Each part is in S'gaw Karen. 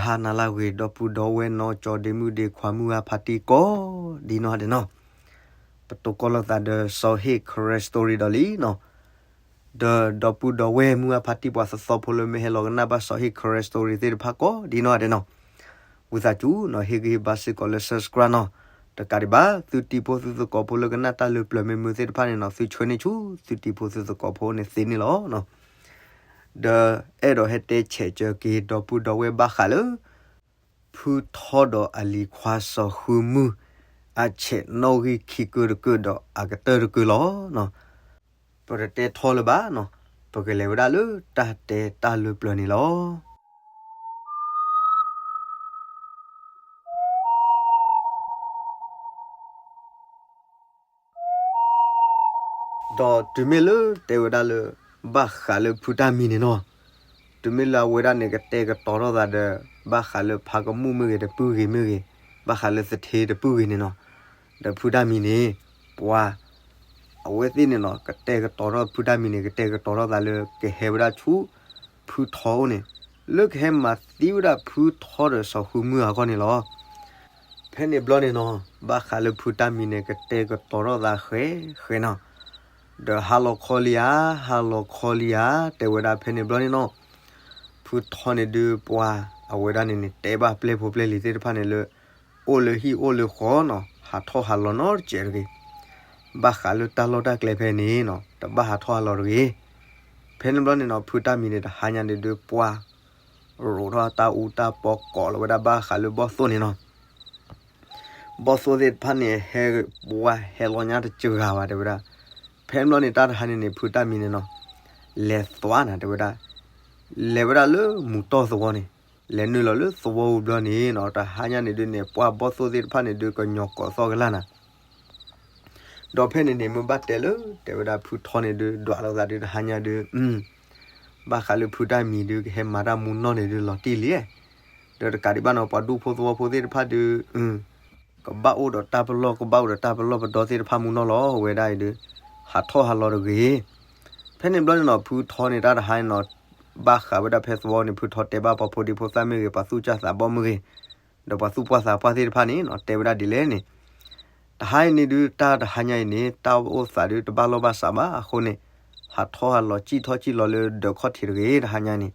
ဟါနၤလၢအဂ့ၤ ဒီပုၢ်ဒီဝဲၢ်နီၢ်ကၠီဒ့မုၣ်ဒ့ခွါမုၢ်အါဖါတံၢ်ကိးဒ်နီၢ်ဒဲးနီၢ်, ပတိၢ်ကီၢ်လိာ်သးဒီးစီၤဟ့ၣ် Karen Story ဒီးလံနီၢ်, ဒီးဒီပုၢ်ဒီဝဲၢ်မုၢ်အါဖါတံၢ်ပှၤသီသီဖိလၢမ့ၢ်ဟဲလီၤကနၣ်ဘၣ်စီၤဟ့ၣ် Karen Story သ့ၣ်တဖၣ်ကိးဒ်နီၢ်ဒဲးနီၢ်, ဝံသးစူၤနီၢ် ဟ့ၣ်ဂံၢ်ဟ့ၣ်ဘါစ့ၢ်ကီးလၢ subscribe နီၢ်, တကးဒံးဘၣ် သုတံၤဖိသုသကိးဖိလၢကနၣ်တၢ်လၢပျၢၤမ့ၢ်မုာ်သ့ၣ်တဖၣ်န့ၣ်နီၢ် သုဆှၢန့ၢ်ဆူသုတံၤဖိသုသကိးဖိန့ၣ်သ့န့ၣ်လီၤ. ဒီးအဲၣ်ဒိးဟဲတဲဆဲးကၢက့ၤဒီပုၢ်ဒီဝဲၢ်ဘၣ်ဃးလၢ ဖုထီဒီးအလံၤခွါစီၤဃုမုၢ် အဆဲးနီၣ်ဂံၢ်ခံကၢတကၢဒီးအကတၢၢ်တကၢလီၤ. ပတတဲထီလၢၤဘၣ်နီၢ်, ပကလဲၤဝဲဒၣ်လၢတၢ်တဲတၢ်လၢပျၢၤန့ၣ်လီၤ. ဒီးတုၤမ့ၢ်လၢတဲဝဲဒၣ်လၢ ဘၣ်ဃးလၢဖုတၢ်မံၤန့ၣ်နီၢ်, တုၤမ့ၢ်လၢအဝဲဒၣ်န့ၣ် ကတဲာ်ကတီၤထီၣ်သးဒီး ဘၣ်ဃးလၢဖးကမူၣ်မ့ၢ်ဂ့ၤ တပုၢ်ဂ့ၤမ့ၢ်ဂ့ၤ, ဘၣ်ဃးလၢသထ့တပုၢ်ဂ့ၤန့ၣ်နီၢ်, ဒီးဖုတၢ်မံၤန့ၣ် ပှၤ အဝဲသ့ၣ်န့ၣ်နီၢ် ကတဲာ်ကတီၤထီၣ်ဖုတၢ်မံၤန့ၣ် ကတဲာ်ကတီၤထီၣ်သးလၢကဟဲဝဲဒၣ်ဆူ ဖုထီအိၣ်န့ၣ်, လၢကဟဲမၤသံဝဲဒၣ်ဖုထီဒီးစီၤဃုမုၢ်အဂီၢ်န့ၣ်လီၤ. ဖဲန့ၣ်ဘျီန့ၣ်နီၢ် ဘၣ်ဃးလၢဖုတၢ်မံၤန့ၣ် ကတဲာ်ကတီၤထီၣ်သးဃဲဃဲနီၢ်, ဒီးဟါလီၤခီလံဧါ, ဟါလီၤခီလံဧါ, တဲဝဲဒၣ်ဖဲန့ၣ်ဘျီန့ၣ်နီၢ်, ဖုထီန့ၣ်ဒုးပှၤ အဝဲဒၣ်န့ၣ်န့ၣ် တဲဘၣ်ပျဲၢ်ဖိပျဲၢ်လံၤသ့ၣ်တဖၣ်န့ၣ်လၢ အိၣ်လၢဟံၣ်အိၣ်လၢဃီနီၢ် ဟးထီၣ်ဟးလီၤနီတစဲးတဂ့ၤ, ဘၣ်ဃးလၢတၢ်လီၢ်တၢ်ကျဲဖဲန့ၣ်နီၢ် တဘၣ်ဟးထီၣ်ဟးလီၤတဂ့ၤ. ဖဲန့ၣ်ဘျီန့ၣ်နီၢ် ဖုတၢ်မံၤန့ၣ် တဟါညါန့ၣ်ဒုးပှၤ ရိးထီၣ်တၢ်အူတၢ်ပီကိးလီၤဝဲဒၣ်ဘၣ်ဃးလၢဘီၣ်သိၣ်န့ၣ်နီၢ်, ဘီၣ်သိၣ်သ့ၣ်တဖၣ်န့ၣ် ဟဲပှၤဟဲလီၤညါတစှၤဘၣ်တဲဝဲဒၣ်. ဖဲန့ၣ်ဘျီန့ၣ် တၢ်တဟါန့ၣ်န့ၣ် ဖုတၢ်မံၤန့ၣ်နီၢ် လဲၤသွါနၤတဲဝဲဒၣ်, လဲၤဝဲဒၣ်လၢမုၢ်တီၢ်သဝီန့ၣ်, လဲၤနုာ်လီၤလၢသဝီပူၤဘျီန့ၣ်နီၢ် တဟါညါန့ၣ်ဒုးန့ၣ် ပှၤဘီၣ်သိၣ်သ့ၣ်တဖၣ်န့ၣ်ဒုးကညီၤကိးသီၣ်ကလာ်နၤ ဒီးဖဲန့ၣ်န့ၣ် မ့ၢ်ဘၣ်တဲလၢ တဲဝဲဒၣ်ဖုထီန့ၣ်ဒုး ဒွးလိာ်သးဒုးတဟါညါဒုး, ဘၣ်ဃးလၢဖုတၢ်မံၤဒုး ကဟဲမၤတၢ်မူနီၢ်န့ၣ်ဒုး လီၤတံၢ်လံ, ဒီးတကးဒံးဘၣ်နီၢ် ပှၤဒူဖိသဝီဖိသ့ၣ်တဖၣ်ဒုး, ကဘၣ်အိၣ်ဒီးတၢ်ပလီၢ် ကဘၣ်အိၣ်ဒီးတၢ်ပလီၢ်ပဒီသ့ၣ်တဖၣ်မူနီၢ်လီၤ ဝဲဒၣ်အံၤဒုး, ဟးထီၣ်ဟးလီၤတဂ့ၤ. ဖဲန့ၣ်ဘျီန့ၣ်နီၢ် ဖုထီန့ၣ်တၢ်တဟါန့ၣ်နီၢ်, ဘၣ်ဃးဝဲဒၣ်ဖဲသဝီန့ၣ် ဖုထီတဲဘၣ်ပှၤဖိဒံဖိသၣ်မ့ၢ်ဂ့ၤ ပှၤသူၣ်စၢ်သးဘီၣ်မ့ၢ်ဂ့ၤ, ဒီးပှၤသူၣ်ပှၢ်သးပှၢ်သ့ၣ်တဖၣ်န့ၣ်နီၢ် တဲဝဲဒၣ်ဒ်လဲၣ်န့ၣ်, တဟါအံၤန့ၣ်ဒုး တၢ်တဟါညါအံၤန့ၣ် တၢ်အိၣ်သးဒုးတဘၣ်လီၢ်ဘၣ်စးဘၣ်အဃိန့ၣ်, ဟးထီၣ်ဟးလီၤစံၣ်ထီၣ်စံၣ်လီၤလၢဒၢးခီၣ်ထံးတဂ့ၤ တဟါညါန့ၣ်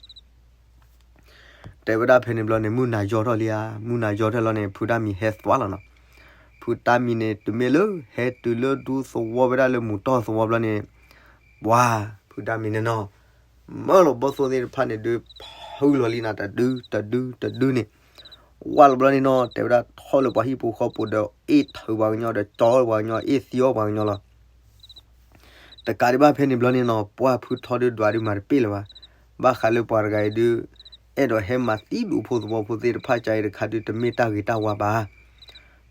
တဲဝဲဒၣ်ဖဲန့ၣ်ဘျီန့ၣ် မုၢ်နၤယီၤထီၣ်လံဧါ, မုၢ်နၤယီၤထီၣ်လီၤန့ၣ် ဖုတၢ်မံၤဟဲသွါလီၤနီၢ်. ဖုတၢ်မံၤန့ၣ် တုၤမ့ၢ်လၢ ဟဲတုၤလၢဒူသဝီဝဲဒၣ်လၢမုၢ်တီၢ်သဝီဘျီန့ၣ်, ပှၤ ဖုတၢ်မံၤန့ၣ်နီၢ် မၢလီၤဘီၣ်သိၣ်သ့ၣ်တဖၣ်န့ၣ်ဒုး ဖုလီၤလံနၤ တဒု တဒု တဒုန့ၣ်, ဝါလီၤဘျီန့ၣ်နီၢ် တဲဝဲဒၣ်ထီၣ်လၢပှၤဟံၣ်ပူၤဃီပူၤဒီး အ့ၣ်ထုးပှၤကညီဒီး ကၠီပှၤကညီ အ့ၣ်သံအီၣ်ပှၤကညီလီၤ. တကးဒံးဘၣ်ဖဲန့ၣ်ဘျီန့ၣ်နီၢ် ပှၤဖုထီဒုးဒွးဒုးမၤတပ့ၢ်လၢၤဘၣ်. ဘၣ်ဃးလၢပှၤတဂၤအံၤဒုး အဲၣ်ဒိးဟဲမၤသံဒူဖိသဝီဖိသ့ၣ်တဖၣ်ကအံၤတခါဒုး တမ့ၢ်တၢ်ဂ့ၤတၢ်ဝါဘၣ်.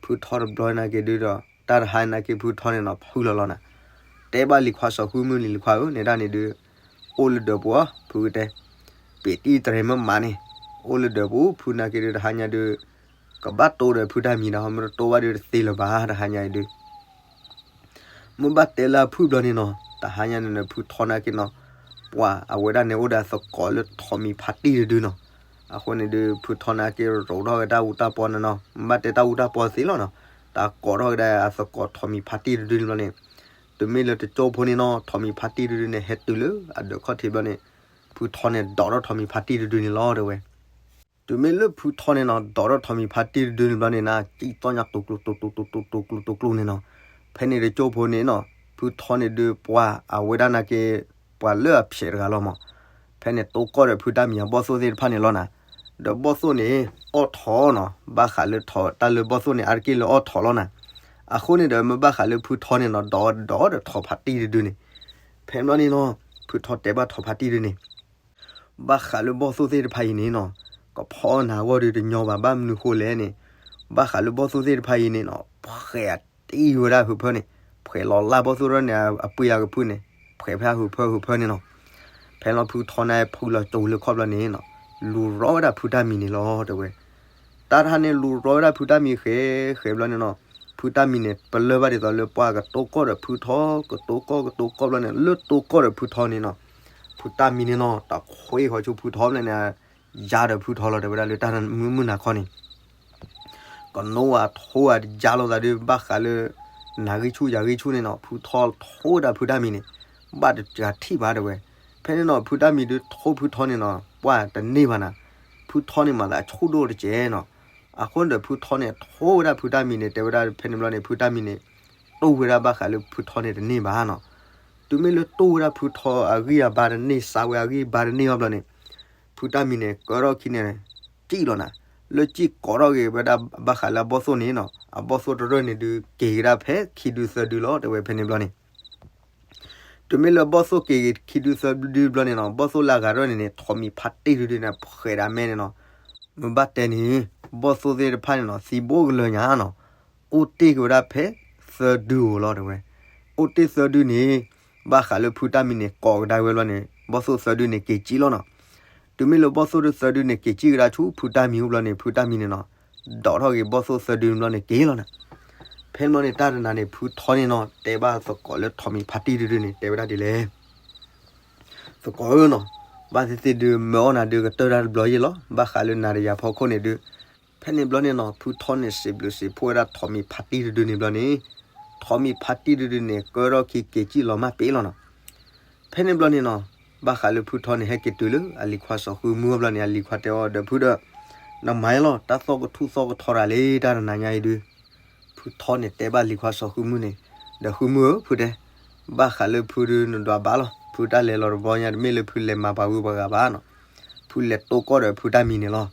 ဖုထီတဘျီနာ်က့ၤဒုးဒီး တၢ်တဟါနာ်က့ၤဖုထီန့ၣ်နီၢ် ဖုလီၤလီၤနၤ. တဲဘၣ်လံၤခွါစီၤဃုမုၢ်လံၤ လံၤခွါဧၢ နဲဒၣ်န့ၣ်ဒုး အိၣ်လၢဒၢးပူၤဧါ ဖုကတဲ ပ့ၤတံၢ်တရဲၣ်မ့ၢ်မးန့ၣ် အိၣ်လၢဒၢးပူၤ ဖုနာ်က့ၤဒုး တဟါညါဒုး ကဘၣ်တိၢ်ဒီးဖုတၢ်မံၤဒီး မ့ၢ်တတိၢ်ဘၣ်ဒုးတသ့လၢၤဘၣ် တဟါညါအံၤဒုး မ့ၢ်ဘၣ်တဲလၢအဖုၣ်ဘျီန့ၣ်နီၤ တဟါညါန့ၣ် ဖုထီနာ်က့ၤနီၤ ပှၤအဝဲဒၣ်န့ၣ် အိၣ်ဒီးအသကိးလၢထိးမံၤဖါတံၢ်တဒုနီၤ. အဃိန့ၣ်ဒုး ဖုထီနာ်က့ၤ ရိးထီၣ်က့ၤတၢ်အူတၢ်ပီန့ၣ်နီၤ မ့ၢ်ဘၣ်တဲတၢ်အူတၢ်ပီသ့လီၤနီၤ တၢ်ကိးထီၣ်က့ၤဒၣ်အသကိးထိးမံၤဖါတံၢ်တဒုန့ၣ်ဘျီန့ၣ် တုၤမ့ၢ်လၢတကၠိဖိန့ၣ်နီၤ ထိးမံၤဖါတံၢ်တဒုန့ၣ် ဟဲတုၤလၢအဒၢးခီၣ်ထံးဘျီန့ၣ် ဖုထီန့ၣ် ဒိးထီၣ်ထိးမံၤဖါတံၢ်တဒုန့ၣ်လီၤတဲဝဲ. တုၤမ့ၢ်လၢဖုထီန့ၣ်နီၤ ဒိးထီၣ်ထိးမံၤဖါတံၢ်တဒုန့ၣ်ဘျီန့ၣ် နကံၣ်သီၣ်ညါတူၤကျိၤတူၤကျိၤတူၤကျိၤတူၤကျိၤန့ၣ်နီၤ. ဖဲန့ၣ်တကၠိဖိန့ၣ်နီၤ ဖုထီန့ၣ်ဒုးပှၤအဝဲဒၣ်နာ်က့ၤ ပှၤလၢအဖျဲးတဂၤလီၤမး. ဖဲန့ၣ်တိၢ်ကီၢ်ဒီးဖုတၢ်မံၤအဘီၣ်သိၣ်သ့ၣ်တဖၣ်န့ၣ်လီၤနၤ. ဒီးဘီၣ်သိၣ်န့ၣ် အီၣ်ထိးနီၤ ဘၣ်ဃးလၢထိးတၢ်လၢဘီၣ်သိၣ်န့ၣ် အါတက့ၢ်လၢအီၣ်ထိးလီၤနၤ. အဃိန့ၣ်ဒီးမ့ၢ်ဘၣ်ဃးလၢဖုထီန့ၣ်နီၤ ဒိးဒိးဒီးထိးဖါတံၢ်တဒုန့ၣ် ဖဲဘျီန့ၣ်နီၤ ဖုထီတဲဘၣ်ထိးဖါတံၢ်တဒုန့ၣ် ဘၣ်ဃးလၢဘီၣ်သိၣ်သ့ၣ်တဖၣ်အံၤန့ၣ်နီၤ ကဖီနၤအဂီၢ်ဒီးတညီဘၣ် ဘၣ်မနုၤဃိလဲၣ်န့ၣ် ဘၣ်ဃးလၢဘီၣ်သိၣ်သ့ၣ်တဖၣ်အံၤန့ၣ်နီၤ ဖှဲးအတံၢ်ဝဲဒၣ်ဟုးဖၢန့ၣ် ဖှဲးလီၤလၢဘီၣ်သိၣ်ဒီးန့ၣ် အပှ့ၤအကဖုၣ်န့ၣ် ဖှဲးဖဲဟုးဖၢဟုးဖၢန့ၣ်နီၤ. ဖဲလီၤဖုထီန့ၣ် ဖုလီၤကၠိလၢခီၣ်ဘျီန့ၣ်နီၤ လူၤရီဝဲဒၣ်ဖုတၢ်မံၤန့ၣ်လီၤတဲဝဲ. တၢ်တဟါန့ၣ် လူၤရီဝဲဒၣ်ဖုတၢ်မံၤဃဲးဃဲးဘျီန့ၣ်နီၤ ဖုတၢ်မံၤန့ၣ် ပလၢၢ်ဘၣ်ဒ်သိးလၢပှၤကတိၢ်ကီၢ်ဒီးဖုထီ ကတိၢ်ကီၢ်ကတိၢ်ကီၢ်ဘျီန့ၣ် လၢတိၢ်ကီၢ်ဒီးဖုထီန့ၣ်နီၤ ဖုတၢ်မံၤန့ၣ်နီၤ တၢ်ခွ့ဃီဆိဖုထီဘျီန့ၣ် ယါဒီးဖုထီလီၤ တဲဝဲဒၣ်လၢတၢ်မုၢ်မုၢ်နၤခီန့ၣ် ကနိဝဲထိဝဲတယါလိာ်သးဒုး ဘၣ်ဃးလၢ နၤဂံၢ်ဆူၣ်ယၤဂံၢ်ဆူၣ်န့ၣ်နီၤ ဖုထီထိဝဲဒၣ်ဖုတၢ်မံၤန့ၣ် ဘၣ်တကထံၣ်ဘၣ်တဲဝဲ. ဖဲန့ၣ်နီၤ ဖုတၢ်မံၤဒုးထိဖုထီန့ၣ်နီၤ ပှၢ်တန့ၢ်ဘၣ်နၤ, ဖုထီန့ၣ်မၤသးအဆူၣ်ဒိၣ်တကဲးနီၤ. အဃိန့ၣ်ဒီး ဖုထီန့ၣ် ထိဝဲဒၣ်ဖုတၢ်မံၤန့ၣ် တဲဝဲဒၣ်ဖဲန့ၣ်ဘျီန့ၣ် ဖုတၢ်မံၤန့ၣ် တိၢ်ဝဲဒၣ်ဘၣ်ဃးလၢဖုထီန့ၣ်တန့ၢ်ဘၣ်နီၤ. တုၤမ့ၢ်လၢတိၢ်ဝဲဒၣ်ဖုထီအဂံၢ်အဘါတန့ၢ် စးဝဲအဂံၢ်အဘါတန့ၢ်အီၤဘျီန့ၣ် ဖုတၢ်မံၤန့ၣ် ကၢထီၣ်ခံန့ၣ် စံၣ်လီၤနၤ, လၢစံၣ်ကိးထီၣ်က့ၤဝဲဒၣ်ဘၣ်ဃးလၢအဘီၣ်သိၣ်န့ၣ်နီၤ အဘီၣ်သိၣ်တရၢၢ်န့ၣ်ဒုး က့ၤကဒါဖဲခံဒုသၢဒုလီၤ တဲဝဲဖဲန့ၣ်ဘျီန့ၣ် တုၤမ့ၢ်လၢဘီၣ်သိၣ်က့ၤခံဒုသၢဒုဘျီန့ၣ်နီၤ ဘီၣ်သိၣ်လၢအဂၤတရၢၢ်န့ၣ်န့ၣ် ထိးမံၤဖးတံၢ်တဒုန့ၣ် ဖှဲးဒၣ်မဲန့ၣ်နီၤ. မ့ၢ်ဘၣ်တဲန့ၣ် ဘီၣ်သိၣ်သ့ၣ်တဖၣ်န့ၣ်နီၤ သံဘိကလၢာ်ညါနီၤ, အိၣ်တ့ၢ်က့ၤဝဲဒၣ်ဖဲသၢဒုဧိၤလီၤ တဲဝဲ. အိၣ်တ့ၢ်သၢဒုန့ၣ် ဘၣ်ဃးလၢဖုတၢ်မံၤန့ၣ် ကိးကဒါဝဲဘျီန့ၣ် ဘီၣ်သိၣ်သၢဒုန့ၣ် က့ၤစံၣ်လီၤနီၤ. တုၤမ့ၢ်လၢဘီၣ်သိၣ်သၢဒုန့ၣ် က့ၤစံၣ်ကဒါဆူဖုတၢ်မံၤအိၣ်ဘျီန့ၣ် ဖုတၢ်မံၤန့ၣ်နီၤ ဒိးထီၣ်က့ၤဘီၣ်သိၣ်သၢဒုန့ၣ်ဘျီန့ၣ် က့ၤလီၤနၤ. ဖဲန့ၣ်ဘျီန့ၣ် တၢ်တနၤန့ၣ် ဖုထီန့ၣ်နီၤ တဲဘၣ်သကိးလၢထိးမံၤဖးတံၢ်တဒုန့ၣ် တဲဝဲဒၣ်ဒ်လဲၣ် သကိးဧၢနီၤ, ဘၣ်သ့ၣ်သ့ၣ်ဒုး မၢအီၣ်နၤဒုးကတၢၢ်တၢ်တဘျီယ့ၢ်လီၤ ဘၣ်ဃးလၢနၤဒီးယၤဖီခိၣ်န့ၣ်ဒုး. ဖဲန့ၣ်ဘျီန့ၣ်နီၤ ဖုထီန့ၣ် စံးဘျုးစံးဖှိၣ်ဝဲဒၣ်ထိးမံၤဖးတံၢ်တဒုန့ၣ်ဘျီန့ၣ် ထိးမံၤဖးတံၢ်တဒုန့ၣ် ကၢထီၣ်ခံက့ၤစံၣ်လီၤမၢ်ပ့ၤလီၤနီၤ. ဖဲန့ၣ်ဘျီန့ၣ်နီၤ ဘၣ်ဃးလၢဖုထီန့ၣ် ဟဲက့ၤတုၤလၢအလံၤခွါစီၤဃုမုၢ်အဘျီန့ၣ် အလံၤခွါတဲအီၤ ဒီးဖုဒီး နမၤအီၤလီၤ တၢ်သီၣ်ကထူၣ်သီၣ်ကထီတၢ်လံ တၢ်တနၤညါအံၤဒုး. ဖုထီန့ၣ်တဲဘၣ်လံၤခွါစီၤဃုမုၢ်န့ၣ် ဒီးဃုမုၢ်ဧၢ ဖုတဲ ဘၣ်ဃးလၢဖုဒုးနဒွးဘၣ်လီၤ ဖုတၢ်လဲၤလီၤတဘျီညါ တမ့ၢ်လၢဖုလဲၤမၤပှၤဂုၤပှၤဂၤဘၣ်နီၤ. ဖုလဲၤတိၢ်ကီၢ်ဒီးဖုတၢ်မံၤန့ၣ်လီၤ.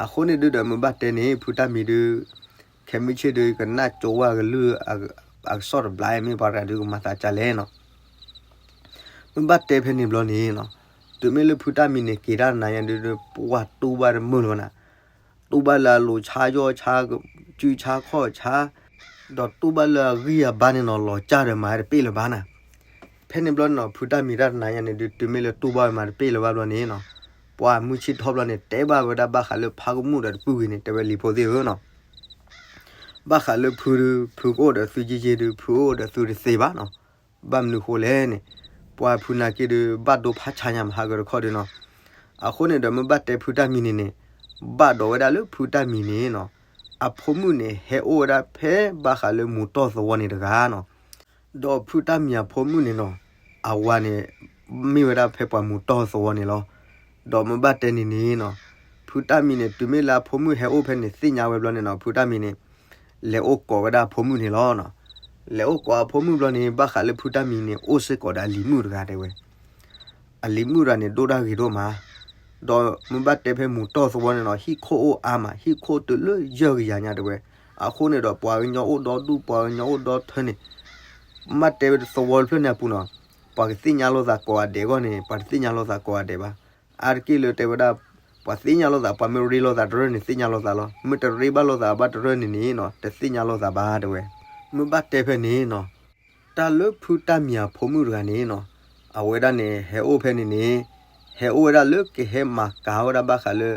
အဃိန့ၣ်ဒုးဒီးမ့ၢ်ဘၣ်တဲန့ၣ် ဖုတၢ်မံၤဒုး ခဲမုၢ်ဆ့ၣ်ဒုး ကနၣ်ကၠိဝဲအကလုၢ် အကစီၣ်တဘျီ မ့ၢ်ပှၤတဂၤဒုးကမၤသးဒ်လဲၣ်နီၤ. မ့ၢ်ဘၣ်တဲဖဲန့ၣ်ဘျီန့ၣ်နီၤ တုၤမ့ၢ်လၢဖုတၢ်မံၤန့ၣ် က့ၤတၢ်တနၤညါဒုး ပှၢ်တူၢ်ဘၣ်တမုာ်လၢၤဘၣ်နၤ, တူၢ်ဘၣ်လၢအလိၤဆါယီၢ်ဆါ စုဆါခီၣ်ဆါ ဒီးတူၢ်ဘၣ်လၢအဂံၢ်အဘါန့ၣ်နီၤ လီၤကၢ်ဒီးမၤတပ့ၢ်လၢၤဘၣ်နၤ. ဖဲန့ၣ်ဘျီန့ၣ်နီၤ ဖုတၢ်မံၤတၢ်တနၤညါန့ၣ်ဒုး တုၤမ့ၢ်လၢတူၢ်ဘၣ်ဝဲမၤတပ့ၢ်လၢၤဘၣ်ဘျီန့ၣ်နီၤ ပှၤမုၢ်ဆ့ၣ်ထီၣ်ဘျီန့ၣ် တဲဘၣ်ဝဲဒၣ်ဘၣ်ဃးလၢဖးကမူၣ်ဒီးတပုၢ်ဂ့ၤန့ၣ် တဲဝဲလံၤဖိသ့ၣ်ဧၢနီၤ ဘၣ်ဃးလၢဖုဒုး ဖုကအိၣ်ဒီးသုယ့ၢ်ယ့ၢ်ဒုး ဖုအိၣ်ဒီးသုတသ့ဘၣ်နီၤ. ဘၣ်မနုၤဃိလဲၣ်န့ၣ် ပှၤဖုနာ်က့ဒုး ဘၣ်ဒိဖးဆါညါမဟါကတခီဒုးနီၤ. အဃိန့ၣ်ဒီးမ့ၢ်ဘၣ်တဲဖုတၢ်မံၤန့ၣ်န့ၣ် ဘၣ်ဒိဝဲဒၣ်လၢဖုတၢ်မံၤန့ၣ်နီၤ အဖိမုၣ်န့ၣ် ဟဲအိၣ်ဝဲဒၣ်ဖဲဘၣ်ဃးလၢမူၤတီၢ်သဝီန့ၣ်တဂၤနီၤ. ဒီးဖုတၢ်မံၤအဖိမုၣ်န့ၣ်နီၤ အဝၤန့ၣ် မ့ၢ်ဝဲဒၣ်ဖဲပှၤမူၤတီၢ်သဝီန့ၣ်လီၤ. ဒီးမ့ၢ်ဘၣ်တဲန့ၣ်န့ၣ်နီၤ ဖုတၢ်မံၤန့ၣ် တုၤမ့ၢ်လၢအဖိမုၣ်ဟဲအိၣ်ဖဲန့ၣ် သ့ၣ်ညါဝဲဘျီန့ၣ်နီၤ ဖုတၢ်မံၤန့ၣ် လဲၤအိၣ်ကိးဝဲဒၣ်အဖိမုၣ်န့ၣ်လီၤ. လဲၤအိၣ်ကိးအဖိမုၣ်ဘျီန့ၣ် ဘၣ်ဃးလၢဖုတၢ်မံၤန့ၣ် အိၣ်စ့ၢ်ကီးဒီးအလံၤမုၣ်တဂၤတဲဝဲ အလံၤမုၣ်တဂၤန့ၣ် ဒိၣ်တၢ်ဂ့ၤဒိၣ်မး, ဒီးမ့ၢ်ဘၣ်တဲဖဲမူၤတီၢ်သဝီန့ၣ်နီၤ ဟံၣ်ခိၣ်အိၣ်အါမး ဟံၣ်ခိၣ်တုၤလၢယဲၢ်ကယၤညါတဲဝဲ, အဃိန့ၣ်ဒီးပှၤကညီအိၣ်ဒီဒူၣ် ပှၤကညီအိၣ်ဒီထၢန့ၣ်, မ့ၢ်ဘၣ်တဲဝဲသဝီတဖျၢၣ်န့ၣ်အပူၤနီၤ, ပှၤကသ့ၣ်ညါလိာ်သးကိးဂၤဒဲးအဂီၢ်န့ၣ် ပှၤတသ့ၣ်ညါလိာ်သးကိးဂၤဒဲးဘၣ်, အါတက့ၢ်လၢတဲဝဲဒၣ် ပှၤသ့ၣ်ညါလိာ်သး ပှၤမ့ၢ်ရ့လိာ်သးတရၢၢ်န့ၣ် သ့ၣ်ညါလိာ်သးလီၤ, မ့ၢ်တရ့ဘၣ်လိာ်သးဘၣ်တရၢၢ်န့ၣ်န့ၣ်နီၤ တသ့ၣ်ညါလိာ်သးဘၣ်တဲဝဲ, မ့ၢ်ဘၣ်တဲဖဲန့ၣ်နီၤ တၢ်လၢဖုတၢ်မံၤအဖိမုၣ်တဂၤန့ၣ်နီၤ, အဝဲဒၣ်န့ၣ် ဟဲအိၣ်ဖဲန့ၣ်န့ၣ်, ဟဲအိၣ်ဝဲဒၣ်လၢကဟဲမၤကၤဝဲဒၣ်ဘၣ်ဃးလၢ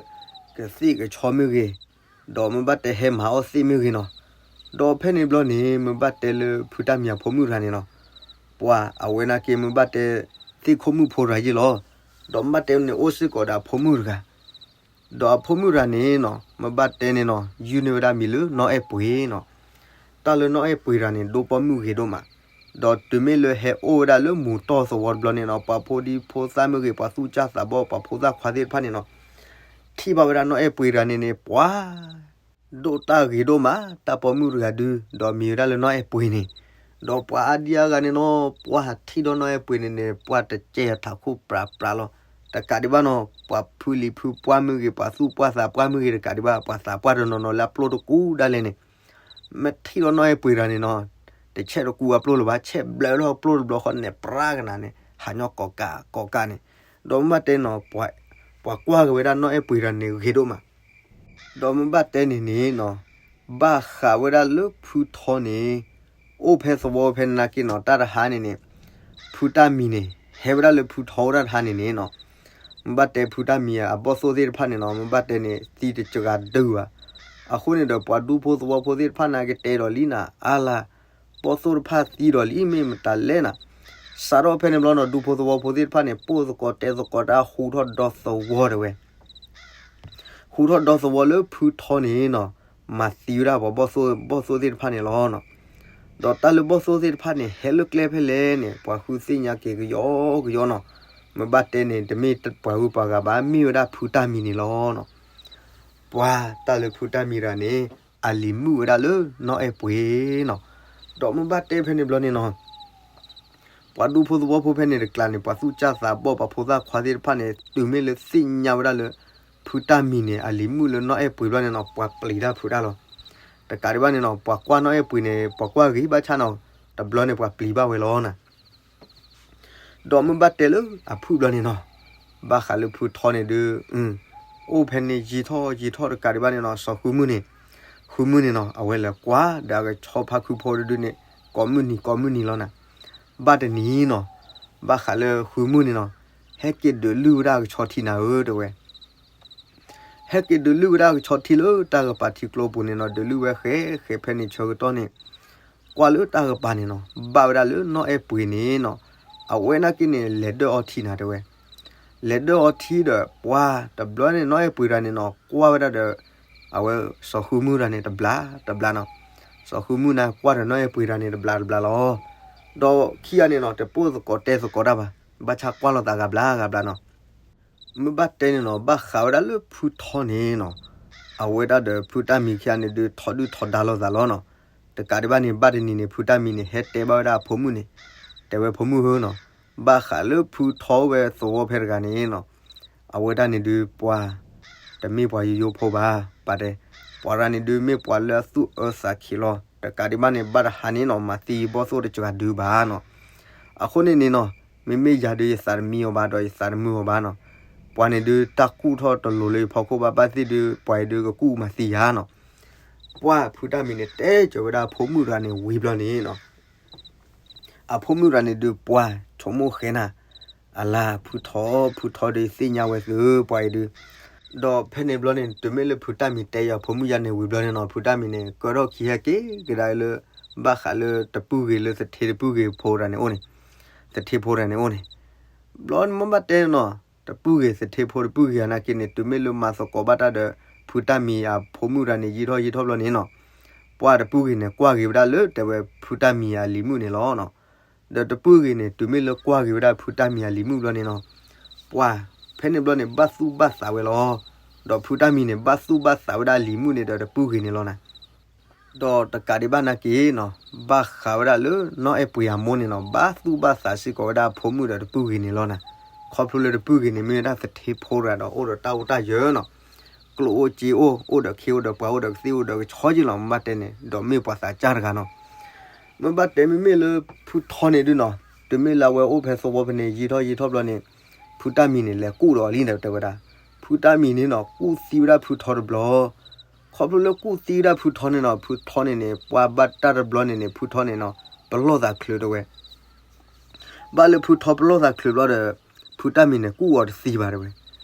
ကသ့ၣ်ကဆီမ့ၢ်ဂ့ၤ, ဒီးမ့ၢ်ဘၣ်တဲဟဲမၤအီၣ်သ့ၣ်မ့ၢ်ဂ့ၤနီၤ, ဒီးဖဲန့ၣ်ဘျီန့ၣ် မ့ၢ်ဘၣ်တဲလၢဖုတၢ်မံၤအဖိမုၣ်တဂၤန့ၣ်နီၤ, ပှၤအဝဲနာ်က့ မ့ၢ်ဘၣ်တဲ သ့ၣ်ခိၣ်မုၣ်ဖိတဂၤယ့ၢ်လီၤ, ဒီးမ့ၢ်ဘၣ်တဲန့ၣ် အိၣ်စ့ၢ်ကီးဒီးအဖိမုၣ်တဂၤ ဒီးအဖိမုၣ်တဂၤန့ၣ်နီၤ မ့ၢ်ဘၣ်တဲန့ၣ်နီၤ ယုၢ်န့ၢ်ဝဲဒၣ်မံၤလၢနီၢ်အဲၣ်ပှ့ၤနီၤ, တၢ်လၢနီၢ်အဲၣ်ပှ့ၤတဂၤန့ၣ် ဒိၣ်ပိာ်မုၣ်ဂ့ၤဒိၣ်မး, ဒီးတုၤမ့ၢ်လၢဟဲအိၣ်ဝဲဒၣ်လၢမူၤတီၢ်သဝီတဘျီန့ၣ်နီၤ ပှၤဖိဒံဖိသၣ်မ့ၢ်ဂ့ၤ ပှၤသူၣ်ကၢ်သးဘီၣ် ပှၤဖိသၣ်ခွါသ့ၣ်တဖၣ်န့ၣ်နီၤ, ထံၣ်ဘၣ်ဝဲဒၣ်နီၢ်အဲၣ်ပှ့ၤတဂၤန့ၣ်န့ၣ် ပှၤ ဒိၣ်တၢ်ဂ့ၤဒိၣ်မး တၢ်ပိာ်မုၣ်တဂၤဒုး ဒီးမံၤဝဲဒၣ်လၢနီၢ်အဲၣ်ပှ့ၤန့ၣ်, ဒီးပှၤအါဒံအါဂၤန့ၣ်နီၤ ပှၤထံၣ်ဒီးနီၢ်အဲၣ်ပှ့ၤန့ၣ်န့ၣ် ပှၤတကဲအထးခိၣ်ပြးပြးလီၤ, တကးဒံးဘၣ်နီၤ ပှၤဖုလံၤဖုပှၢ်မ့ၢ်ဂ့ၤ ပှၤသူၣ်ပှၢ်သးပှၢ်မ့ၢ်ဂ့ၤ တကးဒံးဘၣ် ပှၤသးပှၢ်တနီၤနီၤလၢအပျိၢ်တကူဒၣ်လဲာ်န့ၣ် မ့ၢ်ထံၣ်ဒီးနီၢ်အဲၣ်ပှ့ၤတဂၤန့ၣ်နီၤ တဆဲးတကူအပျိၢ်လၢၤဘၣ် ဆဲးဘျဲးလၢအပျိၢ်တဘျီဃီန့ၣ် ပြးကနၤန့ၣ် ဟးညီကိးကးကိးကးန့ၣ်, ဒီးမ့ၢ်ဘၣ်တဲနီၤ ပှၤကွၢ်က့ၤဝဲဒၣ်နီၢ်အဲၣ်ပှ့ၤတဂၤန့ၣ်ဂ့ၤဒိၣ်မး ဒီးမ့ၢ်ဘၣ်တဲန့ၣ်န့ၣ်နီၤ ဘၣ်ဃးဝဲဒၣ်လၢဖုထီန့ၣ် အိၣ်ဖဲသဝီဖဲနာ်က့နီၤ တၢ်တဟါန့ၣ်န့ၣ် ဖုတၢ်မံၤန့ၣ် ဟဲဝဲဒၣ်လၢဖုထီအိၣ်တၢ်တဟါန့ၣ်န့ၣ်နီၤ မ့ၢ်ဘၣ်တဲဖုတၢ်မံၤအဘီၣ်သိၣ်သ့ၣ်တဖၣ်န့ၣ်နီၤ မ့ၢ်ဘၣ်တဲန့ၣ် သံတစှၤဒုးဘၣ်, အဃိန့ၣ်ဒီးပှၤဒူဖိသဝီဖိသ့ၣ်တဖၣ်နာ်က့တဲဒီးလံနၤ အါလၢ ဘီၣ်သိၣ်တဖၣ်သံဒီးလံ မ့ၢ်မတၤလဲၣ်နၤ, စးထီၣ်ဖဲန့ၣ်ဘျီနီၤ ဒူဖိသဝီဖိသ့ၣ်တဖၣ်န့ၣ် ပိၢ်သကိးတဲသကိးတၢ်ဟူထီၣ်ဒီသဝီတဲဝဲ, ဟူးထီၣ်ဒီသဝီလၢဖုထီန့ၣ်နီၤ, မၤသံဝဲဒၣ်ပှၤဘီၣ်သိၣ်သ့ၣ်တဖၣ်န့ၣ်လီၤနီၤ. ဒီးတၢ်လၢဘီၣ်သိၣ်သ့ၣ်တဖၣ်န့ၣ် ဟဲလၢကျဲဖဲလဲၣ်န့ၣ် ပှၤဃုသ့ၣ်ညါက့ၤကယီကယီနီၤ. မ့ၢ်ဘၣ်တဲန့ၣ် တမ့ၢ်ပှၤဂုၤပှၤဂၤဘၣ်, မ့ၢ်ဝဲဒၣ်ဖုတၢ်မံၤန့ၣ်လီၤနီၤ. ပှၤတၢ်လၢဖုတၢ်မံၤတဂၤန့ၣ် အလံၤမုၣ်ဝဲဒၣ်လၢနီၢ်အဲၣ်ပှ့ၤနီၤ. ဒီးမ့ၢ်ဘၣ်တဲဖဲန့ၣ်ဘျီန့ၣ်နီၤ, ပှၤဒူဖိသဝီဖိဖဲန့ၣ်တကျါန့ၣ် ပှၤသူၣ်စၢ်သးဘီၣ် ပှၤဖိသၣ်ခွါသ့ၣ်တဖၣ်န့ၣ် တုၤမ့ၢ်လၢသ့ၣ်ညါဝဲဒၣ်လၢ ဖုတၢ်မံၤန့ၣ် အလံၤမုၣ်လၢနီၢ်အဲၣ်ပှ့ၤဘျီန့ၣ်နီၤ, ပှၤပျံၤတၢ်ဖုးတၢ်လီၤ. တကးဒံးဘၣ်န့ၣ်နီၤ, ပှၤကွၢ်နီၢ်အဲၣ်ပှ့ၤန့ၣ် ပှၤကွၢ်ဂ့ၤဘၣ်ဆၣ်နီၤ, တဘျီန့ၣ်ပှၤပျံၤဘၣ်ဝဲလီၤနီၤ. ဒီးမ့ၢ်ဘၣ်တဲလၢအဖုၣ်ဘျီန့ၣ်နီၤ, ဘၣ်ဃးလၢဖုထီန့ၣ်ဒုး, အိၣ်ဖဲန့ၣ်ယံာ်ထီၣ်ယံာ်ထီၣ်တကးဒံးဘၣ်န့ၣ်နီၤ, စီၤဃုမုၢ်န့ၣ်, ဃုမုၢ်န့ၣ်နီၤ အဝဲလဲၤကွၢ်ဒီးအကဆီဖါခုဖိတဒုန့ၣ် ကိးမုၢ်နံၤကိးမုၢ်နံၤလီၤနီၤ. ဘၣ်တနံၤနီၤ, ဘၣ်ဃးလၢဃုမုၢ်န့ၣ်နီၤ, ဟဲက့ၤဒုးလုၢ်ဝဲဒၣ်အကဆီထံနၤဧၢ တဲဝဲ ဟဲက့ၤဒုးလုၢ်ဝဲဒၣ်အကဆီထံလၢတၢ်ကပၤထံကျိပူၤန့ၣ်နီၤ, ဒုးလုၢ်ဝဲဃဲဃဲဖဲန့ၣ်ဆၢကတီၢ်န့ၣ်, ကွၢ်လၢတၢ်ကပၤန့ၣ်နီၤ, ဘၣ်ဝဲဒၣ်လၢနီၢ်အဲၣ်ပှ့ၤန့ၣ်နီၤ, အဝဲနာ်က့န့ၣ် လဲၤဒၢၣ်အီထံနၤတဲဝဲ. လဲၤဒၢၣ်အီထံဒီး ပှၤတဘျီန့ၣ် နီၢ်အဲၣ်ပှ့ၤတဂၤန့ၣ်နီၤ ကွၢ်ဝဲဒၣ်ဒီး အဝဲစီၤဃုမုၢ်တဂၤန့ၣ် တဘျးတဘျးနီၤ. စီၤဃုမုၢ်န့ၣ် ကွၢ်ဒီးနီၢ်အဲၣ်ပှ့ၤတဂၤန့ၣ် တဘျးတဘျးလီၤ. ဒီးခံဂၤန့ၣ်နီၤ တပိာ်သကိးတဲသကိးတၢ်ဘၣ်, ဘၣ်ဆၣ်ကွၢ်လိာ်သးဂၤဘျါဂၤဘျါနီၤ. မ့ၢ်ဘၣ်တဲန့ၣ်နီၤ, ဘၣ်ဃးဝဲဒၣ်လၢဖုထီန့ၣ်နီၤ, အဝဲဒၣ်ဒီးဖုတၢ်မံၤခံဂၤန့ၣ်ဒုး ထီဒုၣ်ထီဒါလိာ်သးလီၤနီၤ. တကးဒံးဘၣ်န့ၣ် ဘၣ်တနံၤန့ၣ် ဖုတၢ်မံၤန့ၣ် ဟဲတဲဘၣ်ဝဲဒၣ်အဖိမုၣ်န့ၣ်, တဲဝဲဖိမုၣ်ဧၢနီၤ, ဘၣ်ဃးလၢဖုထီအိၣ်ဝဲသဝီဖဲတဂၤန့ၣ်နီၤ, အဝဲဒၣ်န့ၣ်ဒုးပှၤ တမ့ၢ်ပှၤယိယိဖိဘၣ်, ပာ်တဲ, ပှၤတဂၤန့ၣ်ဒုးမ့ၢ်ပှၤလၢအသူၣ်အၢသးခံးလီၤ. တကးဒံးဘၣ်န့ၣ် ဘၣ်တဟါန့ၣ်နီၤ မၤသံယဘီၣ်သိၣ်တစှၤဒုးဘၣ်နီၤ. အဃိန့ၣ်န့ၣ်နီၤ, မ့မ့ၢ်ယၤဒုးယသးတမံအီၤဘၣ် ဒီးယသးတမုာ်အီၤဘၣ်နီၤ. ပှၤန့ၣ်ဒုးတၢ်ကူၣ်ထီၣ်တလိၤလၢယဖီခိၣ်ဘၣ် ဘၣ်သ့ၣ်ဒုး ပှၤအံၤဒုးကကူၣ်မၤသံယၤနီၤ. ပှၤဖုတၢ်မံၤန့ၣ် တဲစၢၤဝဲဒၣ်အဖိမုၣ်တဂၤန့ၣ်ဝံၤဘျီန့ၣ်နီၤ အဖိမုၣ်တဂၤန့ၣ်ဒုးပှၤ ဆိကမိၣ်ဃဲနၤ, အလၤ ဖုထီ, ဖုထီဒုးသ့ၣ်ညါဝဲသုပှၤအံၤဒုး. ဒီးဖဲန့ၣ်ဘျီန့ၣ် တုၤမ့ၢ်လၢဖုတၢ်မံၤတဲယၤဖိမုၣ်ယၤန့ၣ်ဝံၤဘျီန့ၣ်နီၤ, ဖုတၢ်မံၤန့ၣ် ကၢထီၣ်ခံဟဲက့ၤကဒါလၢ ဘၣ်ဃးလၢတပုၢ်ဂ့ၤလၢသထ့တပုၢ်ဂ့ၤဖိတဂၤန့ၣ်အိၣ်န့ၣ်, သထ့ဖိတဂၤန့ၣ်အိၣ်န့ၣ် ဘျီန့ၣ်မ့ၢ်ဘၣ်တဲန့ၣ်နီၤ, တပုၢ်ဂ့ၤသထ့ဖိတပုၢ်ဂ့ၤအနာ်က့န့ၣ် တုၤမ့ၢ်လၢမၤသကိးဘၣ်တၢ်ဒီး ဖုတၢ်မံၤအဖိမုၣ်တဂၤန့ၣ် ယံာ်ထီၣ်ယံာ်ထီၣ်ဘျီန့ၣ်နီၤ, ပှၤတပုၢ်ဂ့ၤန့ၣ် ကွၢ်ဂ့ၤဝဲဒၣ်လၢတဲဝဲဖုတၢ်မံၤအလံၤမုၣ်န့ၣ်လီၤနီၤ. ဒီးတပုၢ်ဂ့ၤန့ၣ် တုၤမ့ၢ်လၢကွၢ်ဂ့ၤဝဲဒၣ်ဖုတၢ်မံၤအလံၤမုၣ်ဘျီန့ၣ်နီၤ, ပှၤဖဲန့ၣ်ဘျီန့ၣ် ဘၣ်သူၣ်ဘၣ်သးဝဲလီၤ. ဒီးဖုတၢ်မံၤန့ၣ် ဘၣ်သူၣ်ဘၣ်သးဝဲဒၣ်အလံၤမုၣ်န့ၣ်ဒီးတပုၢ်ဂ့ၤန့ၣ်လီၤနီၤ. ဒီးတကးဒံးဘၣ်နာ်က့နီၤ, ဘၣ်ဃးဝဲဒၣ်လၢနီၢ်အဲၣ်ပှ့ၤအမိၢ်န့ၣ်နီၤ, ဘၣ်သူၣ်ဘၣ်သးစ့ၢ်ကီးဝဲဒၣ်အဖိမုၣ်ဒီးတပုၢ်ဂ့ၤန့ၣ်လီၤနီၤ. ခီဖျိလၢတပုၢ်ဂ့ၤန့ၣ် မ့ၢ်ဝဲဒၣ်သထ့ဖိတဂၤဒီးအိၣ်ဒီးတၢ်အိၣ်တၢ်ယၢၤနီၤ, ကျိၣ်အိၣ်စ့အိၣ်, အိၣ်ဒီးခ့အိၣ်ဒီးပှၤ အိၣ်ဒီးကသ့ၣ်အိၣ်ဒီးကဆီက့လီၤ, မ့ၢ်ဘၣ်တဲန့ၣ် ဒီးမ့ၢ်ပှၤသးစၢ်တဂၤနီၤ. မ့ၢ်ဘၣ်တဲမ့မ့ၢ်လၢဖုထီန့ၣ်ဒုနီၤ, တုၤမ့ၢ်လၢအဝဲအိၣ်ဖဲသဝီဖဲန့ၣ် ယံာ်ထီၣ်ယံာ်ထီၣ်ဘျီန့ၣ်, ဖုတၢ်မံၤန့ၣ် လဲၤကူၣ်ဒီးအီၤလံတဲဝဲဒၣ်. ဖုတၢ်မံၤန့ၣ်နီၤ ကူၣ်သံဝဲဒၣ်ဖုထီတဘျီ. ခီဖျိလၢကူၣ်သံဝဲဒၣ်ဖုထီန့ၣ်နီၤ, ဖုထီန့ၣ်န့ၣ် ပှၤဘၣ်တၢ်တဘျီန့ၣ်န့ၣ် ဖုထီန့ၣ်နီၤ ပလီၢ်သးချုးတဲဝဲ ဘၣ်လၢဖုထီပလီၢ်သးချုးဘျီဒီး, ဖုတၢ်မံၤန့ၣ်ကူၣ်အီၤတသံဘၣ်တဲဝဲ.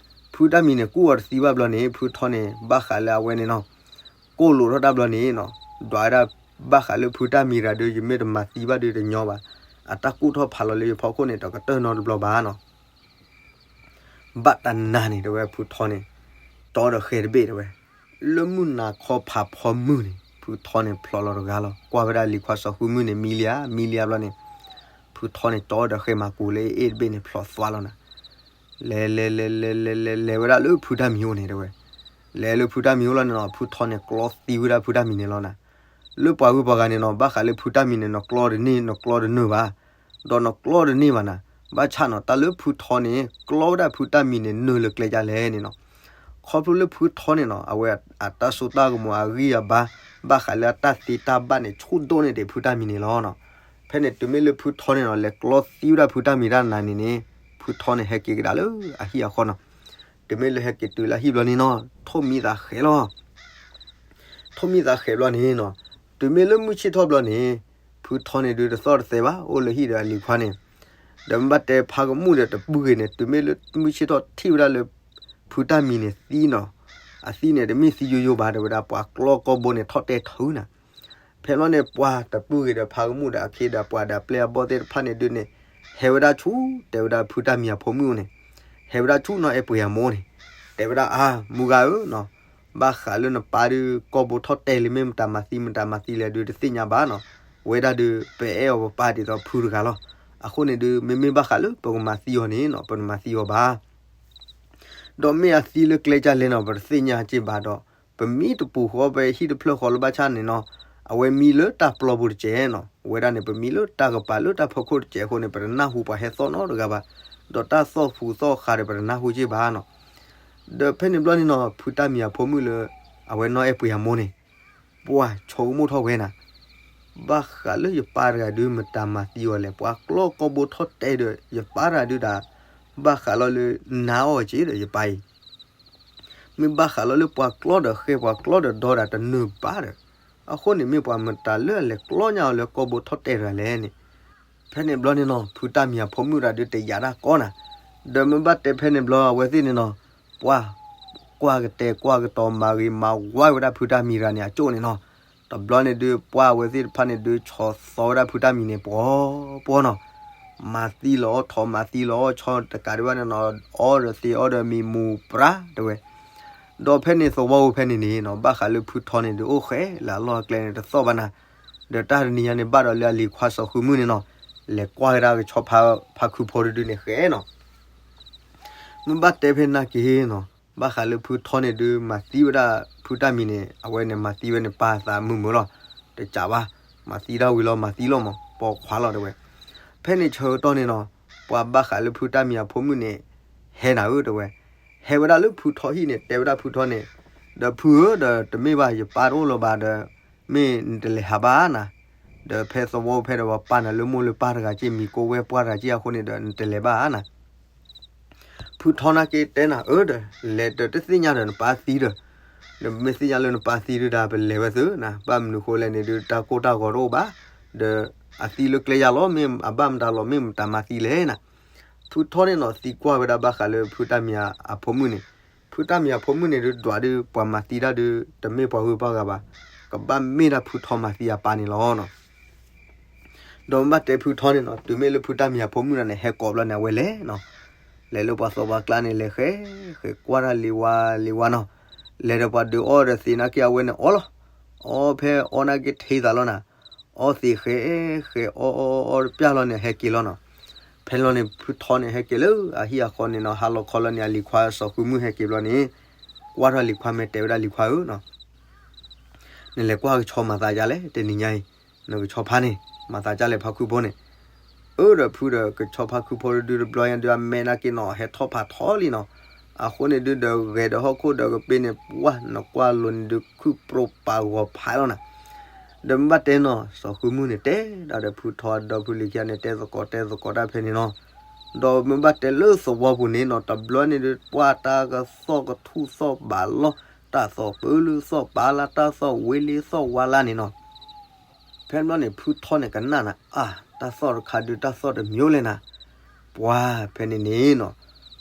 ဖုတၢ်မံၤန့ၣ်ကူၣ်အီၤတသံဘၣ်ဘျီန့ၣ် ဖုထီန့ၣ် ဘၣ်ဃးလၢအဝဲန့ၣ်နီၤ, ကိၢ်လိာ်ထီၣ်တၢ်ဘျီန့ၣ်နီၤ, ဒွးဝဲဒၣ်ဘၣ်ဃးလၢဖုတၢ်မံၤတဂၤဒီး ယမ့ၢ်တမၤသံဘၣ်ဒီးတညီဘၣ်. အတၢ်ကူၣ်ထီၣ်ဖးလီၤလၢယဖီခိၣ်န့ၣ် တကတၢၢ်နီတဘျီဘၣ်နီၤ. ဘၣ်တနၤန့ၣ်တဲဝဲ ဖုထီန့ၣ် တီဒီးဃဲတဘ့ၣ်တဲဝဲ, လၢမုၢ်နၤခီဖးဖီမုၢ်န့ၣ် ဖုထီန့ၣ်ဖျိးလီၤတဂၤလီၤ. ကွၢ်ဝဲဒၣ်လံၤခွါစီၤဃုမုၢ်န့ၣ် မံလံဧါ မံလံဧါဘျီန့ၣ်, ဖုထီန့ၣ်တီဒီးဃဲမၤကူၤလၢအ့ၣ်တဘ့ၣ်န့ၣ် ဖျိးသွါလီၤနၤ. လဲၤလဲၤလဲၤလဲၤလဲၤလဲၤလဲၤဝဲဒၣ်လၢဖုတၢ်မံၤအိၣ်န့ၣ်တဲဝဲ, လဲၤလၢဖုတၢ်မံၤအိၣ်လီၤန့ၣ်နီၤ, ဖုထီန့ၣ်ကျီသံဝဲဒၣ်ဖုတၢ်မံၤန့ၣ်လီၤနၤ. လၢပှၤဂုၤပှၤဂၤန့ၣ်နီၤ, ဘၣ်ဃးလၢဖုတၢ်မံၤန့ၣ် နကျီတန့ၢ် နကျီတန့ၢ်ဘၣ်, ဒီးနကျီတန့ၢ်ဘၣ်နၤ. ဘၣ်ဆၣ်နီၤ တၢ်လၢဖုထီန့ၣ် ကျီဝဲဒၣ်ဖုတၢ်မံၤန့ၣ် နုာ်လၢကျဲဒ်လဲၣ်န့ၣ်နီၤ. ခီဖျိလၢဖုထီန့ၣ်နီၤ အဝဲအတၢ်စိတၢ်ကမီၤအဂံၢ်အဘါ ဘၣ်ဃးလၢအတၢ်သ့တၢ်ဘၣ်န့ၣ် ဆူၣ်ဒိၣ်န့ၢ်ဒံးဖုတၢ်မံၤန့ၣ်လီၤနီၤ. ဖဲန့ၣ် တုၤမ့ၢ်လၢဖုထီန့ၣ်နီၤ လဲၤကျီသံဝဲဒၣ်ဖုတၢ်မံၤတၢ်နၤန့ၣ်န့ၣ် ဖုထီန့ၣ်ဟဲက့ၤကဒါလၢအဟံၣ်အဃီနီၤ. တုၤမ့ၢ်လၢဟဲက့ၤတုၤလၢအဟံၣ်ဘျီန့ၣ်နီၤ ထိၣ်မံသးဃဲးလီၤ. ထိၣ်မံသးဃဲးဘျီန့ၣ်နီၤ, တုၤမ့ၢ်လၢမုၢ်ဆ့ၣ်ထီၣ်ဘျီန့ၣ် ဖုထီန့ၣ်ဒုးတသီၣ်တသဲဘၣ် အိၣ်လၢဟံၣ်ဒီးအလံၤခွါန့ၣ်. ဒီးမ့ၢ်ဘၣ်တဲဖါကမူၣ်ဒီးတပုၢ်ဂ့ၤန့ၣ် တုၤမ့ၢ်လၢမုၢ်ဆ့ၣ်ထီၣ်ထံၣ်ဝဲဒၣ်လၢ ဖုတၢ်မံၤန့ၣ်သံနီၤ, အသံန့ၣ် တမ့ၢ်သံယိယိဘၣ် တဲဝဲဒၣ် ပှၤကျီကိာ်ဘိန့ၣ် ထီၣ်တဲထုးနၤ. ဖဲဘျီန့ၣ် ပှၤတပုၢ်ဂ့ၤဒီးဖါကမူၣ်ဒီးအခ့ဒီးပှၤဒီးအပျဲၢ်အဘီၣ်သ့ၣ်တဖၣ်န့ၣ်ဒုးန့ၣ် ဟဲဝဲဒၣ်ဆူ တဲဝဲဒၣ်ဖုတၢ်မံၤအဖိမုၣ်န့ၣ်, ဟဲဝဲဒၣ်ဆူနီၢ်အဲၣ်ပှ့ၤအမိၢ်န့ၣ်, တဲဝဲဒၣ်အါ မုၢ်ဂၤဧၢနီၤ, ဘၣ်ဃးလၢနပၢ်ဒုး ကီၢ်ဘိထီၣ်တဲာ်လံ မ့ၢ်မတၤမၤသံ မတၤမၤသံလဲၣ်ဒုး တသ့ၣ်ညါဘၣ်နီၤ. ဝဲဒၣ်ဒုး ပအဲၣ်အီၤပပၢ်ဒ်သိးဖုတဂၤလီၤ. အဃိန့ၣ်ဒုး မ့မ့ၢ်ဘၣ်ဃးလၢပကမၤသံအီၤန့ၣ်နီၤ ပတမၤသံအီၤဘၣ်. ဒီးမ့ၢ်အသံလၢကျဲကၢ်လဲၣ်နီၤ ပတသ့ၣ်ညါက့ဘၣ်ဒီး ပမံတပူၤဃီ ပဟံၣ်တဖျၢၣ်ဃီလၢဘၣ်ဆၣ်န့ၣ်နီၤ အဝဲမံလၢတၢ်ပျီပူၤတကဲးနီၤ. ဝဲဒၣ်န့ၣ် ပမံလၢတၢ်ကပၤလၢတၢ်ဖီခိၣ်တကဲးအဃိန့ၣ် ပတနၢ်ဟူပှၤဟဲသီၣ်နီတဂၤဘၣ်. ဒီးတၢ်သီၣ်ဖှူသီၣ်ဃးဒီး ပတနၢ်ဟူက့ဘၣ်နီၤ. ဒီးဖဲန့ၣ်ဘျီန့ၣ်နီၤ ဖုတၢ်မံၤအဖိမုၣ်လၢ အဝဲနီၢ်အဲၣ်ပှ့ၤအမိၢ်န့ၣ် ပှၤဆိကမိၣ်ထီၣ်ဝဲနၤ ဘၣ်ဃးလၢယပၢ်တဂၤဒုး မတၤမၤသံအီၤလဲၣ်. ပှၤကျီကီၢ်ဘိထီၣ်တဲာ်ဒီး ယပၢ်တဂၤဒုးဒၣ် ဘၣ်ဃးလီၤလၢ နါအီၣ်က့ဒီးယပၢ်အံၤ မ့ၢ်ဘၣ်ဃးလီၤလၢပှၤကျီဒီးဃဲ ပှၤကျီဒီးဒီဒၣ်တနၢၤဘၣ်ဒီး အဃိန့ၣ်မ့ၢ်ပှၤမတၤလၢ အလဲၤကျီညါအီၤလၢကီၢ်ဘိထီၣ်တဲာ်တဂၤလဲၣ်န့ၣ်. ဖဲန့ၣ်ဘျီန့ၣ်နီၤ ဖုတၢ်မံၤအဖိမုၣ်တဂၤဒုး တယာ်တၢ်ကီနၤ. ဒီးမ့ၢ်ဘၣ်တဲဖဲန့ၣ်ဘျီ အဝဲသ့ၣ်န့ၣ်နီၤ ပှၤ ကွၢ်ကတဲာ်ကွၢ်ကတီၤ မၤဂ့ၤမၤဝါဝဲဒၣ်ဖုတၢ်မံၤတဂၤန့ၣ် အကၠိၣ်န့ၣ်နီၤ. တဘျီန့ၣ်ဒုး ပှၤအဝဲသ့ၣ်တဖၣ်န့ၣ်ဒုး ဆီၣ်သီဝဲဒၣ်ဖုတၢ်မံၤန့ၣ် ပှီၤပှီၤနီၤ. မၤသံလီၤအီၤ ထီၣ်မၤသံလီၤအီၤ ဆီတကးဒံးဘၣ်န့ၣ်နီၤ အီဒီးသ့အီဒီးမံၤမူၤပြါတဲဝဲ. ဒီးဖဲန့ၣ်သဝီဖိဖဲန့ၣ်န့ၣ်နီၤ ဘၣ်ဃးလၢဖုထီန့ၣ်ဒုး အိၣ်ဃဲလၢအလီၢ်အကျဲန့ၣ် တသီၣ်ဘၣ်နၤ. ဒီးတၢ်တနံၤညါန့ၣ် ဘၣ်ဒီးလၢအလံၤခွါစီၤဃုမုၣ်န့ၣ်နီၤ လဲၤကွၢ်ဝဲဒၣ်ကဆီဖါခုဖီတဒုန့ၣ်ဃဲနီၤ. မ့ၢ်ဘၣ်တဲဖဲနာ်က့ၤနီၤ ဘၣ်ဃးလၢဖုထီန့ၣ်ဒုး မၤသံဝဲဒၣ်ဖုတၢ်မံၤန့ၣ် အဝဲန့ၣ်မၤသံဝဲန့ၣ် ပၢ်သးမုာ်မုာ်လီၤ. တကးဘၣ် မၤသံဒၣ်ဝံၤလီၤ မၤသံလီၤမး ပိာ်ခွါလီၤတဲဝဲ. ဖဲန့ၣ်ဆၢကတီၢ်န့ၣ်နီၤ ပှၤဘၣ်ဃးလၢဖုတၢ်မံၤအဖိမုၣ်န့ၣ် ဟဲနၤဧၢတဲဝဲ. ဟဲဝဲဒၣ်လၢဖုထီဟံၣ်န့ၣ် တဲဝဲဒၣ်ဖုထီန့ၣ် ဒီးဖုဧၢ ဒီးတမ့ၢ်ဘၣ် ယပၢ်တအိၣ်လၢၤဘၣ်ဒီး မ့ၢ်နတလဲၤဟးဘၣ်နၤ. ဒီးဖဲသဝီဖဲဒီးပှၤပာ်နၤလၢမိၢ်လၢပၢ်တဂၤက့ မံၤကိးဝဲပှၢ်တဂၤက့အဃိန့ၣ်ဒီး နတလဲၤဘၣ်နၤ. ဖုထီနာ်က့တဲနၤဧၢဒီး လဲၤဒီးတသ့ၣ်ညါဒီးနပၢ်သံဒီး နမ့ၢ်သ့ၣ်ညါလၢနပၢ်သံဒုးဒၣ် ပလဲၤဝဲသုနၤ. ဘၣ်မနုၤဃိလဲၣ်န့ၣ်ဒုး တၢ်ကိၢ်တၢ်ဂီၤတအိၣ်ဘၣ်. ဒီးအသံလၢကျဲယၤလီၤ မ့ၢ်အဘၣ်မတၤလီၤ မ့ၢ်မတၤမၤသံလဲၣ်နၤ. ဖုထီန့ၣ်နီၤ သံကွၢ်ဝဲဒၣ်ဘၣ်ဃးလၢဖုတၢ်မံၤအဖိမုၣ်န့ၣ် ဖုတၢ်မံၤအဖိမုၣ်န့ၣ်ဒုး ဒွးဒုး ပှၤမၤသံတၢ်ဒုး တမ့ၢ်ပှၤဂုၤပှၤဂၤဘၣ်. ကဘၣ်မ့ၢ်ဒၣ်ဖုထီမၤသံအပၢ်န့ၣ်လီၤနီၤ. ဒီးမ့ၢ်ဘၣ်တဲဖုထီန့ၣ်နီၤ တုၤမ့ၢ်လၢဖုတၢ်မံၤအဖိမုၣ်တဂၤန့ၣ် ဟဲကိးဘျီန့ၣ် အဝဲလဲၤနီၤ. လဲၤလၢပှၤသီပှၤကျါန့ၣ် လဲၤဃဲ ဃဲကွၢ်တၢ်လံၤဝါလံၤဝါနီၤ. လဲၤဒီးပှၤဒုးအီၣ်ဒီးသ့ၣ်နာ်က့ အဝဲန့ၣ်အီလီၤ. အီဖဲအီနာ်က့ထံသးလီၤနၤ. အီသ့ၣ်ဃဲ ဃဲအီအီအီတပျၢ်လီၤန့ၣ် ဟဲက့ၤလီၤနီၤ. ဖဲလီၤန့ၣ် ဖုထီန့ၣ် ဟဲက့ၤလၢအဟံၣ်အဃီန့ၣ်နီၤ. ဟါလီၤခီလီၤန့ၣ် အလံၤခွါစီၤဃုမုၣ်ဟဲက့ၤဘျီန့ၣ် ကွၢ်ထီၣ်လံၤခွါမဲာ်တဲဝဲဒၣ်လံၤခွါဧၢနီၤ နလဲၤကွၢ်ကဆီမၤသးဒ်လဲၣ် တနံၤညါအံၤ, နကဆီဖါန့ၣ် မၤသးဒ်လဲၣ်ဖါခုဖိန့ၣ်. အၢဒီးဖုဒီးကဆီဖါခုဖိဒုးတဘျီညါဒုး အမဲာ်နာ်က့နီၤ ဟဲထီၣ်ဖးထီလံနီၤ. အဃိန့ၣ်ဒုးဒီးဂဲၤဒီးဟီၣ်ခိၣ်ဒီးကပ့ၤန့ၣ် ပှၢ်နကွၢ်လိၤန့ၣ်ဒုး ခုၣ်ပြိပာ်ဂီၤဖးလီၤနၤ. ဒီးမ့ၢ်ဘၣ်တဲနီၤ စီၤဃုမုၣ်န့ၣ် တဲဒၣ်ဒီးဖုထီဒီးဖုလံၤခံဂၤန့ၣ် တဲသကိးတဲသကိးတၢ်ဖဲန့ၣ်နီၤ. ဒီးမ့ၢ်ဘၣ်တဲလၢသဝီပူၤန့ၣ်နီၤ တဘျီန့ၣ်ဒုး ပှၢ်တၢ်ကသီၣ်ကထူၣ်သီၣ်ဘးလီၤ, တၢ်သီၣ်ပၢလၢသီၣ်ပာ်လၢ် တၢ်သီၣ်ဝ့လ့သီၣ်ဝါလၢ်န့ၣ်နီၤ. ဖဲန့ၣ်ဘျီန့ၣ် ဖုထီန့ၣ်ကနၣ်နၤ အါ တၢ်သီၣ်တခါဒုး တၢ်သီၣ်တမံၤလဲၣ်နၤ. ပှၤဖဲန့ၣ်န့ၣ်နီၤ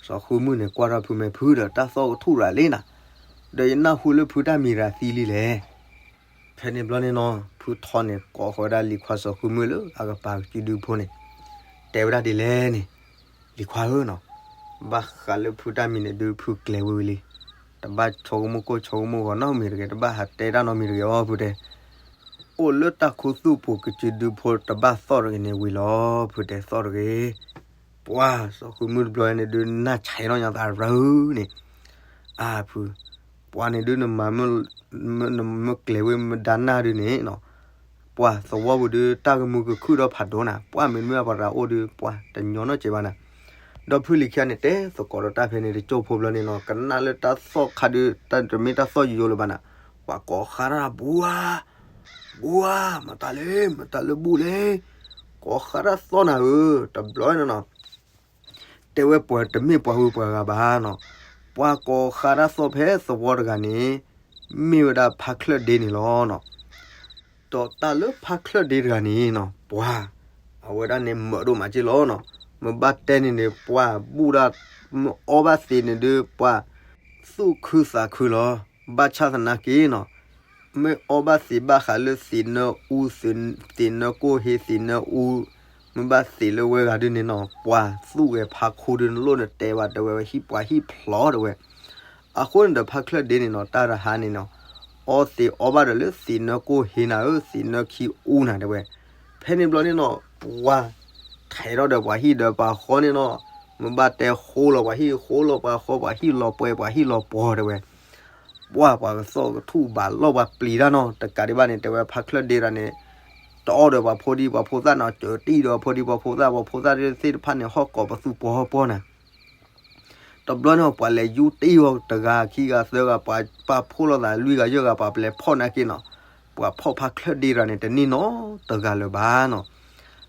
စီၤဃုမုၣ်န့ၣ် ကွၢ်ထီၣ်ဖုမဲာ်ဖုဒီး တၢ်သီၣ်ကထူၣ်ရၤလံနၤ. ဒီးယနၢ်ဟူလၢဖုတၢ်မံၤရၤသံလံလဲၣ်. ဖဲန့ၣ်ဘျီန့ၣ်နီၤ ဖုထီန့ၣ် ကိးဃီၤဝဲဒၣ်လံၤခွါစီၤဃုမုၣ်လၢအကပၤကစုဒုဖိန့ၣ် တဲဝဲဒၣ်ဒ်လဲၣ်န့ၣ်, လံၤခွါဧၢနီၤ, ဘၣ်ဃးလၢဖုတၢ်မံၤန့ၣ်ဒုး ဖုကျဲၤဝံၤဝံၤလံ. တဘၣ်ဆိကမိၣ်ကိၢ်ဆိကမိၣ်ဂီၤနီတမံၤတဂ့ၤ, တဘၣ်ဟးတဲတၢ်နီတမံၤတဂ့ၤအီၤ ဖုတဲ. အိၣ်လၢတၢ်ခူသူၣ်ပူၤကစုဒုဖိတဘၣ်သီၣ်တဂ့ၤန့ၣ်ဝံၤလီၤ ဖုတဲသီၣ်တဂ့ၤ. ပှၤစီၤဃုမုၣ်တဘျီန့ၣ်ဒုး နၢ်ဆါအီၣ်နီၢ်ညါသးရၢန့ၣ်, အါဖု, ပှၤန့ၣ်ဒုး နမၤ နမ့ၢ်ကျဲၤဝဲမဒါနၢ်ဒုးန့ၣ်နီၤ, ပှၤသဝီပူၤဒုး တၢ်ကမုာ်ကခုၣ်ဒီးဖးဒိၣ်နၤ, ပှၤမ့တမ့ၢ်ပှၤတဂၤအိၣ်ဒုး ပှၤတညီနီတစဲးဘၣ်နၤ. ဒီးဖုလံၤခံဂၤန့ၣ် တဲသကိးဒီးတၢ်ဖဲန့ၣ် တကၠိၢ်ဖိဘျီန့ၣ်နီၤ, ကနၣ်လၢတၢ်သီၣ်ခါဒုး တၢ်တမ့ၢ်တၢ်သီၣ်ယိယိလၢၤဘၣ်နၤ, ပှၤကိးဃါတၢ်ဘှါ ဘှါ, မတၤလဲၣ် မတၤလၢဘူၣ်လဲၣ်, ကိးဃါတၢ်သီၣ်နၤဧၢ, တဘျီန့ၣ်နီၤ တဲဝဲပှၤတမ့ၢ်ပှၤဂုၤပှၤဂၤဘၣ်နီၤ, ပှၤကိးဃါတၢ်သီၣ်ဖဲသဝီတဂၤန့ၣ် မ့ၢ်ဝဲဒၣ်ဖါချၢၣ်ဒ့န့ၣ်လီၤနီၤ. ဒီးတၢ်လၢဖါချၢၣ်ဒ့တဂၤန့ၣ်နီၤ ပှၤ အဝဲဒၣ်န့ၣ်မၢးဒိၣ်မးက့လီၤနီၤ, မ့ၢ်ဘၣ်တဲန့ၣ်န့ၣ် ပှၤဘူၣ်ဒၣ် မ့ၢ်အီဘၣ်သ့းန့ၣ်ဒုး ပှၤသူၣ်ခုသးခုလီၤ. ဘၣ်ဆၣ်သနာ်က့နီၤ မ့ၢ်အီဘၣ်သ့းဘၣ်ဃးလၢသ့းနၢအူ သ့းနၢကိၢ်ဟ့ သ့းနၢအူ, မ့ၢ်ဘၣ်သ့းလၢဝဲဂၤဒုးန့ၣ်နီၤ ပှၤသူၣ်ဂဲၤဖါခိၣ်ဒုး နလိၣ်နတဲဘၣ်တဲဝဲ ဟံၣ်ပှၤဟံၣ်ဖျိးတဲဝဲ. အဃိန့ၣ်ဒီးဖါချၢၣ်ဒ့န့ၣ်နီၤ တၢ်တဟါန့ၣ်နီၤ အီသံးအီဘၣ်ဒီးလၢသံးနၢကိၢ်ဟ့နၤဧၢ သံးနၢခံအူနၤတဲဝဲ. ဖဲန့ၣ်ဘျီန့ၣ်နီၤ ပှၤ ထဲးထီၣ်ဒီးပှၤဟံၣ်ဒီးပှၤဃီန့ၣ်နီၤ, မ့ၢ်ဘၣ်တဲဃိလီၤပှၤဟံၣ် ဃိလီၤပှၤဃီ ပှၤဟံၣ်လီၤပှဲၤ ပှၤဟံၣ်လီၤပှီၤတဲဝဲ. ပှၤ ပှၤကသီၣ်ကထူၣ်ဘၣ်လီၢ်ပှၤပျံၤတၢ်နီၤ တကးဒံးဘၣ်န့ၣ် တဲဝဲဖါချၢၣ်ဒ့တဂၤန့ၣ် တအီၣ်ဒီးပှၤဖိဒံပှၤဖိသၣ်နီၤ စၢၤတံၢ်ဒီးပှၤဖိဒံပှၤဖိသၣ် ပှၤဖိသၣ်သ့ၣ်တဖၣ်န့ၣ် ဟီၣ်ကိးပသူပှီၤဟီၣ်ပှီၤနၤ တဘျီန့ၣ် ပှၤလဲၤယူတ့ၢ်အီၤတဂၤခံဂၤသၢဂၤ ပှၤပာ်ဖှိၣ်လိာ်သးလွံၢ်ဂၤယဲၢ်ဂၤ ပှၤပလဲၤဖီၣ်နာ်က့နီၤ, ပှၤဖီၣ်ဖါချၢၣ်ဒ့တဂၤန့ၣ် တန့ၢ်နီတဂၤလၢၤဘၣ်နီၤ.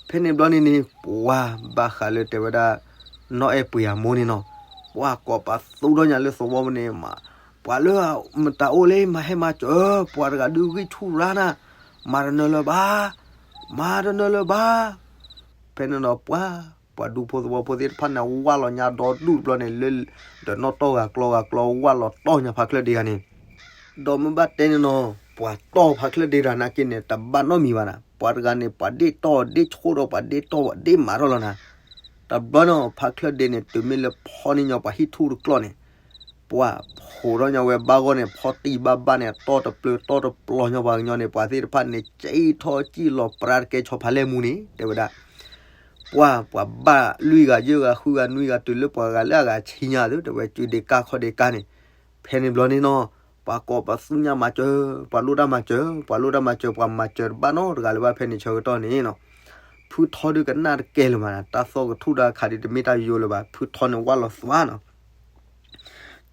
ဖဲန့ၣ်ဘျီန့ၣ်န့ၣ် ပှၤဘၣ်ဃးလၢတဲဝဲဒၣ် နီၢ်အဲၣ်ပှ့ၤအမိၢ်န့ၣ်နီၤ, ပှၤကိးပသူထီၣ်ညါလၢသဝီပူၤန့ၣ် မၤ ပှၤလၢမတၤအိၣ်လဲၣ် မၤဟဲမၤစၢၤ, ပှၤတဂၤဒုးဂံၢ်ဆူၣ်ရါနၤ, မၤတနၢၤလၢၤဘၣ်, မၤတနၢၤလၢၤဘၣ်. ဖဲန့ၣ်ဒီးပှၤ ပှၤဒူဖိသဝီဖိသ့ၣ်တဖၣ်န့ၣ် ဝၢ်လီၤညါဒီဒူၣ်တဘျီန့ၣ် လၢဒီးနီၣ်တီၢ်ဂၤကျီဂၤကျီ ဝၢ်လီၤတီၢ်ညါဖါချၢၣ်ဒ့တဂၤန့ၣ်, ဒီးမ့ၢ်ဘၣ်တဲန့ၣ်နီၤ ပှၤတီၢ်ဖါချၢၣ်ဒ့တဂၤနာ်က့န့ၣ် တဘၣ်နီတမံၤဘၣ်နၤ, ပှၤတဂၤန့ၣ် ပှၤဒ့ၣ်တီၢ်ဒ့ၣ်ဆိၣ်ဒီး ပှၤဒ့ၣ်တီၢ်ဒ့ၣ်မးထီၣ်လီၤနၤ. တဘျီန့ၣ် ဖါချၢၣ်ဒ့န့ၣ် တုၤမ့ၢ်လၢဖီန့ၢ်ညီပှၤဟံၣ်ထူၣ်တကျီၢ်န့ၣ် ပှၤဖှိးထီၣ်ညီဝဲဘၣ်ဂီၢ်န့ၣ် ဖီတံၢ်ဘၣ်ဘၣ်န့ၣ် တီၢ်တပျၢၤတီၢ်တပျီၤညီပှၤကညီန့ၣ် ပှၤသ့ၣ်တဖၣ်န့ၣ် ကံၣ်ထီၣ်ကံၣ်လီၤပြါတကဲဆီဖါလဲၢ်မူန့ၣ် တဲဝဲဒၣ် ပှၤ ပှၤဘၣ်လွံၢ်ဂၤယဲၢ်ဂၤဃုဂၤနွံဂၤတုၤလၢပှၤဂၤလၢအဂၤဆံညါသု တဲဝဲ စုဒ့ကၢ်ခီၣ်ဒ့ကၢ်န့ၣ်, ဖဲန့ၣ်ဘျီန့ၣ်နီၤ ပှၤကိးပသူညါမၤစၢၤ ပှၤလိၣ်တၢ်မၤစၢၤ ပှၤလိၣ်တၢ်မၤစၢၤ ပှၤမၤစၢၤတဘၣ်နီတဂၤလၢၤဘၣ် ဖဲန့ၣ်ဆၢကတီၢ်န့ၣ်နီၤ, ဖုထီဒုးကနၣ်တကဲလၢၤမး တၢ်သီၣ်ကထူၣ်တၢ်ခးဒုးတမ့ၢ်တၢ်ယိယိလၢၤဘၣ် ဖုထီန့ၣ်ဝၢ်လီၤသွါနီၤ.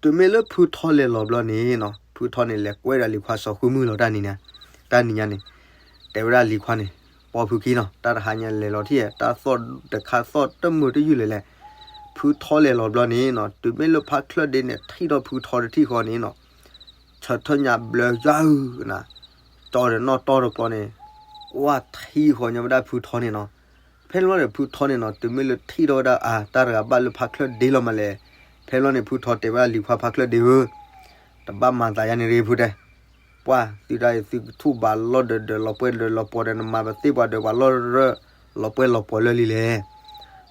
တုၤမ့ၢ်လၢဖုထီလဲၤလီၤဘျီန့ၣ်နီၤ ဖုထီန့ၣ်လဲၤကွဲဒီးလံၤခွါစီၤဃုမုၢ်လီၤတၢ်နံၤညါ, တၢ်နံၤညါန့ၣ်, တဲဝဲဒၣ်လံၤခွါန့ၣ်, ပီဖုခံနီၤ တၢ်တဟါညါလဲၤလီၤထံၣ် တၢ်သီၣ်တခါသီၣ်တမုာ်တယုၢ်လဲၤလဲၣ်, ဖုထီလဲၤလီၤဘျီန့ၣ်နီၤ တုၤမ့ၢ်လၢဖါချၢၣ်ဒ့န့ၣ် ထံၣ်ထီၣ်ဖုထီတထံၣ်ဃီန့ၣ်နီၤ ဆၢထၢၣ်ညါဘျၢယါအုၣ်နၤ, ကၠီဒီးနီၣ်တီၢ်တကျီန့ၣ်, ကွၢ်ထံဃီညီဝဲဒၣ်ဖုထီန့ၣ်နီၤ. ဖဲန့ၣ်ဘျီန့ၣ် ဖုထီန့ၣ်နီၤ တုၤမ့ၢ်လၢထံၣ်ထီၣ်ဝဲဒၣ်အတၢ်တဂၤဘၣ်လၢဖါချၢၣ်ဒ့လီၤမးလဲၣ်. ဖဲန့ၣ်ဘျီန့ၣ် ဖုထီတဲဝဲဒၣ်လံၤခွါဖါချၢၣ်ဒ့ဧၢ, တဘၣ်မၤသးယါန့ၣ်ရ့ဖုတဲ, ပှၤသုဒၣ်အံၤ သုကထူၣ်ဘးလီၢ်ဒၢးဒၢးလီၤပှဲၤဒၢးလီၤပှီၤဒီး နမၤပသ့ၣ်ပှၤဒၢးပှၤလီၢ်ရၢၢ် လီၤပှဲၤလီၤပှီၤလၢလံလဲၣ်.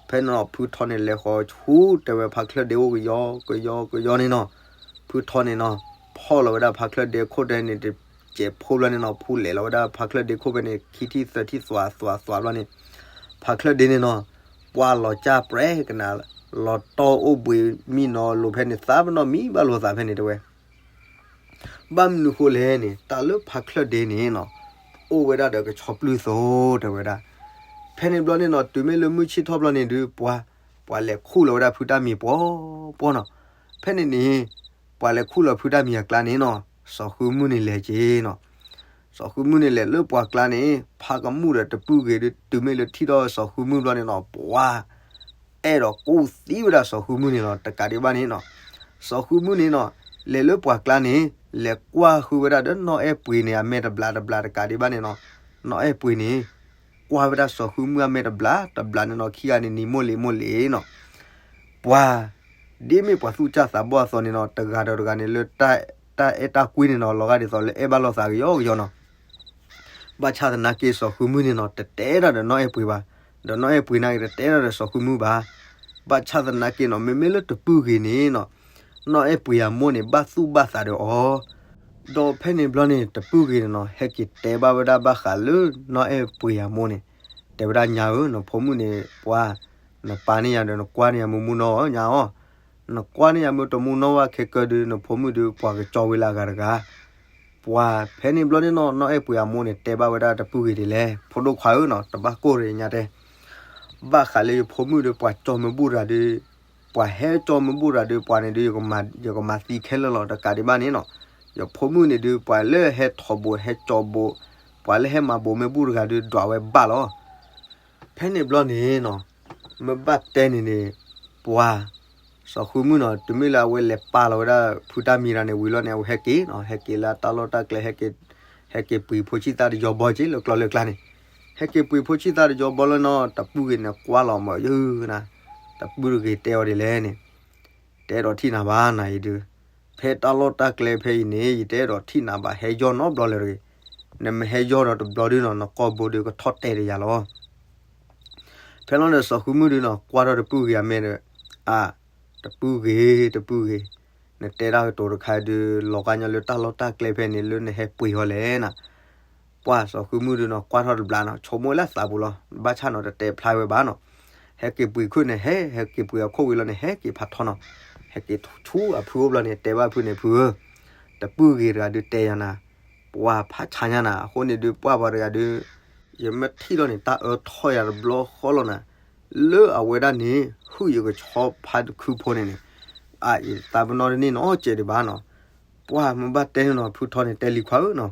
ဖဲန့ၣ်နီၤ ဖုထီန့ၣ်လဲၤဃီၤဆူတဲဝဲဖါချၢၣ်ဒ့အိၣ်ကယီကယီကယီန့ၣ်နီၤ, ဖုထီန့ၣ်နီၤ ဖီၣ်လီၤဝဲဒၣ်ဖါချၢၣ်ဒ့ခိၣ်တဲန့ၣ် တစဲးဖိဘျီန့ၣ်နီၤ ဖုလဲၤလီၤဝဲဒၣ်ဖါချၢၣ်ဒ့ခိၣ်ဖဲန့ၣ် ခံထံၣ်သၢထံၣ်သွးသွးသွးဘျီန့ၣ်, ဖါချၢၣ်ဒ့န့ၣ်နီၤ ပှၤလီၤကၢ်ပြဲကနၤ လီၤတီၢ်အိၣ်ဘှံးမံနီၤလိၤဖဲန့ၣ် သးပနီၣ်မံဘၣ်လိာ်သးဖဲန့ၣ်တဲဝဲ ဘၣ်မနုၤဃိလဲၣ်န့ၣ် တၢ်လၢဖါချၢၣ်ဒ့န့ၣ်နီၤ အိၣ်ဝဲဒၣ်ဒီးကဆီပျုၢ်သိတဲဝဲဒၣ်. ဖဲန့ၣ်ဘျီန့ၣ်နီၤ တုၤမ့ၢ်လၢမုၢ်ဆ့ၣ်ထီၣ်ဘျီန့ၣ်ဒုး ပှၤ ပှၤလဲၤခူၣ်လီၤဝဲဒၣ်ဖုတၢ်မံၤပှီၤပှီၤနီၤ. ဖဲန့ၣ်န့ၣ် ပှၤလဲၤခူၣ်လီၤဖုတၢ်မံၤအကျါန့ၣ်နီၤ စီၤဃုမုၢ်န့ၣ်လဲၤက့ၤနီၤ. စီၤဃုမုၢ်န့ၣ်လဲၤလၢပှၤကျါန့ၣ် ဖးကမူၣ်ဒီးတပုၢ်ဂ့ၤဒုး တုၤမ့ၢ်လၢထံၣ်ထီၣ်စီၤဃုမုၢ်ဘျီန့ၣ်နီၤ ပှၤ အဲၣ်ဒိးကူၣ်သံဝဲဒၣ်စီၤဃုမုၢ်န့ၣ်လီၤ. တကးဒံးဘၣ်န့ၣ်နီၤ စီၤဃုမုၢ်န့ၣ်နီၤ လဲၤလၢပှၤကျါန့ၣ် လဲၤကွၢ်ဃုာ်ဝဲဒၣ်ဒီးနီၢ်အဲၣ်ပှ့ၤန့ၣ် အမဲာ်တဘျးတဘျးတကးဒံးဘၣ်န့ၣ်နီၤ နီၢ်အဲၣ်ပှ့ၤန့ၣ် ကွၢ်ဝဲဒၣ်စီၤဃုမုၢ်အမဲာ်တဘျးတဘျးန့ၣ်နီၤ ခံဂၤန့ၣ်နံၤမိၢ်လံၤမိၢ်လံၤနီၤ ပှၤ ဒ်မ့ၢ်ပှၤသူၣ်စၢ်သးဘီၣ်အသိးန့ၣ်နီၤ တဂၤဒီးတဂၤန့ၣ်လၢ တၢ်အဲၣ်တၢ်ကွံန့ၣ်နီၤ လီၤဂာ်ဒ်သိးလၢအဲၣ်ဘၣ်လိာ်သးကယီကယီနီၤ ဘၣ်ဆၣ်သနာ်က့စီၤဃုမုၢ်န့ၣ်နီၤ တတဲတၢ်ဒီးနီၢ်အဲၣ်ပှ့ၤဘၣ်, ဒီးနီၢ်အဲၣ်ပှ့ၤန့ၣ်တတဲတၢ်ဒီးစီၤဃုမုၢ်ဘၣ်. ဘၣ်ဆၣ်သနာ်က့နီၤ မ့မ့ၢ်လၢတပုၢ်ဂ့ၤန့ၣ်နီၤ နီၢ်အဲၣ်ပှ့ၤအမိၢ်န့ၣ် ဘၣ်သူၣ်ဘၣ်သးဒီးအီၤ ဒီးဖဲန့ၣ်ဘျီန့ၣ် တပုၢ်ဂ့ၤန့ၣ်နီၤ ဟဲက့ၤတဲဘၣ်ဝဲဒၣ်ဘၣ်ဃးလၢနီၢ်အဲၣ်ပှ့ၤအမိၢ်န့ၣ်, တဲဝဲဒၣ်ညါဧၢ နဖိမုၣ်န့ၣ် ပှၤ နပာ်န့ၢ်ယၤဒီးနကွၢ်န့ၢ်ယၤမူမူနီၢ်အီၤ ညါအီၤ, နကွၢ်န့ၢ်ယၤမ့ၢ်တမူနီၢ်ဘၣ်ခဲကၢဒုး နဖိမုၣ်ဒုးပှၤကကၠီဝဲလၢအဂၤတဂၤ ပှၤဖဲန့ၣ်ဘျီန့ၣ်နီၤ နီၢ်အဲၣ်ပှ့ၤအမိၢ်န့ၣ် တဲဘၣ်ဝဲဒၣ်တပုၢ်ဂ့ၤဒ်လဲၣ် ဖိဒိၣ်ခွါဧၢနီၤ တဘၣ်ကိၢ်ရ့ၣ်ညါတဲ, ဘၣ်ဃးလၢယဖိမုၣ်ဒုး ပှၤကၠီမ့ၢ်ဘူၣ်တဂၤဒုး, ပှၤဟဲကၠီမ့ၢ်ဘူၣ်တဂၤဒုး ပှၤန့ၣ်ဒုး ယကမၤသံခဲလၢာ်လီၤ တကးဒံးဘၣ်န့ၣ်နီၤ, ယဖိမုၣ်န့ၣ်ဒုး ပှၤလၢဟဲထိးဘိး ဟဲကၠီဘိး, ပှၤလၢဟဲမၤဘိးမ့ၢ်ဘူၣ်တဂၤဒုး ဒွးဝဲဘၣ်လီၤ. ဖဲန့ၣ်ဘျီန့ၣ်နီၤ, မ့ၢ်ဘၣ်တဲန့ၣ်န့ၣ်, ပှၤ စီၤဃုမုၣ်နီၤ တုၤမ့ၢ်လၢအဝဲလဲၤပာ်လီၤဝဲဒၣ် ဖုတၢ်မံၤတဂၤန့ၣ်ဝံၤလီၤန့ၣ် အဝဲဟဲက့ၤနီၤ, ဟဲက့ၤလၢတၢ်လီၢ်တၢ်ကျဲ ဟဲက့ၤပှ့ၤဖိဆံၣ်သၣ်တယီဘီက့ၤလၢကျီလၢကျါန့ၣ်, ဟဲက့ၤပှ့ၤဖိဆံၣ်သၣ်တယီဘီလၢနီၤ တပုၢ်ဂ့ၤန့ၣ် ကွၢ်လီၤမၢ်ယုၢ်နၤ, တပုၢ်တဂ့ၤတဲအီၤဒ်လဲၣ်န့ၣ်, တအဲၣ်ဒိးထံၣ်နၤဘၣ်နၤအံၤဒုး, ဖဲတၢ်လီၢ်တၢ်ကျဲဖဲအံၤန့ၣ် ယတအဲၣ်ဒိးထံၣ်နၤဘၣ် ဟဲယီၢ်နီတဘျီလၢၤတဂ့ၤ, နမ့ၢ်ဟဲယီၢ်ဒီးတဘျီဒုးနီၤ နကိာ်ဘိဒုးကထီၣ်တဲာ်တယၤလီၤ. ဖဲလီၤန့ၣ် စီၤဃုမုၣ်ဒုးနီၤ ကွၢ်ထီၣ်တပုၢ်ဂ့ၤအမဲာ်ဒီး, အါ, တပုၢ်ဂ့ၤ တပုၢ်ဂ့ၤ, နတဲတၢ်ကတိၤတခါဒုး လီၤဂာ်ညီလၢတၢ်လီၢ်တၢ်ကျဲဖဲန့ၣ် လၢနဟဲပှ့ၤဃီလဲၣ်နၤ. ပှၢ်စီၤဃုမုၢ်ဒုးနီၤ ကွၢ်ထီၣ်တဘျီနီၤ ဆိကမိၣ်လၢအသးပူၤလီၤ. ဘၣ်ဆၣ်နီၤ တတဲဖျါဝဲဘၣ်နီၤ. ဟဲက့ၤပှ့ၤခုၣ်န့ၣ် ဟဲ ဟဲက့ၤပှ့ၤအခိၣ်ဝံၤလီၤန့ၣ် ဟဲက့ၤဖးထီနီၤ. ဟဲက့ၤဆူအဖုအိၣ်ဘျီန့ၣ် တဲဘၣ်ဖုန့ၣ် ဖုဧၢ, တပုၢ်ဂ့ၤတဂၤဒုးတဲယၤနၤ, ပှၢ်ဖးဆါညါနၤ အဃိန့ၣ်ဒုး ပှၢ်ပှၤတဂၤဒုး ယမ့ၢ်ထံၣ်လီၤန့ၣ် တၢ်အၢထီၣ်ယၤတဘျီဃီလီၤနၤ. လၢအဝဲဒၣ်န့ၣ် ဟုၣ်ယကဆီဖါခုဖီန့ၣ်န့ၣ် အအံၤသးပနီတန့ၢ်နီတစဲးဒံးဘၣ်နီၤ. ပှၢ်မ့ၢ်ဘၣ်တဲန့ၣ်နီၤ ဖုထီန့ၣ် တဲလံၤခွါဧၢနီၤ,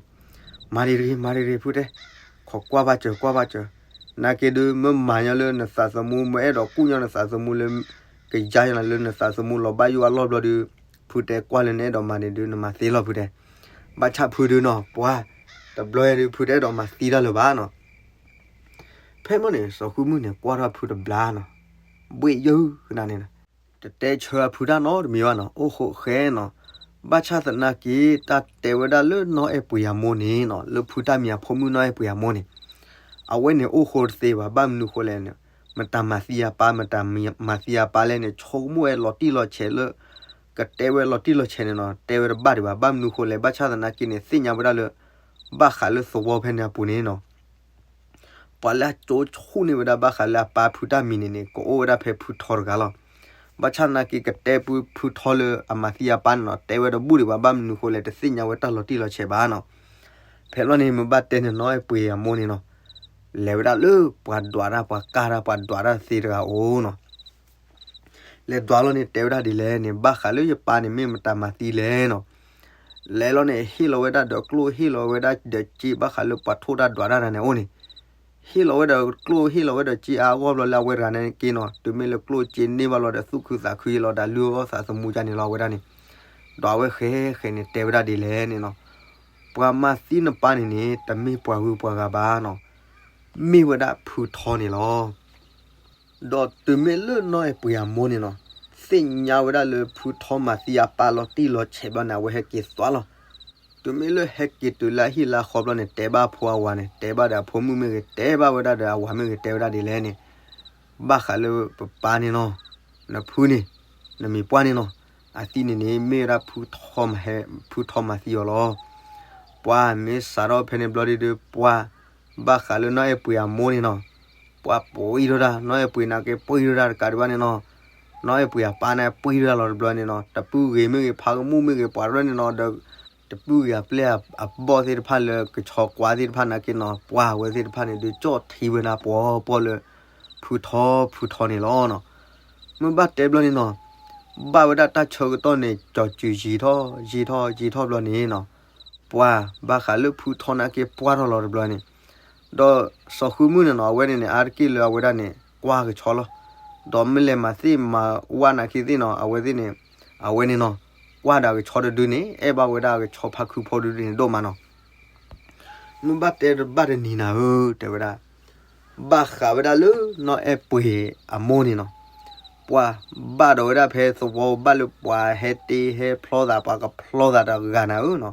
မၤတဂ့ၤ မၤတဂ့ၤ ဖုတဲ, ခိးကွၢ်ဘၣ်စၢၤ ကွၢ်ဘၣ်စၢၤ, နာ်က့ဒုးမ့ၢ်မၤညီလၢနသးသမူ မ့ၢ်အဲၣ်ဒိးကူၣ်ညီနသးသမူလၢ ကယါယၤနၤလၢနသးသမူလီၤဘၣ်ယိၣ်အလီၢ်ဘျီဒုး, ဖုတဲကွၢ်လၢနအဲၣ်ဒိးမၤန့ၣ်ဒုး နမၤသ့လီၤဖုတဲ. ဘၣ်ဆၣ်ဖုဒုးနီၤ ပှၢ်, တဘျီယဲဒုး ဖုတအဲၣ်ဒိးမၤသံတၢ်လၢၤဘၣ်နီၤ. ဖဲမ့ၢ်န့ၣ် စီၤဃုမုၢ်န့ၣ် ကွၢ်ထီၣ်ဖုတဘျီနီၤ, ဘှ့ၣ်ယုၢ်နၤန့ၣ် တတဲဆၢဖုတၢ်နီတမံၤဘၣ်နီၤ, အိၣ်ဃိးဃဲနီၤ. ဘၣ်ဆၣ်သနာ်က့ တၢ်တဲဝဲဒၣ်လၢနီၢ်အဲၣ်ပှ့ၤအမိၢ်န့ၣ်နီၤ, လၢဖုတၢ်မံၤအဖိမုၣ်နီၢ်အဲၣ်ပှ့ၤအမိၢ်န့ၣ်, အဝဲန့ၣ်အိၣ်ဃိတသ့ဘၣ်. ဘၣ်မနုၤဃိလဲၣ်န့ၣ်, မတၤမၤသံအပၢ် မတၤမၤသံအပၢ်လဲၣ်န့ၣ် ဆိကမိၣ်ဝဲလီၤတံၢ်လီၤဆဲးလၢ ကတဲဝဲလီၤတံၢ်လီၤဆဲးန့ၣ်နီၤ, တဲဝဲတဘၣ်ဒံးဘၣ်. ဘၣ်မနုၤဃိလဲၣ် ဘၣ်ဆၣ်သနာ်က့န့ၣ် သ့ၣ်ညါဝဲဒၣ်လၢ ဘၣ်ဃးလၢသဝီဖဲန့ၣ်အပူၤန့ၣ်နီၤ ပှၤလၢအကၠိဆူၣ်န့ၢ်ဝဲဒၣ်ဘၣ်ဃးလၢအပၢ်ဖုတၢ်မံၤန့ၣ်န့ၣ် ကအိၣ်ဝဲဒၣ်ဖဲဖုထီတဂၤလီၤ. ဘၣ်ဆၣ်သနာ်က့ ကတဲဖုထီလၢအမၤသံအပၢ်န့ၣ်နီၤ, တဲဝဲတဘူၣ်ဒံးဘၣ်. ဘၣ်မနုၤဃိလဲၣ် တသ့ၣ်ညါဝဲတၢ်လီၤတံၢ်လီၤဆဲးဘၣ်နီၤ. ဖဲလီၤန့ၣ် မ့ၢ်ဘၣ်တဲန့ၣ် နီၢ်အဲၣ်ပှ့ၤအမိၢ်န့ၣ်နီၤ, လဲၤဝဲဒၣ်လၢပှၤဒွးတၢ် ပှၤကၢ်တၢ် ပှၤဒွးတၢ်သ့တဂၤအိၣ်နီၤ. လဲၤဒွးလီၤန့ၣ် တဲဝဲဒၣ်ဒ်လဲၣ်န့ၣ် ဘၣ်ဃးလၢယပၢ်န့ၣ် မ့ၢ်မတၤမၤသံလဲၣ်နီၤ. လဲၤလီၤန့ၣ် ဟ့ၣ်လီၤဝဲဒၣ်ဒီးကျိၣ် ဟ့ၣ်လီၤဝဲဒၣ်ဒီးစ့ ဘၣ်ဃးလၢပှၤထိၣ်တၢ်ဒွးတၢ်တဂၤန့ၣ်အိၣ်န့ၣ်, ဟ့ၣ်လီၤဝဲဒီးကျိၣ် ဟ့ၣ်လီၤဝဲဒီးစ့အါအဂီၢ်ဘျီလၢအဝဲတဂၤန့ၣ်က့နီၤ, တုၤမ့ၢ်လၢကျိၣ်စ့န့ၢ်ဘၣ်လီၤဒီး သူၣ်ခုသးခုယလီၤ တၢ်လုၢ်အီၣ်သးသမူကန့ၣ်လီၤအဝဲဒၣ်န့ၣ်, ဒီးအဝဲဃဲဃဲန့ၣ် တဲဝဲဒၣ်ဒ်လဲၣ်န့ၣ်နီၤ, ပှၤမၤသံနပၢ်န့ၣ်န့ၣ် တမ့ၢ်ပှၤဂုၤပှၤဂၤဘၣ်နီၤ, မ့ၢ်ဝဲဒၣ်ဖုထီန့ၣ်လီၤ. ဒီးတုၤမ့ၢ်လၢနီၢ်အဲၣ်ပှ့ၤအမိၢ်န့ၣ်နီၤ, သ့ၣ်ညါဝဲဒၣ်လၢဖုထီမၤသံအပၢ်လီၤတံၢ်လီၤဆဲးဘျီန့ၣ် အဝဲဟဲက့ၤသွါလီၤ. တုၤမ့ၢ်လၢဟဲက့ၤတုၤလၢအဟံၣ်လၢအဃီဘျီန့ၣ် တဲဘၣ်အဖိအဝၤန့ၣ် တဲဘၣ်ဒီးအဖိမုၣ်မ့ၢ်ဂ့ၤ တဲဘၣ်ဝဲဒၣ်ဒီးအဝၤမ့ၢ်ဂ့ၤ တဲဝဲဒၣ်ဒ်လဲၣ်န့ၣ်, ဘၣ်ဃးလၢပပၢ်န့ၣ်နီၤ, နဖုန့ၣ်, နမံၤပှၢ်န့ၣ်နီၤ, အသံန့ၣ်န့ၣ် မ့ၢ်ဝဲဒၣ်ဖုထီမၤသံအီၤလီၤ. ပှၤမ့ၢ်စးထီၣ်ဖဲန့ၣ်ဘျီဒုး ပှၤ ဘၣ်ဃးလၢနီၢ်အဲၣ်ပှ့ၤအမိၢ်န့ၣ်နီၤ, ပှၤပှ့ၤထီၣ်တၢ် နီၢ်အဲၣ်ပှ့ၤနာ်က့ ပှ့ၤထီၣ်တၢ်တကးဒံးဘၣ်န့ၣ်နီၤ, နီၢ်အဲၣ်ပှ့ၤအပၢ်န့ၣ် ပှ့ၤထီၣ်တၢ်လီၤတဘျီန့ၣ်နီၤ, တပုၢ်ဂ့ၤမ့ၢ်ဂ့ၤ ဖးကမူၣ်မ့ၢ်ဂ့ၤ ပှၤရဲၣ်န့ၣ်နီၤ, ဒီး တပုၢ်ဂ့ၤအပျဲၢ်အဘီၣ်သ့ၣ်တဖၣ်လၢကဆီကွၢ်သ့ၣ်တဖၣ်နာ်က့နီၤ, ပှၤဝဲသ့ၣ်တဖၣ်န့ၣ်ဒုး ကၠီၣ်ထံဝဲဒၣ်ပှီၢ်ပှီၢ်လၢ ဖုထီဖုထီန့ၣ်လီၤနီၤ. မ့ၢ်ဘၣ်တဲဘျီန့ၣ်နီၤ, ဘၣ်ဝဲဒၣ်တၢ်ဆၢကတီၢ်န့ၣ် ကၠီၤစူၤယံာ်ထီၣ် ယံာ်ထီၣ် ယံာ်ထီၣ်ဘျီန့ၣ်နီၤ, ပှၤဘၣ်ဃးလၢဖုထီနာ်က့ ပှၢ်ထီၣ်လီၤတဘျီန့ၣ်, ဒီးစီၤဃုမုၢ်န့ၣ်နီၤ အဝဲန့ၣ်န့ၣ် အါတက့ၢ်လၢအဝဲဒၣ်န့ၣ် ကွၢ်ကဆီလီၤ. ဒီးမ့ၢ်လဲၤမၤသ့ၣ်မၤဝၣ်နာ်က့သ့ၣ်နီၤ အဝဲသ့ၣ်န့ၣ်, အဝဲန့ၣ်နီၤ, ကွၢ်ဒီးအကဆီတဒုန့ၣ် အဲၣ်ဘၣ်ဝဲဒၣ်အကဆီဖါခုဖီဒုန့ၣ်ဒိၣ်မးနီၤ. မ့ၢ်ဘၣ်တဲဘၣ်တနံၤနၤဧၢ တဲဝဲဒၣ်, ဘၣ်ဃးဝဲဒၣ်လၢနီၢ်အဲၣ်ပှ့ၤအမိၢ်န့ၣ်နီၤ, ပှၤဘၣ်ဒီးဝဲဒၣ်ဖဲသဝီဘၣ်လၢပှၤဟဲတ့ဟဲဖျီသး ပှၤကဖျီသးတဂၤနၤဧၢနီၤ,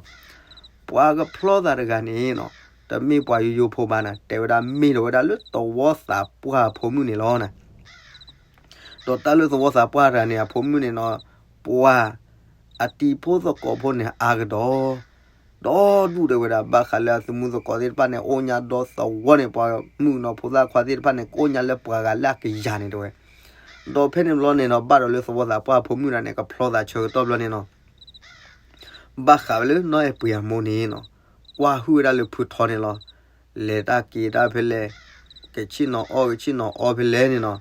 ပှၤကဖျီသးတဂၤန့ၣ်နီၤ, တမ့ၢ်ပှၤယိယိဖိဘၣ်နၤ, တဲဝဲဒၣ်မ့ၢ်ဒီးဝဲဒၣ်လၢသဝီသးပှၢ်အဖိမုၣ်န့ၣ်လီၤနၤ. ဒီးတၢ်လၢသဝီသးပှၢ်တဂၤန့ၣ် အဖိမုၣ်န့ၣ်နီၤ, ပှၤ အတံၤဖိသကိးဖိန့ၣ် အါကဒီး, ဒီဒူၣ်တဲဝဲဒၣ် ဘၣ်ဃးလၢအသမူသကိးသ့ၣ်တဖၣ်န့ၣ် အိၣ်ညါဒီသဝီန့ၣ် ပှၤမုၣ်ကနီၤဖိသၣ်ခွါသ့ၣ်တဖၣ်န့ၣ် ကအိၣ်ညါလၢပှၤဂၤလၢအကယၤန့ၣ်တဲဝဲ. ဒီးဖဲန့ၣ်ဘျီန့ၣ်နီၤ ဘၣ်ဒီးလၢသဝီသးပှၢ်အဖိမုၣ်တဂၤန့ၣ် ကဖျီသးဆၢကတီၢ်ဘျီန့ၣ်နီၤ ဘၣ်ဃးဝဲလၢနီၢ်အဲၣ်ပှ့ၤအမိၢ်န့ၣ်နီၤ, ကွၢ်ဟုၣ်ဝဲဒၣ်လၢဖုထီန့ၣ်လီၤ. လဲၤတၢ်က့ၤတၢ်ဖဲလဲၣ်, ကဆ့ၣ်နီၤအီၣ် ကဆ့ၣ်နီၤအီဖဲလဲၣ်န့ၣ်နီၤ,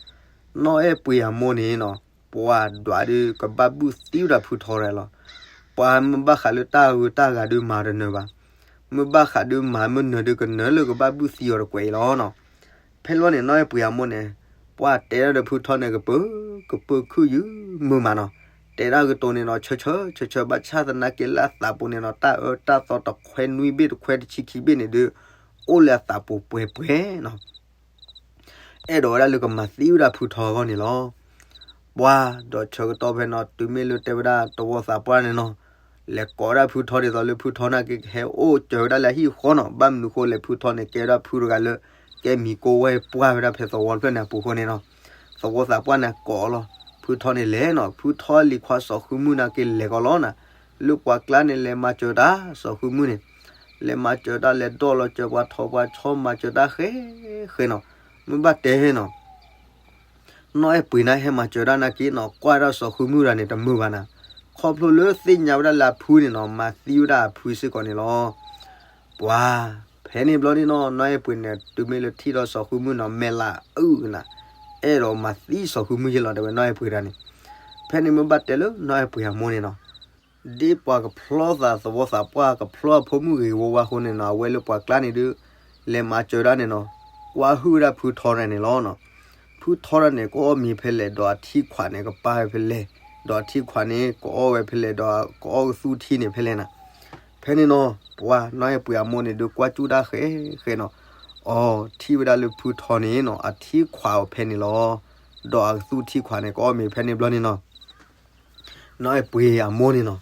နီၢ်အဲၣ်ပှ့ၤအမိၢ်န့ၣ်နီၤ, ပှၤဒွးဒုးကဘၣ်ဘုၣ်သံဝဲဒၣ်ဖုထီတဂၤလီၤ. ပှၤမ့ၢ်ဘၣ်ဃးလၢတၢ်ဂုၤတၢ်ဂၤဒုးမၤတနၢၤဘၣ်. မ့ၢ်ဘၣ်ဃးဒုးမၤမ့ၢ်နၢၤဒုးကနၢၤလၢကဘၣ်ဘုၣ်သံအီၤတကွဲးအံၤလီၤနီၤ. ဖဲလီၤန့ၣ် နီၢ်အဲၣ်ပှ့ၤအမိၢ်န့ၣ်, ပှၤတဲဒၣ်ဒီးဖုထီန့ၣ် ကပၢၤကပၢၤခုၣ်ယုၢ်မုာ်မးနီၤ. တဲဒၣ်ကတိၤန့ၣ်နီၤ ဆၢဆၢဆၢဆၢ ဘၣ်ဆၣ်သနာ်က့လၢအသးပူၤန့ၣ်နီၤ တၢ်အၢတၢ်သီတခွဲနွံဘ့ၣ်တခွဲတဆံခံဘ့ၣ်န့ၣ်ဒုး အိၣ်လၢအသးပူၤပှဲၤပှဲၤနီၤ. အဲၣ်ဒိးဝဲဒၣ်လၢကမၤသံဝဲဒၣ်ဖုထီအဂီၢ်န့ၣ်လီၤ. ပှၤဒီးဆၢကတီၢ်ဖဲနီၤ တုၤမ့ၢ်လၢတဲဝဲဒၣ်သဝီသးပှၢ်န့ၣ်နီၤ, လဲၤကိးဝဲဒၣ်ဖုထီဒ်သိးလၢဖုထီနာ်က့ကဟဲအိၣ်စၢၤဝဲဒၣ်လၢအဟံၣ်အဃီနီၤ. ဘၣ်မနုၤဃိလဲၣ် ဖုထီန့ၣ် ကဲဝဲဒၣ်ဖုတဂၤလၢ ကဲမံၤကိးဝဲပှၢ်ဝဲဒၣ်ဖဲသဝီတဖျၢၣ်န့ၣ်အပူၤအဃိန့ၣ်နီၤ, သဝီသးပှၢ်န့ၣ်ကိးလီၤ. ဖုထီန့ၣ်လဲၤနီၤ, ဖုထီလံၤခွါစီၤဃုမုၢ်နာ်က့လဲၤကီးလီၤနၤ, လၢပှၤကျါန့ၣ်လဲၤမၤစၢၤတၢ်စီၤဃုမုၢ်န့ၣ်, လဲၤမၤစၢၤတၢ် လဲၤဒီၣ်လီၤစၢၤပှၤထိးပှၤဆီ မၤစၢၤတၢ်ဃဲဃဲနီၤ, မ့ၢ်ဘၣ်တဲနီၤ နီၢ်အဲၣ်ပှ့ၤန့ၣ်ဟဲမၤစၢၤတၢ်နာ်က့နီၤ, ကွၢ်ဒၣ်စီၤဃုမုၢ်တဂၤန့ၣ် တမုာ်ဘၣ်နၤ, ခီဖျိလၢသ့ၣ်ညါဝဲဒၣ်လၢအဖုန့ၣ်နီၤ မၤသံဝဲဒၣ်အဖုစ့ၢ်ကီးန့ၣ်လီၤ. ပှၤ, ဖဲန့ၣ်ဘျီန့ၣ်နီၤ နီၢ်အဲၣ်ပှ့ၤန့ၣ် တုၤမ့ၢ်လၢထံၣ်ဒီးစီၤဃုမုၢ်နီၤ မဲာ်လးအုၣ်နၤ, အဲၣ်ဒိးမၤသံစီၤဃုမုၢ်ယဲလီၤ တဲဝဲနီၢ်အဲၣ်ပှ့ၤတဂၤန့ၣ်, ဖဲန့ၣ်မ့ၢ်ဘၣ်တဲလၢနီၢ်အဲၣ်ပှ့ၤအမိၢ်န့ၣ်နီၤ ဒ်ပှၤကဖျီသးသဝီသးပှၢ် ကဖျီအဖိမုၣ်ဂ့ၤဂ့ၤဝါဝါအဃိန့ၣ်နီၤ အဝဲလၢပှၤကျါန့ၣ်ဒုး လဲၤမၤစၢၤဒၣ်န့ၣ်နီၤ, ကွၢ်ဟုၣ်ဝဲဒၣ်ဖုထီတဂၤန့ၣ်လီၤနီၤ. ဖုထီတဂၤန့ၣ် ကအီၣ်မ့ၤဖဲလဲၣ် ဒီးအထံခွးန့ၣ် ကပာ်ဝဲဖဲလဲၣ်, ဒီးအထံခွးန့ၣ် ကအီၣ်ဝဲဖဲလဲၣ် ဒီးကအီၣ်ကသူထံန့ၣ်ဖဲလဲၣ်နၤ. ဖဲန့ၣ်နီၤ ပှၤနီၢ်အဲၣ်ပှ့ၤအမိၢ်န့ၣ်ဒုး ကွၢ်ကၠူၣ်တၢ်ဃဲဃဲနီၤ, အီ ထံၣ်ဝဲဒၣ်လၢဖုထီန့ၣ်နီၤ အထံခွးအီၤဖဲန့ၣ်လီၤ. ဒီးအကသူထံခွးန့ၣ် ကအီၣ်မ့ၤဖဲန့ၣ်ဘျီန့ၣ်နီၤ နီၢ်အဲၣ်ပှ့ၤအမိၢ်န့ၣ်နီၤ,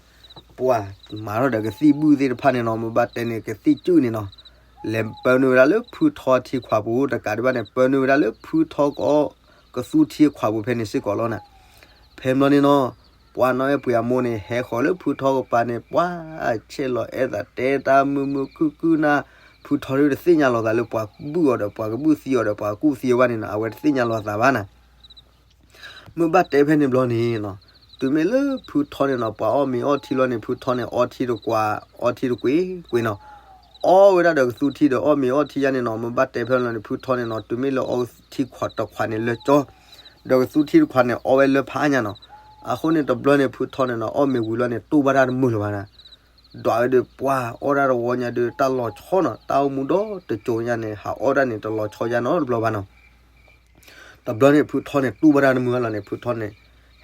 ပှၤမၤထီၣ်ဒီးကသံၣ်ဘုၣ်သ့ၣ်တဖၣ်န့ၣ်နီၤ မ့ၢ်ဘၣ်တဲန့ၣ် ကသံၣ်ကၠူၣ်န့ၣ်နီၤ, လဲၤပၢနုာ်ဝဲဒၣ်လၢဖုထီထံခွးပူၤ တကးဒံးဘၣ်န့ၣ် ပၢနုာ်ဝဲဒၣ်လၢဖုထီကအီၣ်ကသူထံခွးပူၤဖဲန့ၣ်စ့ၢ်ကီးလီၤနၤ. ဖဲဘျီန့ၣ်နီၤ ပှၤနီၢ်အဲၣ်ပှ့ၤအမိၢ်န့ၣ် ဟဲဃီၤလၢဖုထီကပၤန့ၣ် ပှၤဆဲးလီၤအဲၣ်သးတဲတၢ်မုာ်မုာ်ခုၣ်ခုၣ်နၤ, ဖုထီဒုးတသ့ၣ်ညါလီၤသးလၢပှၤဘုၣ်အီၤဒီး ပှၤကဘုၣ်သံအီၤဒီး ပှၤကူၣ်သံအီၤဘၣ်န့ၣ်နီၤ အဝဲတသ့ၣ်ညါလီၤသးဘၣ်နၤ. မ့ၢ်ဘၣ်တဲဖဲန့ၣ်ဘျီန့ၣ်နီၤ, တုၤမ့ၢ်လၢဖုထီန့ၣ်နီၤ ပှၤအီၣ်မ့ၤအီၣ်ထံလီၤန့ၣ် ဖုထီန့ၣ် အီထံတကွး အီထံတကွ့ၢ်ကွ့ၢ်နီၤ, အီဝဲဒၣ်ဒီးကသူထံဒီးအီၣ်မ့ၤအီၣ်ထံယါန့ၣ်နီၤ, မ့ၢ်ဘၣ်တဲဖဲလီၤန့ၣ် ဖုထီန့ၣ်နီၤ တုၤမ့ၢ်လၢအီထံခွးတခွးန့ၣ်လၢကၠီ, ဒီးကသူထံတခွးန့ၣ် အီဝဲလၢဖးညါနီၤ. အဃိန့ၣ်တဘျီန့ၣ် ဖုထီန့ၣ်နီၤ အီၣ်မ့ၤဝံၤလီၤန့ၣ် တူၢ်ဘၣ်တၢ်တမုာ်လၢၤဘၣ်နၤ. ဒွးဝဲဒီးပှၤအီၣ်တၢ်တဝီညါဒီး တၢ်လီၤဆီနီၤ, တၢ်အိၣ်မူဒီတစိၤညါန့ၣ် ဟးအီၣ်တၢ်န့ၣ် တလီၤဆီယါနီတဘျီဘၣ်နီၤ. တဘျီန့ၣ် ဖုထီန့ၣ် တူၢ်ဘၣ်တၢ်တမုာ်ဘၣ်လီၤန့ၣ် ဖုထီန့ၣ်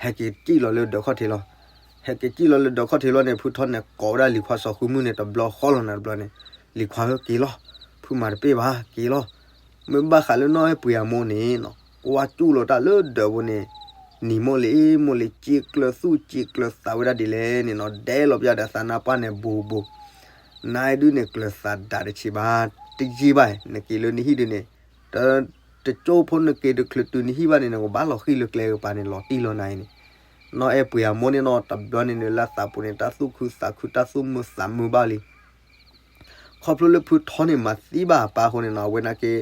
ဟဲက့ၤစံၣ်လီၤလၢဒၢးခီၣ်ထံးလီၤ. ဟဲက့ၤစံၣ်လီၤလၢဒၢးခီၣ်ထံးလီၤန့ၣ် ဖုထီန့ၣ် ကိးဝဲဒၣ်လံၤခွါစီၤဃုမုၢ်န့ၣ် တဘျီဃီလီၤနၤတဘျီန့ၣ်, လံၤခွါဧၢ က့ၤလီၤ, ဖုမၤတပ့ၢ်ဘၣ် က့ၤလီၤ. မ့ၢ်ဘၣ်ဃးလၢနီၢ်အဲၣ်ပှ့ၤအမိၢ်န့ၣ်နီၤ ကွၢ်ကၠူၣ်လီၤတၢ်လၢဒၢးပူၤန့ၣ် နံၤမိၢ်လံၤမိၢ်လံၤ စံးကျၢၤသူၣ်စံးကျၢၤသးဝဲဒၣ်ဒ်လဲၣ်န့ၣ်နီၤ ဒဲးလီၤပျၢ်ဒီးသးနါပှၢ်န့ၣ်ဘူးဘူး, နၤအံၤဒုးန့ၣ် ကျၢၤသးဒးတဆံးဘၣ်, တယံာ်ဘၣ်, နက့ၤလၢနဟံၣ်ဒုးန့ၣ် တကၠိဖိနက့ၤတချုးတုၤနဟံၣ်ဘၣ်န့ၣ် နကဘၣ်လီၤဃံၤလၢကျဲကပၤန့ၣ် လီၤတံၢ်လီၤနၤအံၤန့ၣ်, နီၢ်အဲၣ်ပှ့ၤအမိၢ်န့ၣ်နီၤ တဘျီန့ၣ်နုာ်လၢသးပူၤန့ၣ် တၢ်သူၣ်ခုသးခု တၢ်သူၣ်မုာ်သးမုာ်ဘၣ်လံ ခီဖျိလၢဖုထီန့ၣ် မၤသံဘၣ်အပၢ်အဃိန့ၣ်နီၤ အဝဲနာ်က့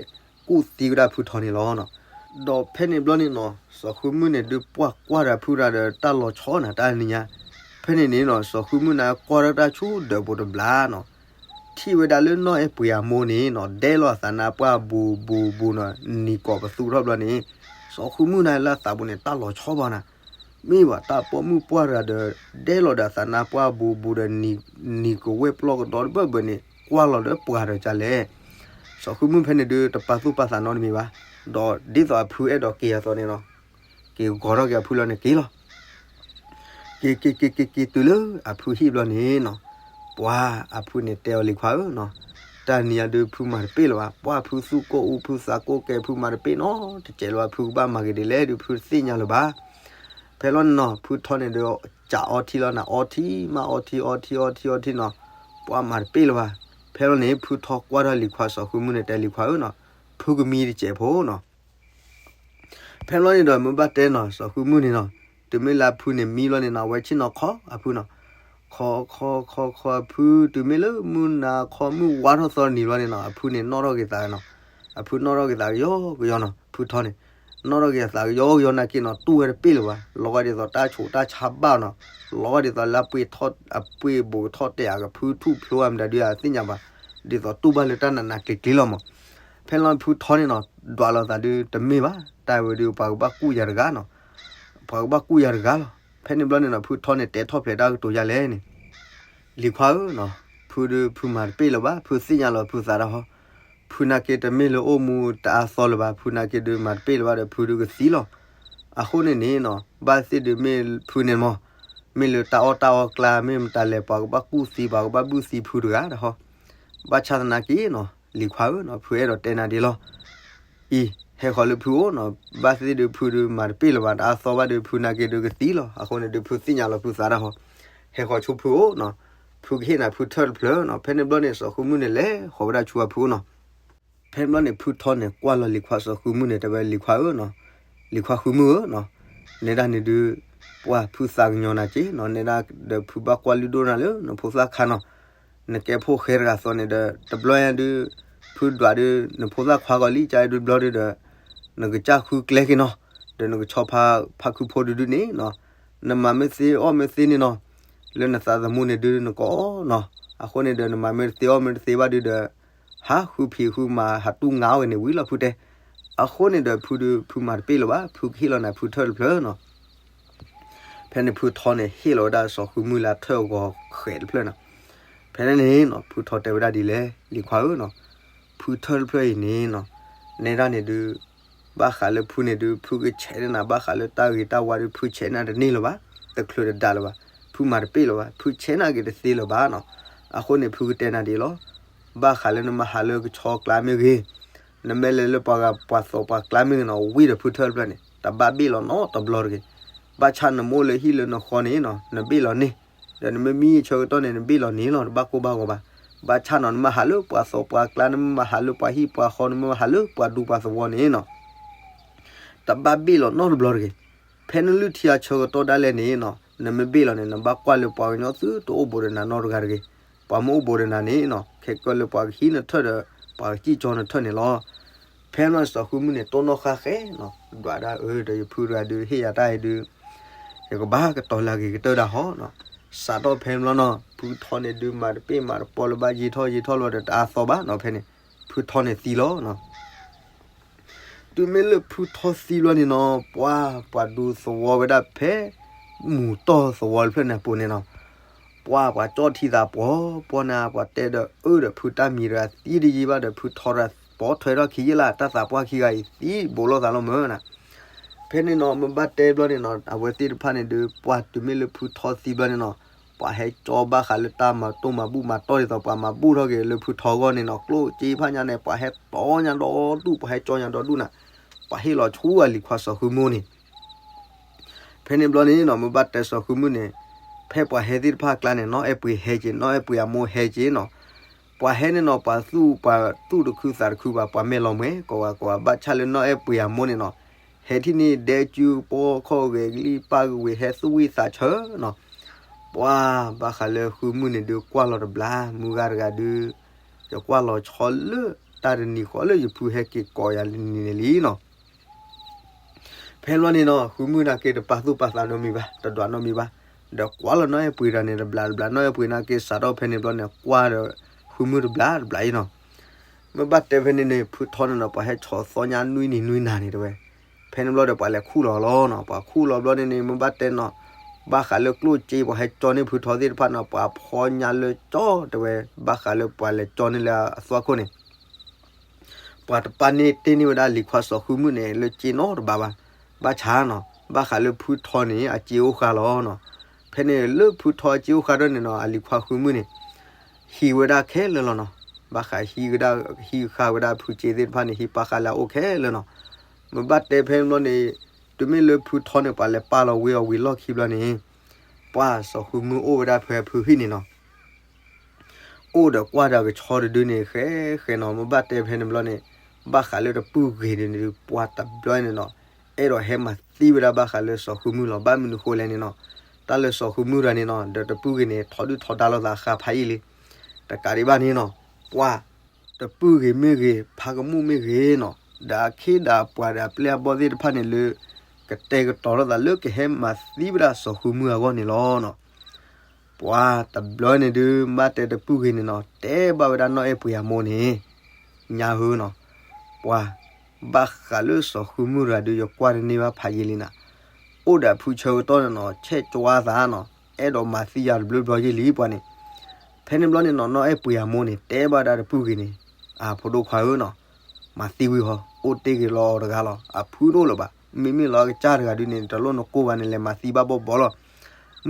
ကူၣ်သံဝဲဒၣ်ဖုထီန့ၣ်လီၤနီၤ. ဒီးဖဲန့ၣ်ဘျီန့ၣ်နီၤ စီၤဃုမုၢ်န့ၣ် ဒုးပှၢ်ကွၢ်ဒီးဖုတဂၤဒီး တၢ်လီၤဆီနၤ တၢ်နံၤညါ. ဖဲန့ၣ်န့ၣ်နီၤ စီၤဃုမုၢ်န့ၣ် ကွၢ်ထီၣ်တၢ်ဆူဒၢးပူၤတဘျီနီၤ ထံၣ်ဝဲဒၣ်လၢနီၢ်အဲၣ်ပှ့ၤအမိၢ်န့ၣ်နီၤ ဒဲလီၤအသးနါပှၢ်ဘူးဘူးဘူးနီၤ နံၤကိးပသူထီၣ်ဘျီန့ၣ် စီၤဃုမုၢ်န့ၣ်လၢအသးပူၤန့ၣ် တၢ်လီၤဆီဘၣ်နၤ မ့ၢ်ဘၣ်တၢ်ပိာ်မုၣ်ပှၢ်တဂၤဒီး ဒဲလီၤဒီးအသးနါပှၢ်ဘူးဘူးဒီး နံၤကဝဲၢ်ပျီကဒီးတဘၢၣ်ဘၢၣ်န့ၣ် ကွၢ်လီၤဒီးပှၤဒီးကလဲၣ်. စီၤဃုမုၢ်ဖဲန့ၣ်ဒုး တပာ်သူၣ်ပာ်သးနီတမံၤဘၣ်. ဒီးဒ်သိးအဖုအဲၣ်ဒိးက့ၤအသိးန့ၣ်နီၤ က့ၤဂီၤထီၣ်က့ၤအဖုလီၤန့ၣ်က့ၤလီၤ. က့ၤက့ၤက့ၤက့ၤက့ၤတုၤလၢအဖုဟံၣ်ဘျီန့ၣ်နီၤ ပှၤအဖုန့ၣ်တဲအီၤလံၤခွါဧၢနီၤ တၢ်နံၤညါဒုးဖုမၤတပ့ၢ်လၢၤဘၣ်. ပှၤဖုသူၣ်ကိၢ်အူဖုသးကိၢ်ကဲ ဖုမၤတပ့ၢ်နီတစဲးလၢၤဘၣ် ဖုကဘၣ်မၤက့ၤဒ်လဲၣ်ဒုး ဖုတသ့ၣ်ညါလၢၤဘၣ်. ဖဲလီၤန့ၣ်နီၤ ဖုထီန့ၣ်ဒီး စးအီထံလီၤနၤ အီထံမးအီထံအီထံအီထံအီထံနီၤ ပှၤမၤတပ့ၢ်လၢၤဘၣ်. ဖဲလီၤန့ၣ် ဖုထီကွၢ်ထီၣ်လံၤခွါစီၤဃုမုၢ်န့ၣ် တဲလံၤခွါဧၢနီၤ ဖုကမံတစဲးဖိနီၤ ဖဲဘျီန့ၣ်ဒီး မ့ၢ်ဘၣ်တဲနီၤ စီၤဃုမုၢ်န့ၣ်နီၤ တုၤမ့ၢ်လၢအဖုန့ၣ်မံဘျီန့ၣ်နီၤ အဝဲဆ့ၣ်နီၤခီအဖုနီၤ ခီခီခီခီအဖု တုၤမ့ၢ်လၢမုၢ်နၤခီမုၢ်ဝါထီၣ်သီနံၤဘျီန့ၣ်နီၤ အဖုန့ၣ်နီၣ်ထီၣ်က့ၤသးနီၤ အဖုနီၣ်ထီၣ်က့ၤသးကယီကယီနီၤ ဖုထီန့ၣ် နီၣ်ထီၣ်က့ၤအသးကယီကယီနာ်က့နီၤ တူၢ်ဝဲတပ့ၢ်လၢၤဘၣ် လီၤဂာ်ဒ်သိးတၢ်ဆူးတၢ်ဆါဘၣ်နီၤ လီၤဂာ်ဒ်သိးလၢအပှ့ၤထီၣ် အပှ့ၤဘူးကထီၣ်တဲာ်အကဖုထူၣ်ဖျိအမတၤဒုးအသ့ၣ်ညါဘၣ် ဒ်သိးတူၢ်ဘၣ်လၢတၢ်နးနးကျံၤကျံၤလီၤမး ဖဲလီၤဖုထီန့ၣ်နီၤ ဒွးလိာ်သးဒုးတမ့ၢ်ဘၣ် တၢ်ဝဲဒုးပှၤကဘၣ်ကူၣ်ယၤတဂၤနီၤ ပှၤကဘၣ်ကူၣ်ယၤတဂၤလီၤ ဖဲန့ၣ်ဘျီန့ၣ်နီၤ ဖုထီန့ၣ်တဲထီၣ်ဖျဲးတၢ်ကတိၤယၤလဲၣ်န့ၣ် လံၤခွါဧၢနီၤ ဖုဒုးဖုမၤတပ့ၢ်လၢၤဘၣ် ဖုသ့ၣ်ညါလီၤဖုသးတၢ်ဟီ ဖုနာ်က့တမ့ၢ်လၢအိၣ်မူတအါသီလၢၤဘၣ် ဖုနာ်က့ဒုးမၤတပ့ၢ်လၢၤဘၣ်ဒီးဖုဒုးကသံလီၤ အဃိန့ၣ်န့ၣ်နီၤ ဘၣ်သ့ၣ်ဒုးမ့ၢ်ဖုန့ၣ်မး မ့ၢ်လၢတၢ်အီၣ်တၢ်အီကျါ မ့ၢ်မတၤလဲၣ် ပှၤကဘၣ်ကူၣ်သံ ပှၤကဘၣ်ဘုၣ်သံဖုတဂၤတၢ်ဟီ ဘၣ်ဆၣ်သနာ်က့နီၤ လံၤခွါဧၢနီၤ ဖုအဲၣ်ဒိးတဲနၤဒ်လီၤ အံၤ ဟဲဃီၤလၢဖုအိၣ်နီၤ ဘၣ်သ့ၣ်ဒုးဖုဒုးမၤတပ့ၢ်လၢၤဘၣ် တအါသီဘၣ်ဒုးဖုနာ်က့ဒုးကသံလီၤ အဃိန့ၣ်ဒုးဖုသ့ၣ်ညါလီၤဖုသးတၢ်ဟီ ဟဲဃီၤဆူဖုအိၣ်နီၤ ဖုကဟ့ၣ်နၤဖုထၢၣ်တဖျၢၣ်နီၤ ဖဲန့ၣ်ဘျီန့ၣ် စီၤဃုမုၢ်န့ၣ်လဲၤဃီၤဝဲဒၣ်ဆူအဖုအိၣ်နီၤ ဖဲဘျီန့ၣ် ဖုထီန့ၣ် ကွၢ်လီၤလံၤခွါစီၤဃုမုၢ်န့ၣ် တဲဝဲလံၤခွါဧၢနီၤ, လံၤခွါဃုမုၢ်ဧၢနီၤ, နဲဒၣ်န့ၣ်ဒုး ပှၢ်ဖုသးကညီၤနၤက့နီၤ, နဲဒၣ်ဒီးဖုဘၣ်ကွၢ်လုၢ်ဒိၣ်နၤလၢနဖိသၣ်ခါနီၤ, နကဲဖိၣ်ဃဲတဂၤသီန့ၣ်ဒီး တဘျီညါဒုး ဖုဒွးဒုး နဖိသၣ်ခွါဂီၤလံ ကဒုးဘျီဒုးဒီး နကစၢ်ဃုကျဲက့ၤနီၤ, ဒီးနကဆီဖါဖါခုဖိတဒုန့ၣ်နီၤ, နမၤမ့ၢ်သ့အီၣ်မ့ၢ်သ့န့ၣ်နီၤ, လၢနသးသမူန့ၣ်ဒုးနကအီၣ်နီၤ, အဃိန့ၣ်ဒီးနမၤမ့ၢ်တသ့အီၣ်မ့ၢ်တသ့ဘၣ်ဒုးဒီး ဟးဃုဖံးဃုမၤဟးတူၢ်ငါဝဲန့ၣ်ဝံၤလီၤဖုတဲ, အဃိန့ၣ်ဒီးဖုဒုး ဖုမၤတပ့ၢ်လၢၤဘၣ်, ဖုကဟ့ၣ်လီၤနၤဖုထၢၣ်တဖျၢၣ်နီၤ. ဖဲန့ၣ်ဖုထီန့ၣ် ဟ့ၣ်လီၤဝဲဒၣ်စီၤဃုမုၢ်လၢထၢၣ်ဂီၤဃဲးတဖျၢၣ်နီၤ. ဖဲန့ၣ်န့ၣ်နီၤ ဖုထီတဲဝဲဒၣ်ဒ်လဲၣ်, လံၤခွါဧၢနီၤ, ဖုထၢၣ်တဖျၢၣ်အံၤန့ၣ်နီၤ, နဲဒၣ်န့ၣ်ဒုး ဘၣ်ဃးလၢဖုန့ၣ်ဒုး ဖုကဆဲးန့ၢ်နၤ ဘၣ်ဃးလၢတၢ်ဂ့ၤတၢ်ဝါဒုး ဖုဆဲးန့ၢ်တန့ၢ်လၢၤဘၣ်, တချုးတဒးလၢၤဘၣ်, ဖုမၤတပ့ၢ်လၢၤဘၣ်, ဖုဆဲးန့ၢ်က့ၤတသ့လၢၤဘၣ်နီၤ. အဃိန့ၣ် ဖုကတဲနၤဒ်အံၤလီၤ, ဘၣ်ဃးလၢနမၤဟးလၢကဆီကျါမ့ၢ်ဂ့ၤ, နမ့ၢ်လဲၤလၢပှၤဂၤပှၤသီပှၤကျါမ့ၢ်ဂ့ၤနီၤ, ဝံၤဒီးဖုထၢၣ်တဖျၢၣ်န့ၣ် တဘၣ်ဘ့ၣ်လီၤနီတဘျီတဂ့ၤ. ဘၣ်ဆၣ်နမ့ၢ်အိၣ်လၢဟံၣ်လၢနဃီန့ၣ်နီၤ နဘ့ၣ်လီၤန့ၢ်, ဒီးနမ့ၢ်မံအဆၢကတီၢ်န့ၣ် နဘ့ၣ်လီၤန့ၢ်လီၤ တဘၣ်ကိၢ်ဘၣ်ဂီၤဘၣ်. ဘၣ်ဆၣ်နီၤ နမၤဟးလၢပှၤသီပှၤကျါ နမ့ၢ်မၤဟးလၢပှၤဟံၣ်ပှၤဃီ နမ့ၢ်မၤဟးလၢပှၤဒူပှၤသဝီန့ၣ်နီၤ တဘၣ်ဘ့ၣ်လီၤနီတဘျီတဂ့ၤ. ဖဲနလုၢ်ထံအဆၢကတီၢ်ဒၣ်လဲာ်န့ၣ်နီၤ နမ့ၢ်ဘ့ၣ်လီၤန့ၣ် နဘၣ်ကွၢ်လၢပှၤကညီသုတအိၣ်ဘူးဒီးနၤနီတဂၤတဂ့ၤ. ပှၤမ့ၢ်အိၣ်ဘူးဒီးနၤန့ၣ်နီၤ ခဲကၢၢ်လၢပှၤကဟံးနထၢၣ်ဒီး ပှၤကစံၣ်ကၠီနထၢၣ်န့ၣ်လီၤ. ဖဲမ့ၢ်စီၤဃုမုၢ်န့ၣ် တိၢ်နီၣ်ဃၣ်ဃဲနီၤ ဒွးဒၣ်အၢဒီးယဖုတဂၤဒုး ဟ့ၣ်ယၤတၢ်အံၤဒုး ယကဘၣ်ကတီၤလၢအဂ့ၤကတၢၢ်ဒၣ်ဟီနီၤ. စးထီၣ်ဖဲန့ၣ်ဘျီနီၤ ဖုထီန့ၣ်ဒုး မၤတပ့ၢ်မၤတပီလၢၤဘၣ် ယံာ်ထီၣ်ယံာ်ထီၣ်လီၤဒီးတအါသီဘၣ်နီၤ ဖဲန့ၣ် ဖုထီန့ၣ်သံလီၤနီၤ. တုၤမ့ၢ်လၢဖုထီသံဘျီန့ၣ်နီၤ ပှၤ ပှၤဒူသဝီဝဲဒၣ်ဖဲ မူၤတီၢ်သဝီတဖျၢၣ်န့ၣ်အပူၤန့ၣ်နီၤ ပှၤပှၤကၠီၣ်ထံသးပှီၤပှီၤန့ၣ် ပှၤတဲဒီးအၢဒီးဖုတၢ်မံၤတဂၤသံတယံာ်ဘၣ်ဒီး ဖုထီတဂၤပိာ်ထွဲထီၣ်ခံယ့ၢ်လၢ တၢ်သးပှၢ်ခံဂၤအံၤသံဘိးလိာ်သးလီၤမၢ်နီၤ. ဖဲန့ၣ်နီၤ မ့ၢ်ဘၣ်တဲဘျီန့ၣ်နီၤ အဝဲသ့ၣ်တဖၣ်န့ၣ်ဒုး ပှၤတုၤမ့ၢ်လၢဖုထီသံဘျီန့ၣ်နီၤ ပှၤဟဲကၠီဘၣ်ဃးလၢတၢ်မၤတိၢ်မၤဘူၣ်မၤတီၢ်ဒ်သိး ပှၤမၤဘူၣ်ထီၣ်က့ၤလၢဖုထီအဂီၢ်န့ၣ်နီၤ ကျိၣ်စ့ဖးညါန့ၣ် ပှၤဟဲတီညါဒီဒူၣ် ပှၤဟဲကၠီညါဒီဒူၣ်နၤ ပှၤဟ့ၣ်လီၤဆူအလံၤခွါစီၤဃုမုၢ်န့ၣ် ဖဲန့ၣ်ဘျီန့ၣ်နီၤ မ့ၢ်ဘၣ်တဲစီၤဃုမုၢ်န့ၣ် ဖဲပှၤဟဲသ့ၣ်တဖၣ်အကျါန့ၣ် နီၢ်အဲၣ်ပှ့ၤဟဲက့ၤ နီၢ်အဲၣ်ပှ့ၤအမိၢ်ဟဲက့ၤနီၤ. ပှၤဟဲန့ၣ်နီၤ ပှၤသူၣ်ပှၤသူၣ်တခုသးတခုဘၣ် ပှၤမဲာ်လီၤမှဲ ကိးဂၤကိးဂၤ ဘၣ်ဆၣ်လၢနီၢ်အဲၣ်ပှ့ၤအမိၢ်န့ၣ်နီၤ ဟဲထံၣ်န့ၢ်ဒဲကၠူပီခီၣ်ဂဲၤကလံၣ်ပၢ်ကဝ့ၤ ဟဲသူၣ်ဝံၣ်သးဆၢနီၤ. ပှၤဘၣ်ဃးလၢဃုမုၢ်န့ၣ်ဒုးကွၢ်လီၤတဘျါ မုၢ်ဂၤတဂၤဒုး ယကွၢ်လီၤဆီလၢတၢ်တနံၤဃီလၢယဖုဟဲက့ၤကိးယၤလံန့ၣ်လံနီၤ. ဖဲဘျီန့ၣ်နီၤ ဃုမုၢ်နာ်က့တပာ်သူၣ်ပာ်သးနီတမံၤဘၣ် တဒွးနီတမံၤဘၣ်. ဒီးကွၢ်လီၤနီၢ်အဲၣ်ပှ့ၤတဂၤန့ၣ်တဘျးတဘျး နီၢ်အဲၣ်ပှ့ၤနာ်က့စးထီၣ်ဖဲန့ၣ်ဘျီန့ၣ် ကွၢ်ဒီးဃုမုၢ်တဘျးတဘျးအံၤနီၤ. မ့ၢ်ဘၣ်တဲဖဲန့ၣ်န့ၣ် ဖုထီန့ၣ်နီၤ ပှၤဟဲဆီၣ်သီညါနွံနံၤနွံနၤန့ၣ်တဲဝဲ. ဖဲန့ၣ်ဘျီဒီးပှၤလဲၤခူၣ်လီၤလီၤနီၤ ပှၤခူၣ်လီၤဘျီန့ၣ်န့ၣ် မ့ၢ်ဘၣ်တဲနီၤ ဘၣ်ဃးလၢကျိၣ်စ့ပှၤဟဲကၠီန့ၢ်ဖုထီသ့ၣ်တဖၣ်နီၤ ပှၤဖီညါလၢကၠီတဲဝဲ ဘၣ်ဃးလၢပှၤလဲၤကၠီန့ၢ်လၢအသွၣ်ခိၣ်န့ၣ် ပှၤတပာ်န့ၢ်တ့ၢ်န့ၢ်ဝဲဒၣ်လံၤခွါစီၤဃုမုၢ်န့ၣ် လၢစ့နီတဘ့ၣ်ဘၣ်. ဘၣ်ဆၣ်နီၤ ဘၣ်ဃးလၢဖုထီန့ၣ် အစ့အိၣ်ဃာ်လီၤနီၤ. ဖဲန့ၣ်လၢဖုထီအစ့အိၣ်ဃာ်ဒီးန့ၣ်နီၤ အလံၤခွါဃုမုၢ်န့ၣ် ဟံးဝဲဒၣ်ခဲလၢာ်လီၤနီၤ. ဘၣ်ဃးဟံးဝဲဒၣ် ဟံးဃာ်ဝဲဒၣ်ဖုစ့သ့ၣ်တဖၣ်န့ၣ် ဟံးပာ်ဃာ်လၢအအိၣ်ခဲလၢာ်နီၤ. မ့ၢ်ဘၣ်တဲဖဲန့ၣ်ဘျီန့ၣ် တုၤမ့ၢ်လၢဖုထီန့ၣ် ပှၤလဲၤပာ်လီၤဝံၤအီၤဝံၤလီၢ်ခံဘျီန့ၣ် ပှၤစီၤဃုမုၢ်အိၣ်ဝဲဒၣ်ဖဲဖုဟံၣ်န့ၣ်နီၤ အိၣ်ဒီးကွၢ်ဒီးကဆီတဒုန့ၣ် ဃဲဃဲနီၤ မ့ၢ်ဘၣ်တဲဖဲန့ၣ်ဘျီန့ၣ် ဘၣ်ဃးလၢတပုၢ်ဂ့ၤန့ၣ်ဒုး ပှၤတဘျီန့ၣ်နီၤ အဲၣ်ဒိးဟဲမၤသံဝဲဒၣ်ဘၣ်ဃးလၢစီၤဃုမုၢ်လီၤ. ဘၣ်မနုၤဃိလဲၣ်န့ၣ်နီၤ တၢ်လၢစီၤဃုမုၢ်တဂၤန့ၣ်နီၤ ဒီးတပုၢ်ဂ့ၤန့ၣ် ထီဒုၣ်ထီဒါလိာ်သးဃာ်ဖးယံာ်လံ တကးဒံးဘၣ်န့ၣ်နီၤ ပှၤ တပုၢ်ဂ့ၤမ့ၢ်ဂ့ၤ ဖးကမူၣ်မ့ၢ်ဂ့ၤနီၤ ဒီးအခ့ဒီးအပှၤဒီးအပျဲၢ်အဘီၣ်သ့ၣ်တဖၣ်န့ၣ်လၢ ကတဲာ်ကတီၤလိာ်သးလၢကဟဲမၤသံဝဲဒၣ်စီၤဃုမုၢ်အဂီၢ်န့ၣ်လီၤနီၤ. ပှၤတဘျီန့ၣ်ဒုး ဘၣ်တဲတပုၢ်ဂ့ၤန့ၣ်နီၤ တဲဘၣ်ဝဲဒၣ်နီၢ်အဲၣ်ပှ့ၤအမိၢ်န့ၣ် ညါဟၢနီၤ ပှၤ ဘၣ်ဃးလၢစီၤဃုမုၢ်တဂၤဒုး ယကွၢ်တန့ၢ်ဘၣ်ဖးယံာ်လံနၤ အိၣ်ဒီးဖုဆၢကတီၢ်န့ၣ်နီၤ ဆဲးကွၢ်သးနီၤ အဲၣ်ဒိးမၤသံယၤတဘျုးဘျီယံာ်လံပှၤန့ၣ်. ဖဲန့ၣ်ဘျီန့ၣ်နီၤ နီၢ်အဲၣ်ပှ့ၤအမိၢ်န့ၣ် တဲဘၣ်ဝဲဒၣ်တပုၢ်ဂ့ၤန့ၣ် အဖိဒိၣ်ခွါဧၢနီၤ မၤသံဝံၤဟီ အိၣ်တ့ၢ်ဂ့ၤလီၤအီၤတဂၤလီၤ အဖုတအိၣ်လၢၤဘၣ် မ့မ့ၢ်လီၤအကစၢ်တဂၤဒုးန့ၣ် တလိၣ်နကိးဘၣ်န့ၣ် လဲၤမၤသံဘၣ်ဘီဘီလီၤ.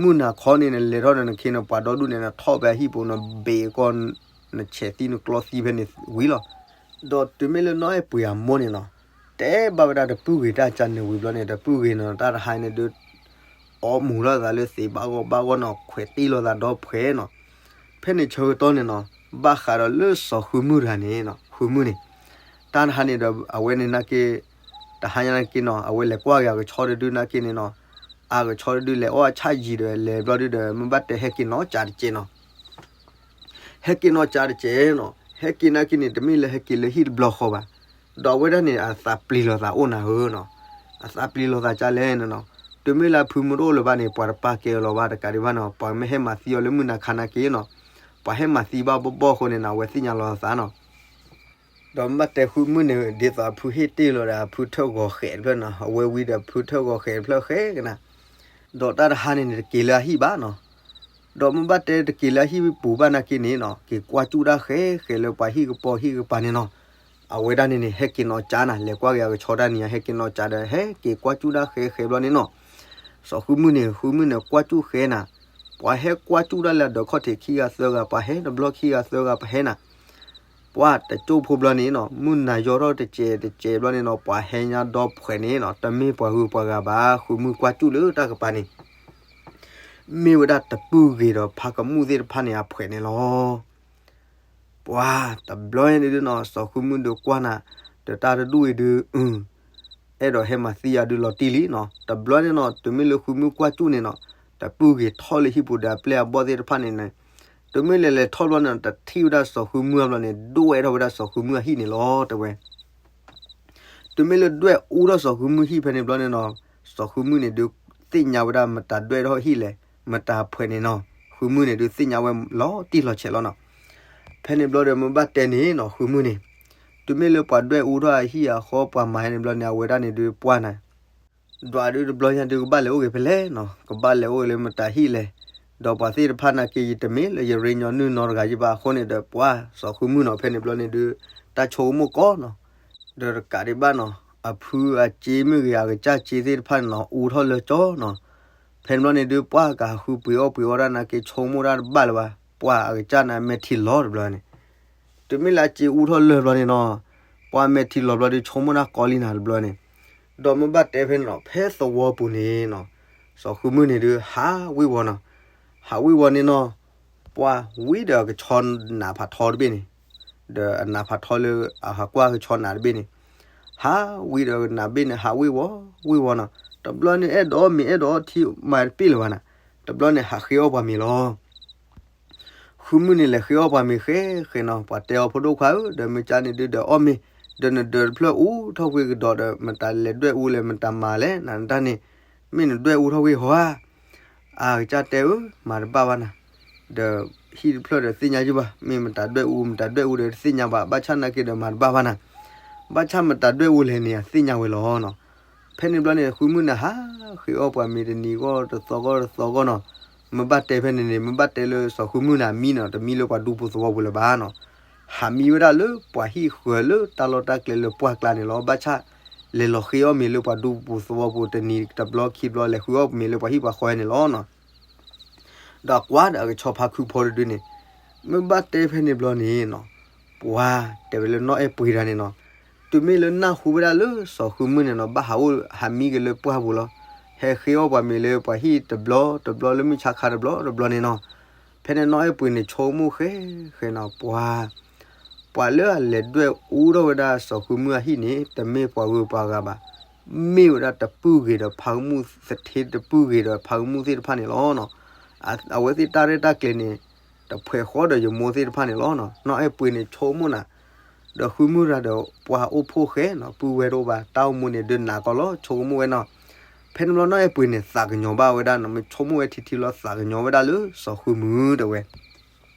မုၢ်နၤခီန့ၣ် နလဲၤထီၣ်ဒီးနခ့နပှၤဒီဒူၣ်န့ၣ် နထီၣ်ဖဲအဟံၣ်ပူၤ နဘ့ၣ်ကီၢ် နဆဲးသံနကျီသံဖဲန့ၣ်ဝံၤလီၤ. ဒီးတုၤမ့ၢ်လၢနီၢ်အဲၣ်ပှ့ၤအမိၢ်န့ၣ်နီၤ တဲဘၣ်ဝဲဒၣ်တပုၢ်ဂ့ၤတၢ်ကန့ၣ်ဝံၤဘျီန့ၣ် တပုၢ်ဂ့ၤန့ၣ် တၢ်တဟါန့ၣ်ဒုး အီမူၤလိာ်သးလၢသ့ဘၣ်ဂီၢ်ဘၣ်ဂီၢ်နီၤ ခွဲးတံၢ်လိာ်သးဒီဖှဲးနီၤ. ဖဲန့ၣ်ဆၢကတီၢ်န့ၣ်နီၤ ဘၣ်ဃးဒီးလၢစီၤဃုမုၢ်တဂၤန့ၣ်နီၤ ဃုမုၢ်န့ၣ် တၢ်တဟါန့ၣ်ဒီး အဝဲန့ၣ်နာ်က့ တဟါညါနာ်က့နီၤ အဝဲလဲၤကွၢ်က့ၤအကဆီတဒုနာ်က့န့ၣ်နီၤ, အကဆီတဒုလဲၤအီၣ်အဆၣ်ယံၤဒီး လဲၤဘျီဒုဒီး မ့ၢ်ဘၣ်တဲဟဲက့ၤနီၢ်ကၠးတကဲးနီၤ. ဟဲက့ၤနီၢ်ကၠးတကဲးနီၤ, ဟဲက့ၤနာ်က့န့ၣ် တမ့ၢ်လၢဟဲက့ၤလၢဟံၣ်တဘျီဃီဘၣ်. ဒီးအဝဲဒၣ်န့ၣ် အသးပျံၤလိာ်သးအိၣ်နၤဧၢနီၤ, အသးပျံၤလိာ်သးကလဲၣ်န့ၣ်နီၤ, တမ့ၢ်လၢအဖုမုၢ်တအိၣ်လၢၤဘၣ်န့ၣ် ပှၤတပာ်ကဲအီၤလီၤဘၣ်တကးဒံးဘၣ်နီၤ, ပှၤမ့ၢ်ဟဲမၤသံအီၤလၢမုၢ်နၤခါနာ်က့နီၤ, ပှၤဟဲမၤသံဘၣ်ဘီၣ်ဘီၣ်အဃိန့ၣ်နီၤ အဝဲသ့ၣ်ညါလီၤသးနီၤ. ဒီးမ့ၢ်ဘၣ်တဲဃုမုၢ်န့ၣ် ဒ်သိးအဖုဟ့ၣ်တ့ၢ်လီၤဒီး အဖုထၢၣ်ဂီၤဃဲးတဖျၢၣ်နီၤ, အဝဲဝံၤဒီး ဖုထၢၣ်ဂီၤဃဲးတဖျၢၣ်ဃဲကနၤ, ဒီးတၢ်တဟါန့ၣ်န့ၣ် တက့ၤလၢအဟံၣ်ဘၣ်နီၤ. ဒီးမ့ၢ်ဘၣ်တဲတက့ၤလၢအဟံၣ်ပူၤဘၣ်နာ်က့န့ၣ်နီၤ, က့ၤကွၢ်ကၠူၣ်တၢ်ဃဲဃဲလၢပှၤဟံၣ်ကပီၤဟံၣ်ကပၤန့ၣ်နီၤ. အဝဲဒၣ်န့ၣ်န့ၣ် ဟဲက့ၤနီၢ်ကၠးနၤ, လဲၤကွၢ်က့ၤအကဆီတၢ်န့ၣ် ဟဲက့ၤနီၢ်ကၠးဒီး ဟဲက့ၤကွၢ်ကၠူၣ်တၢ်ဃဲဃဲဘျီန့ၣ်နီၤ, စီၤဃုမုၢ်န့ၣ် ဃုမုၢ်န့ၣ် ကွၢ်ကၠူၣ်ဃဲနၤ, ပှၤဟဲကွၢ်ကၠူၣ်တၢ်လၢအဒၢးခီၣ်ထံးခံဂၤသၢဂၤ, ပှၤဟဲတဘျီခံဂၤသၢဂၤ ပှၤဟဲနၤ ပှၤတကၠိဖိဘျီန့ၣ်နီၤ, မုၢ်နၤယီၤထီၣ်တစဲးတစဲးဘျီန့ၣ်နီၤ, ပှၤဟဲညါဒီဖှဲးန့ၣ်နီၤ, တမ့ၢ်ပှၤဂုၤပှၤဂၤဘၣ်, ဃုမုၢ်ကွၢ်ကၠူၣ်လၢတၢ်ကပၤန့ၣ် မ့ၢ်ဝဲဒၣ်တပုၢ်ဂ့ၤဒီးဖါကမူၣ်သ့ၣ်တဖၣ်န့ၣ်အဖှဲးန့ၣ်လီၤ. ပှၤတဘျီန့ၣ်ဒုနီၤ, စီၤဃုမုၢ်ဒုကွၢ်နၤ, ဒီးတၢ်တဒူၣ်အံၤဒု အ အဲၣ်ဒိးဟဲမၤသံယၤဒုလီၤတံၢ်လံနီၤ. တဘျီန့ၣ်နီၤ, တုၤမ့ၢ်လၢဃုမုၢ်ကွၢ်ကၠူၣ်န့ၣ်နီၤ, တပုၢ်ဂ့ၤထီၣ်လၢဟံၣ်ပူၤဒီးအပျဲၢ်အဘီၣ်သ့ၣ်တဖၣ်န့ၣ်န့ၣ်, တုၤမ့ၢ်လဲၤလဲၤထီၣ်ဘျီန့ၣ်နီၤ, တထံၣ်ဝဲဒၣ်စီၤဃုမုၢ်အဘျီန့ၣ်, ဒွဲၣ်ထီၣ်ဝဲဒၣ်စီၤဃုမုၢ်အဟံၣ်န့ၣ်လီၤ တဲဝဲ. တုၤမ့ၢ်လၢဒွဲၣ်အူထီၣ်စီၤဃုမုၢ်ဟံၣ်ဖဲန့ၣ်ဘျီန့ၣ်နီၤ, စီၤဃုမုၢ်န့ၣ်ဒုးသ့ၣ်ညါဝဲဒၣ်မတၤဒွဲၣ်ထီၣ်ဟံၣ်လဲၣ်, မတၤဖှဲးန့ၣ်နီၤ. ဃုမုၢ်န့ၣ်ဒုးသ့ၣ်ညါဝဲလီၤတံၢ်လီၤဆဲးလီၤနီၤ. ဖဲန့ၣ်ဘျီဒီးမ့ၢ်ဘၣ်တဲန့ၣ်နီၤ, ဃုမုၢ်န့ၣ်, တုၤမ့ၢ်လၢပှၤဒွဲၣ်အူထီၣ်အဟံၣ်အဃိ ပှၤမၤဟဲန့ၣ်ဘျီန့ၣ် အဝဲဒၣ်န့ၣ်ဒုးပှၢ်နၤ ဒွးဒုးတဘျီညါဒုးကဘၣ်လဲၤအိၣ်ဂ့ၤဖဲလဲၣ်နီၤ, ကဘၣ်လဲၤအိၣ်လၢမတၤဟံၣ်လဲၣ်, ဒီးပှၤသ့ၣ်တဖၣ်နာ်က့ ယတမ့ၢ်လၢယရ့ညီနုၢ်နီတဂၤယဘၣ်အဃိန့ၣ်ဒီး ပှၤစီၤဃုမုၢ်နီၤ ဖဲန့ၣ်ဘျီန့ၣ်ဒုး တၢ်ဆိကမိၣ်ကီနီၤ, ဒီးတကးဒံးဘၣ်နီၤ, အဖုအစ့မ့ၢ်ဂ့ၤ အကစၢ်စ့သ့ၣ်တဖၣ်န့ၣ်နီၤ အူထီၣ်လၢကၠီနီၤ. ဖဲန့ၣ်ဘျီန့ၣ်ဒုး ပှၤကဟးဃုပှ့ၤအီၣ်ပှ့ၤအီတၢ်နာ်က့ ဆိကမိၣ်တၢ်တဘၣ်လၢၤဘၣ်, ပှၤအကစၢ်န့ၣ်အမဲာ်ထံလီၤတဘျီန့ၣ်, တုၤမ့ၢ်လၢအစ့အူထီၣ်လၢာ်ဘျီန့ၣ်နီၤ, ပှၤအမဲာ်ထံလီၤဘျီဒုး ဆိကမိၣ်တၢ်ကီလံနၤတဘျီန့ၣ်, ဒီးမ့ၢ်ဘၣ်တဲဖဲန့ၣ်နီၤ, ဖဲသဝီပူၤန့ၣ်နီၤ, စီၤဃုမုၢ်န့ၣ်ဒုး ဟးဝ့ၤဝီၤနီၤ, ဟးဝ့ၤဝီၤန့ၣ်နီၤ, ပှၤဝံၤဒီးအကဆီနးဖးထီတဘ့ၣ်န့ၣ်, ဒီးအနးဖးထီလၢအဟးကွၢ်ကဆီနးတဘ့ၣ်န့ၣ်, ဟးဝံၤဒီးနးဘ့ၣ်န့ၣ် ဟးဝ့ၤဝီၤဝ့ၤဝီၤနီၤ, တဘျီန့ၣ်အဲၣ်ဒိးအီၣ်မ့ၤ အဲၣ်ဒိးအီထံမၤတပ့ၢ်လၢၤဘၣ်နၤ, တဘျီန့ၣ်ဟးဃ့အီၣ်ပှၤမ့ၤလီၤ. ဃုမုၢ်န့ၣ်လဲၤဃ့အီၣ်ပှၤမ့ၤဃဲဃဲနီၤ, ပှၤတဲအီၤ ဖိဒိၣ်ခွါဧၢ, ဒီးမ့ၢ်ကၢ်န့ၣ်ဒုးဒီးအီၣ်မ့ၤ, ဒီးနဒၢးတဖျၢၣ်အူထီၣ်ကွံာ်ကဒီးဒီး မတၤလဲၤဒွဲၣ်အူလဲၣ် မတၤမၤလဲၣ်, နတၢ်န့ၣ် မ့ၢ်နဒွဲၣ်အူထီၣ်ကွံာ်ဟီဧါ, အကစၢ်တဲအၢ မၤတဘၣ်ဘၣ်နၤ, ဒီးဟံၣ်တဖျၢၣ်ဒီးသ့ၣ်ညါယုၢ်ဘၣ်, မ့ၢ်မတၤဒွဲၣ်အူ မတၤဒွဲၣ်အူဒီးတသ့ၣ်ညါဘၣ်, ဘၣ်ဆၣ်နာ်က့ဒီးမၤတဘၣ်ဘၣ်နၤ, ဘၣ်ဆၣ်မတၤဒွဲၣ်အူလဲၣ်န့ၣ် အသ့ၣ်ညါဝဲလီၤနီၤ. ဖဲန့ၣ်ဘျီန့ၣ် ဃုမုၢ်န့ၣ် ဟးဃ့အီၣ်ပှၤမ့ၤတနံၤဂီၢ်တသီဂီၢ်တသီဂီၢ်နီၤ, မ့ၢ်ဘၣ်တဲဖဲန့ၣ်န့ၣ် မ့ၢ်ဘၣ်တဲလၢစီၤဃုမုၢ်န့ၣ် အမံနီၤ တမံလၢပှၤဒူပူၤသဝီပူၤလၢၤဘၣ်နီၤ, ဟးမံဝဲဒၣ်လၢပှၤဟံၣ်ဃၢၤလၢတၢ်လီၢ်တၢ်ကျဲလၢပှၢ်ကျါန့ၣ်လီၤ. ဘၣ်ဆၣ်လဲၤလီၤဃ့အီၣ်မ့ၤလၢပှၤဒူပူၤသဝီပူၤတနံၤတဘျီခံဘျီ လဲၤဃုအီၣ်မ့ၤလၢပှၤဟံၣ်ပှၤဃီန့ၣ်လီၤနီၤ. ဒီးကွၢ်ဒီးအကဆီဖါခုဖီတဒုန့ၣ်, မ့ၢ်ဘၣ်တဲဖဲန့ၣ်ဘျီန့ၣ်နီၤ, ပှၤတဲဝဲလၢနီၢ်အဲၣ်ပှ့ၤတဂၤန့ၣ်နီၤ, တုၤမ့ၢ်လၢနၢ်ဟူဝဲဒၣ်လၢစီၤဃုမုၢ်န့ၣ်နီၤ ဘၣ်ဟးအိၣ်ဟးမံက့ၤလၢပှၢ်ပူၤလီၤ, ဟဲဃ့အီၣ်ပှၤမ့ၤလၢပှၤဟံၣ်တဘျီတဘျီလၢမုၢ်ဆါခါတဘျီတဘျီန့ၣ်နီၤ, ဖဲန့ၣ်နီၢ်အဲၣ်ပှ့ၤန့ၣ်ဆိကမိၣ်ဃဲဃဲနီၤ, ပှၤ ပှၤလၢအလဲၤဒွဲၣ်အူထီၣ်ဝဲဒၣ်စီၤဃုမုၢ်အဟံၣ်န့ၣ် တမ့ၢ်ပှၤဂုၤပှၤဂၤဘၣ်, မ့ၢ်ဝဲဒၣ်တပုၢ်ဂ့ၤဒီးဖါကမူၣ်သထ့တပုၢ်ဂ့ၤဒီးဖါကမူၣ်သ့ၣ်တဖၣ်န့ၣ်လီၤနီၤ. အဝဲသ့ၣ်တၢ်ရဲၣ်တၢ်ကျဲၤန့ၣ် တဖှဲးဃီဒီးယမိၢ်သ့ၣ်တဖၣ်န့ၣ်လီၤနီၤ. နီၢ်အဲၣ်ပှ့ၤန့ၣ်ဆိကမိၣ်နၤ, ဒီးဃုမုၢ်တဂၤဒီးပှၤအိၣ်ဖှိၣ်ဃဲနီၤ, ပုၢ်ဝဲၢ်တအိၣ်ဘၣ်, တၢ်အိၣ်မူန့ၣ်ဒုးနးကီးလီၤ ဆိကမိၣ်ဝဲနီၤ. ဖဲန့ၣ်ဘျီနီၢ်အဲၣ်ပှ့ၤန့ၣ် သးကညီၤဘၣ်ဝဲဒၣ်နီၤ, မ့ၢ်ဆိကမိၣ်ဝဲထံထံလီၤ သးကညီၤဝဲဒၣ်လၢစီၤဃုမုၢ်တဲဝဲ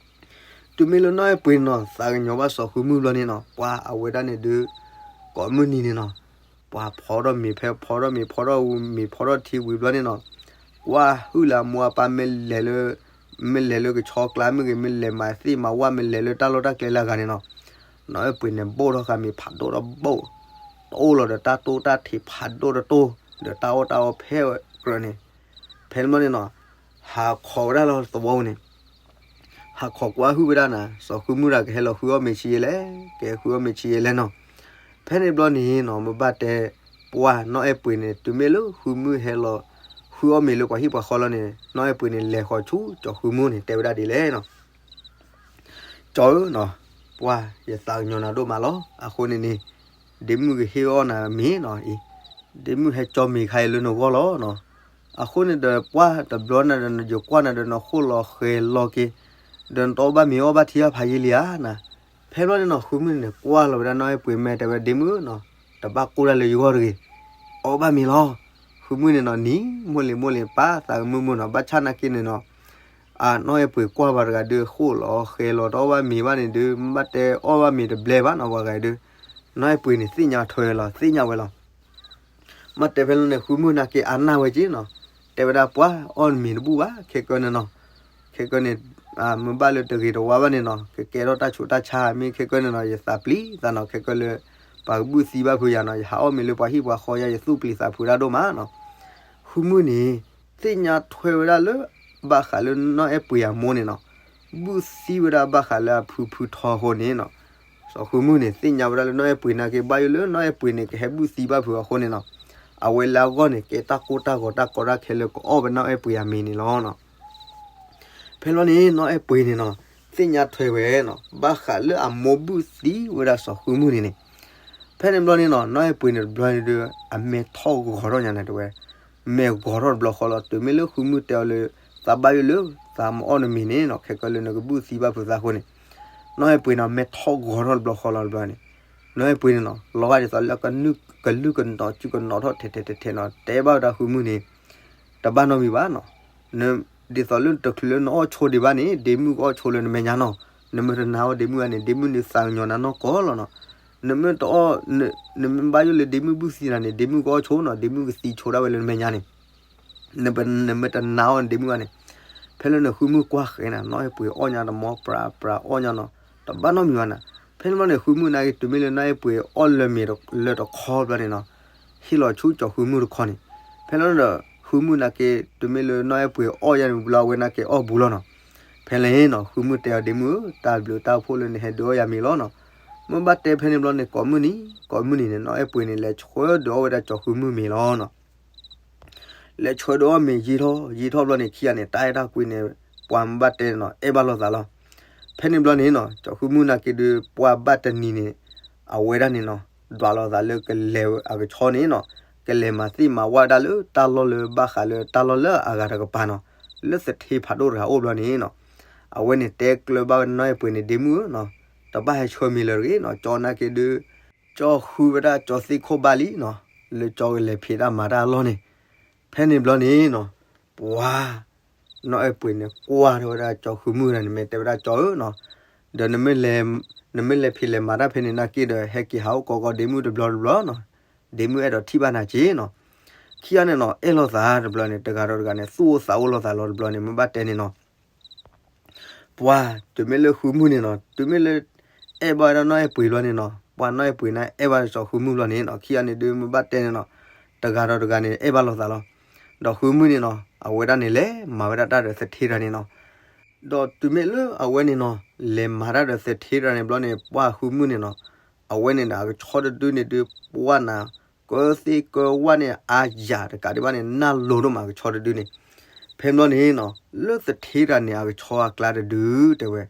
တုၤမ့ၢ်လၢနီၢ်အဲၣ်ပှ့ၤနီၤ သးကညီၤဘၣ်စီၤဃုမုၢ်ဘျီန့ၣ်နီၤ, ပှၤအဝဲဒၣ်န့ၣ်ဒုး ကိးမုၢ်နံၤန့ၣ်နီၤ, ပှၤဖီထီၣ်မ့ၤဖဲဖီထီၣ်မ့ၤ ဖီထီၣ်မ့ၤဖီထီၣ်ထံဝံၤဘျီန့ၣ်နီၤ, ကွၢ်ဟုၣ်လၢအမိၢ်အပၢ်မ့ၢ်လဲၤလၢ မ့ၢ်လဲၤလၢကဆီကျါမ့ၢ်ဂ့ၤ မ့ၢ်လဲၤမၤသ့ၣ်မၤဝၣ် မ့ၢ်လဲၤလၢတၢ်လီၢ်တၢ်ကျဲလၢအဂၤန့ၣ်နီၤ, နီၢ်အဲၣ်ပှ့ၤန့ၣ် ဘိၣ်ထီၣ်ဃာ်မ့ၤဖးဒိၣ်ထီၣ်ဘိၣ်, တအိၣ်လီၤဒီးတၢ်တိၢ်တၢ်ထံးဖးဒိၣ်တတိၢ်, ဒီးတၢ်အီၣ်တၢ်အီဖဲကြၢးန့ၣ်, ဖဲန့ၣ်ဘျီန့ၣ်နီၤ, ဟးခိးဝဲဒၣ်လီၤသဝီပူၤန့ၣ် ဟးခိးကွၢ်ဟုၣ်ဝဲဒၣ်နၤ စီၤဃုမုၢ်တဂၤကဟဲလီၤဃုအီၣ်မ့ၤဆံးယဲလဲၣ်, ကဟဲဃုအီၣ်မ့ၤဆံးယဲလဲၣ်နီၤ. ဖဲန့ၣ်ဘျီန့ၣ်နီၤ မ့ၢ်ဘၣ်တဲ ပှၤနီၢ်အဲၣ်ပှ့ၤန့ၣ် တုၤမ့ၢ်လၢဃုမုၢ်ဟဲလီၤ ဃုအီၣ်မ့ၤလၢပှၤဟံၣ်ပှၤဃီလီၤန့ၣ် နီၢ်အဲၣ်ပှ့ၤန့ၣ် လဲၤဃီၤဆူစီၤဃုမုၢ်န့ၣ် တဲဝဲဒၣ်ဒ်လဲၣ်နီၤ. ကၠီဧၢနီၤ, ပှၤယသးကညီၤနၤဒိၣ်မးလီၤ. အဃိန့ၣ်န့ၣ် ဒ့မုၣ်ကဟ့ၣ်အီၣ်နၤမ့ၤနီၤအံၤ, ဒ့မုၣ်ဟဲကၠီမ့ၤခါအံၤလၢနဂီၢ်လီၤနီၤ. အဃိန့ၣ်ဒီးပှၢ်တဘျီနၤဒီး ယကွၢ်နၤဒီးနဃိၣ်လီၤဃဲၤလီၤက့ၤ, ဒီးနတအီၣ်ဘၣ်မ့ၤအီၣ်ဘၣ်ထံဘၣ်ဖးယံာ်လံဧါနၤ. ဖဲဘျီန့ၣ်နီၤ ဃုမုၢ်န့ၣ် ကွၢ်လီၤဝဲဒၣ်နီၢ်အဲၣ်ပှ့ၤ မ့ၢ်တဲဝဲဒ့မုၣ်နီၤ, တဘၣ်ကိၢ်တၢ်လၢယဂီၢ်တဂ့ၤ, အီၣ်ဘၣ်မ့ၤလီၤ. ဃုမုၢ်န့ၣ်နီၤ နံၤမိၢ်လံၤမိၢ်လံၤ ပာ်သးကမုာ်မုာ်နီၤ, ဘၣ်ဆၣ်နာ်က့န့ၣ်နီၤ အနီၢ်အဲၣ်ပှ့ၤကွၢ်ပှၤတဂၤဒုး ဃိၣ်လီၤဃဲၤလီၤ တအီၣ်ဘၣ်မ့ၤဘၣ်န့ၣ်ဒုး မ့ၢ်ဘၣ်တဲအီၣ်ဘၣ်မ့ၤတဘျဲဘၣ်နီၤ ပှၤဂၤဒုး. နီၢ်အဲၣ်ပှ့ၤန့ၣ် သ့ၣ်ညါထွဲလီၤ သ့ၣ်ညါဝဲလီၤ. မ့ၢ်တဲဖဲလၢန့ၣ် ဃုမုၢ်နာ်က့အါနၢ်ဝဲက့နီၤ, တဲဝဲဒၣ်ပှၢ်အီၣ်မ့ၤတဘူၣ်ဘၣ် ခဲကၢန့ၣ်နီၤ. ခဲကၢန့ၣ် မ့ၢ်ဘၣ်လၢတဂ့ၤတဝါဘၣ်န့ၣ်နီၤ ကကဲထီၣ်တၢ်ဆူးတၢ်ဆါ မ့ၢ်ခဲကၢန့ၣ်နီၤ ယသးပျံၤသးနီၤ ခဲကၢလၢ ပှၤကဘုၣ်သံဘၣ်ဖုးယၤနီၤ ယဟးအီၣ်မ့ၤလၢပှၤဟံၣ်ပှၤဃီယါ ယသူၣ်ပျံၤသးဖုးတၢ်ဒိၣ်မးနီၤ. ဃုမုၢ်န့ၣ် သ့ၣ်ညါထွဲဝဲဒၣ်လၢ ဘၣ်ဃးလၢနီၢ်အဲၣ်ပှ့ၤအမိၢ်န့ၣ်နီၤ ဘုၣ်သံဝဲဒၣ်ဘၣ်ဃးလၢအဖုဖုထီအဃိန့ၣ်နီၤ. စီၤဃုမုၢ်န့ၣ် သ့ၣ်ညါဝဲဒၣ်လၢနီၢ်အဲၣ်ပှ့ၤနာ်က့ ဘၣ်ယိၣ်လၢနီၢ်အဲၣ်ပှ့ၤန့ၣ် ကဟဲဘုၣ်သံဘၣ်ဖုးအဃိန့ၣ်နီၤ အဝဲလၢအဂီၢ်န့ၣ် ကဲတၢ်ကိၢ်တၢ်ဂီၤတၢ်ကီတၢ်ခဲလၢကအိၣ်ဝဲနီၢ်အဲၣ်ပှ့ၤအမ့ၤန့ၣ်လီၤ. ဖဲလီၤန့ၣ် နီၢ်အဲၣ်ပှ့ၤန့ၣ်နီၤ သ့ၣ်ညါထွဲဝဲနီၤ ဘၣ်ဃးလၢအမိၢ်ဘုၣ်သံဝဲဒၣ်စီၤဃုမုၢ်န့ၣ်န့ၣ်. ဖဲန့ၣ်ဘျီန့ၣ်နီၤ နီၢ်အဲၣ်ပှ့ၤန့ၣ်တဘျီန့ၣ်ဒီး အမဲာ်ထီၣ်ဂီၤထီၣ်ညါန့ၣ်တဲဝဲ, မဲာ်ဂီၤထီၣ်တဘျီဃီလီၤ တုၤမ့ၢ်လၢဃုမုၢ်တဲအီၤလၢ သးဘၣ်ယိၣ်လၢ သးမ့ၢ်အီၣ်နမ့ၤန့ၣ်နီၤ ခဲကၢလၢနကဘုၣ်သံဘၣ်ဖုးသးအဃိန့ၣ် နီၢ်အဲၣ်ပှ့ၤန့ၣ် မဲာ်ထီၣ်ဂီၤထီၣ်တဘျီဃီလီၤတဘျီန့ၣ်. နီၢ်အဲၣ်ပှ့ၤန့ၣ်နီၤ လီၤဂာ်ဒ်သိးလၢ ကလုၢ်ကနီၤစုကနီၤထီၣ်ထဲထဲထဲထဲနီၤ တဲဘၣ်ဝဲဒၣ်ဃုမုၢ်န့ၣ် တဘၣ်နီတမံၤဘၣ်နီၤ. ဒ်သိးလၢတချုးလၢနအီၣ်ဆိဒံးဘၣ်န့ၣ် ဒ့မုၣ်ကအီၣ်ဆိလၢနမဲာ်ညါနီၤ. နမ့ၢ်တနာ်အီၤဒ့မုၣ်ဘၣ်န့ၣ် ဒ့မုၣ်န့ၣ်သးကညီၤနၤနီၢ်ကီၢ်လီၤနီၤ. နမ့ၢ်တအီၣ် နမ့ၢ်ဘၣ်ယိၣ်လၢဒ့မုၣ်ဘုၣ်သံနၤန့ၣ် ဒ့မုၣ်ကအီၣ်ဆိနီၤ ဒ့မုၣ်ကသံဆိဒၣ်ဝဲလၢနမဲာ်ညါန့ၣ် နမ့ၢ်တနာ်အီၤဒ့မုၣ်ဘၣ်န့ၣ်. ဖဲလၢန့ၣ်ဃုမုၢ်ကွၢ်ဃဲၤနၤ နီၢ်အဲၣ်ပှ့ၤအီၣ်ညါတမီ ပြးပြးအီၣ်ညါနီၤ တဘၣ်နီတမံၤဘၣ်နၤ. ဖဲန့ၣ်ဘျီန့ၣ် ဃုမုၢ်နာ်က့ တုၤမ့ၢ်လၢနီၢ်အဲၣ်ပှ့ၤအီၣ်လၢမဲာ်လၢတခီဘျီန့ၣ်နီၤ ဟ့ၣ်လီၤဆူစီၤဃုမုၢ်တခီန့ၣ်. ဖဲလၢဒီး ဃုမုၢ်နာ်က့ တုၤမ့ၢ်လၢနီၢ်အဲၣ်ပှ့ၤအီၣ်ယါန့ၣ်ဘျီ အဝဲနာ်က့အီၣ်ဘူးလီၤနီၤ. ဖဲလၢန့ၣ်နီၤ ဃုမုၢ်တဲအီၤဒ့မုၣ်ဧၢ တၢ်ဘျုးတၢ်ဖှိၣ်လၢနဟဲဒုးအီၣ်ယၤမ့ၤလီၤနီၤ. မ့ၢ်ဘၣ်တဲဖဲန့ၣ်ဘျီန့ၣ် ကိးမုၢ်နံၤ ကိးမုၢ်နံၤန့ၣ် နီၢ်အဲၣ်ပှ့ၤန့ၣ် လဲၤဆှၢဒုးအီၣ်ဝဲဒၣ်စီၤဃုမုၢ်မ့ၤလီၤနီၤ. လဲၤဆှၢဒုးအီၣ်မ့ၤယံာ်ထီၣ်ယံာ်ထီၣ်ဘျီန့ၣ် ခံဂၤန့ၣ် တၢ်အဲၣ်တၢ်ကွံန့ၣ် ပှၤမ့ၢ်ဘၣ်တဲန့ၣ်နီၤ အဲၣ်ဘၣ်လိာ်သးလီၤ. ဖဲန့ၣ်ဘျီန့ၣ်နီၤ စီၤဃုမုၢ်နာ်က့ဒုး ပှၢ်ဘၣ်တနံၤန့ၣ် အဝဲဒၣ်န့ၣ်နီၤ ဒွးလိာ်သးလၢကလဲၤအကဆီန့ၣ်နီၤ ကလဲၤမၤသ့ၣ်မၤဝၣ်ဒၣ်လၢတၢ်လီၢ်လၢဘၣ်ဃးလၢတၢ်လီၢ်လၢအဂၤတကပၤနီၤ လၢသထ့ဖးဒိၣ်တဂၤအိၣ်ဘျီန့ၣ်နီၤ အဝဲန့ၣ်တဲကျၢၤဘၣ်ဝဲနီၢ်အဲၣ်ပှ့ၤန့ၣ် ဒ့မုၣ်ဧၢနီၤ တဘၣ်ဟဲဆှၢမ့ၤလၢၤတဂ့ၤနီၤ ကၠီနာ်က့ဒုး ကၠီဃုဝဲဒၣ်ကၠီသ့ၣ်ခိၣ်ဘၣ်လံနီၤ လၢကၠီကလဲၤဖံးတၢ်မၤတၢ်အလီၢ်န့ၣ်. ဖဲန့ၣ်ဘျီန့ၣ်နီၤ ပှၤ နီၢ်အဲၣ်ပှ့ၤန့ၣ် ကွၢ်ထီၣ်ဝဲဒၣ်ကၠီဃုမုၢ်တဂၤန့ၣ် မ့ၢ်တဲဝဲဒၣ်ကၠီဧၢနီၤ ဒီး နမ့ၢ်လဲၤဖံးလဲၤမၤတၢ်ဖဲန့ၣ်နာ်က့ဒီး ဟဲက့ၤဟးအိၣ်ကိးကီးဒ့မုၣ်တဘျီတဘျီနီၤ ဒ့မုၣ်အဲၣ်ဒိးထံၣ်ဘၣ်နၤက့နီၤ. ခံဂၤန့ၣ်နီၤ အဲၣ်လိာ်သးတဘျီန့ၣ် တဂၤဒီးတဂၤန့ၣ် သူၣ်အိၣ်သးအိၣ်လိာ်သးလီၤတဘျီန့ၣ် မ့ၢ်ဘၣ်တဲန့ၣ်နီၤ ပှၤ တုၤမ့ၢ်လၢဃုမုၢ်န့ၣ်နီၤ တုၤမ့ၢ်လၢ အဲၣ်ဘၣ်ဝဲဒၣ်နီၢ်အဲၣ်ပှ့ၤဘျီန့ၣ်နီၤ ပှၤနီၢ်အဲၣ်ပှ့ၤန့ၣ် အဲၣ်ဘၣ်စီၤဃုမုၢ်ဘျီန့ၣ်နီၤ ခံဂၤန့ၣ်ဒုးမ့ၢ်ဘၣ်တဲန့ၣ်နီၤ တဂၤဒီးတဂၤန့ၣ် အဲၣ်ဘၣ်လိာ်သးလီၤ. ဒီးဃုမုၢ်န့ၣ်နီၤ အဝဲဒၣ်န့ၣ်လဲၤမၤဝဲဒၣ်တၢ်ဒီးသထ့တဂၤန့ၣ်နီၤ ဒီးတုၤမ့ၢ်လၢအဝဲန့ၣ်နီၤ လဲၤမၤတၢ်ဒီးသထ့တဂၤန့ၣ်ဘျီန့ၣ် ပှၤဃုမုၢ်န့ၣ်နီၤ အဝဲန့ၣ်ဒီးအကဆီတဒုန့ၣ်ဒုး ပှၢ်နၤ ကၢသ့ၣ်ကၢဝၣ်န့ၣ် အါယၤတကးဒံးဘၣ်န့ၣ် နၢ်လိၤဒိၣ်မးကဆီတဒုန့ၣ်. ဖဲဘျီန့ၣ်နီၤ လၢသထ့တဂၤန့ၣ် အကဆီအကျါတဒု တဲဝဲ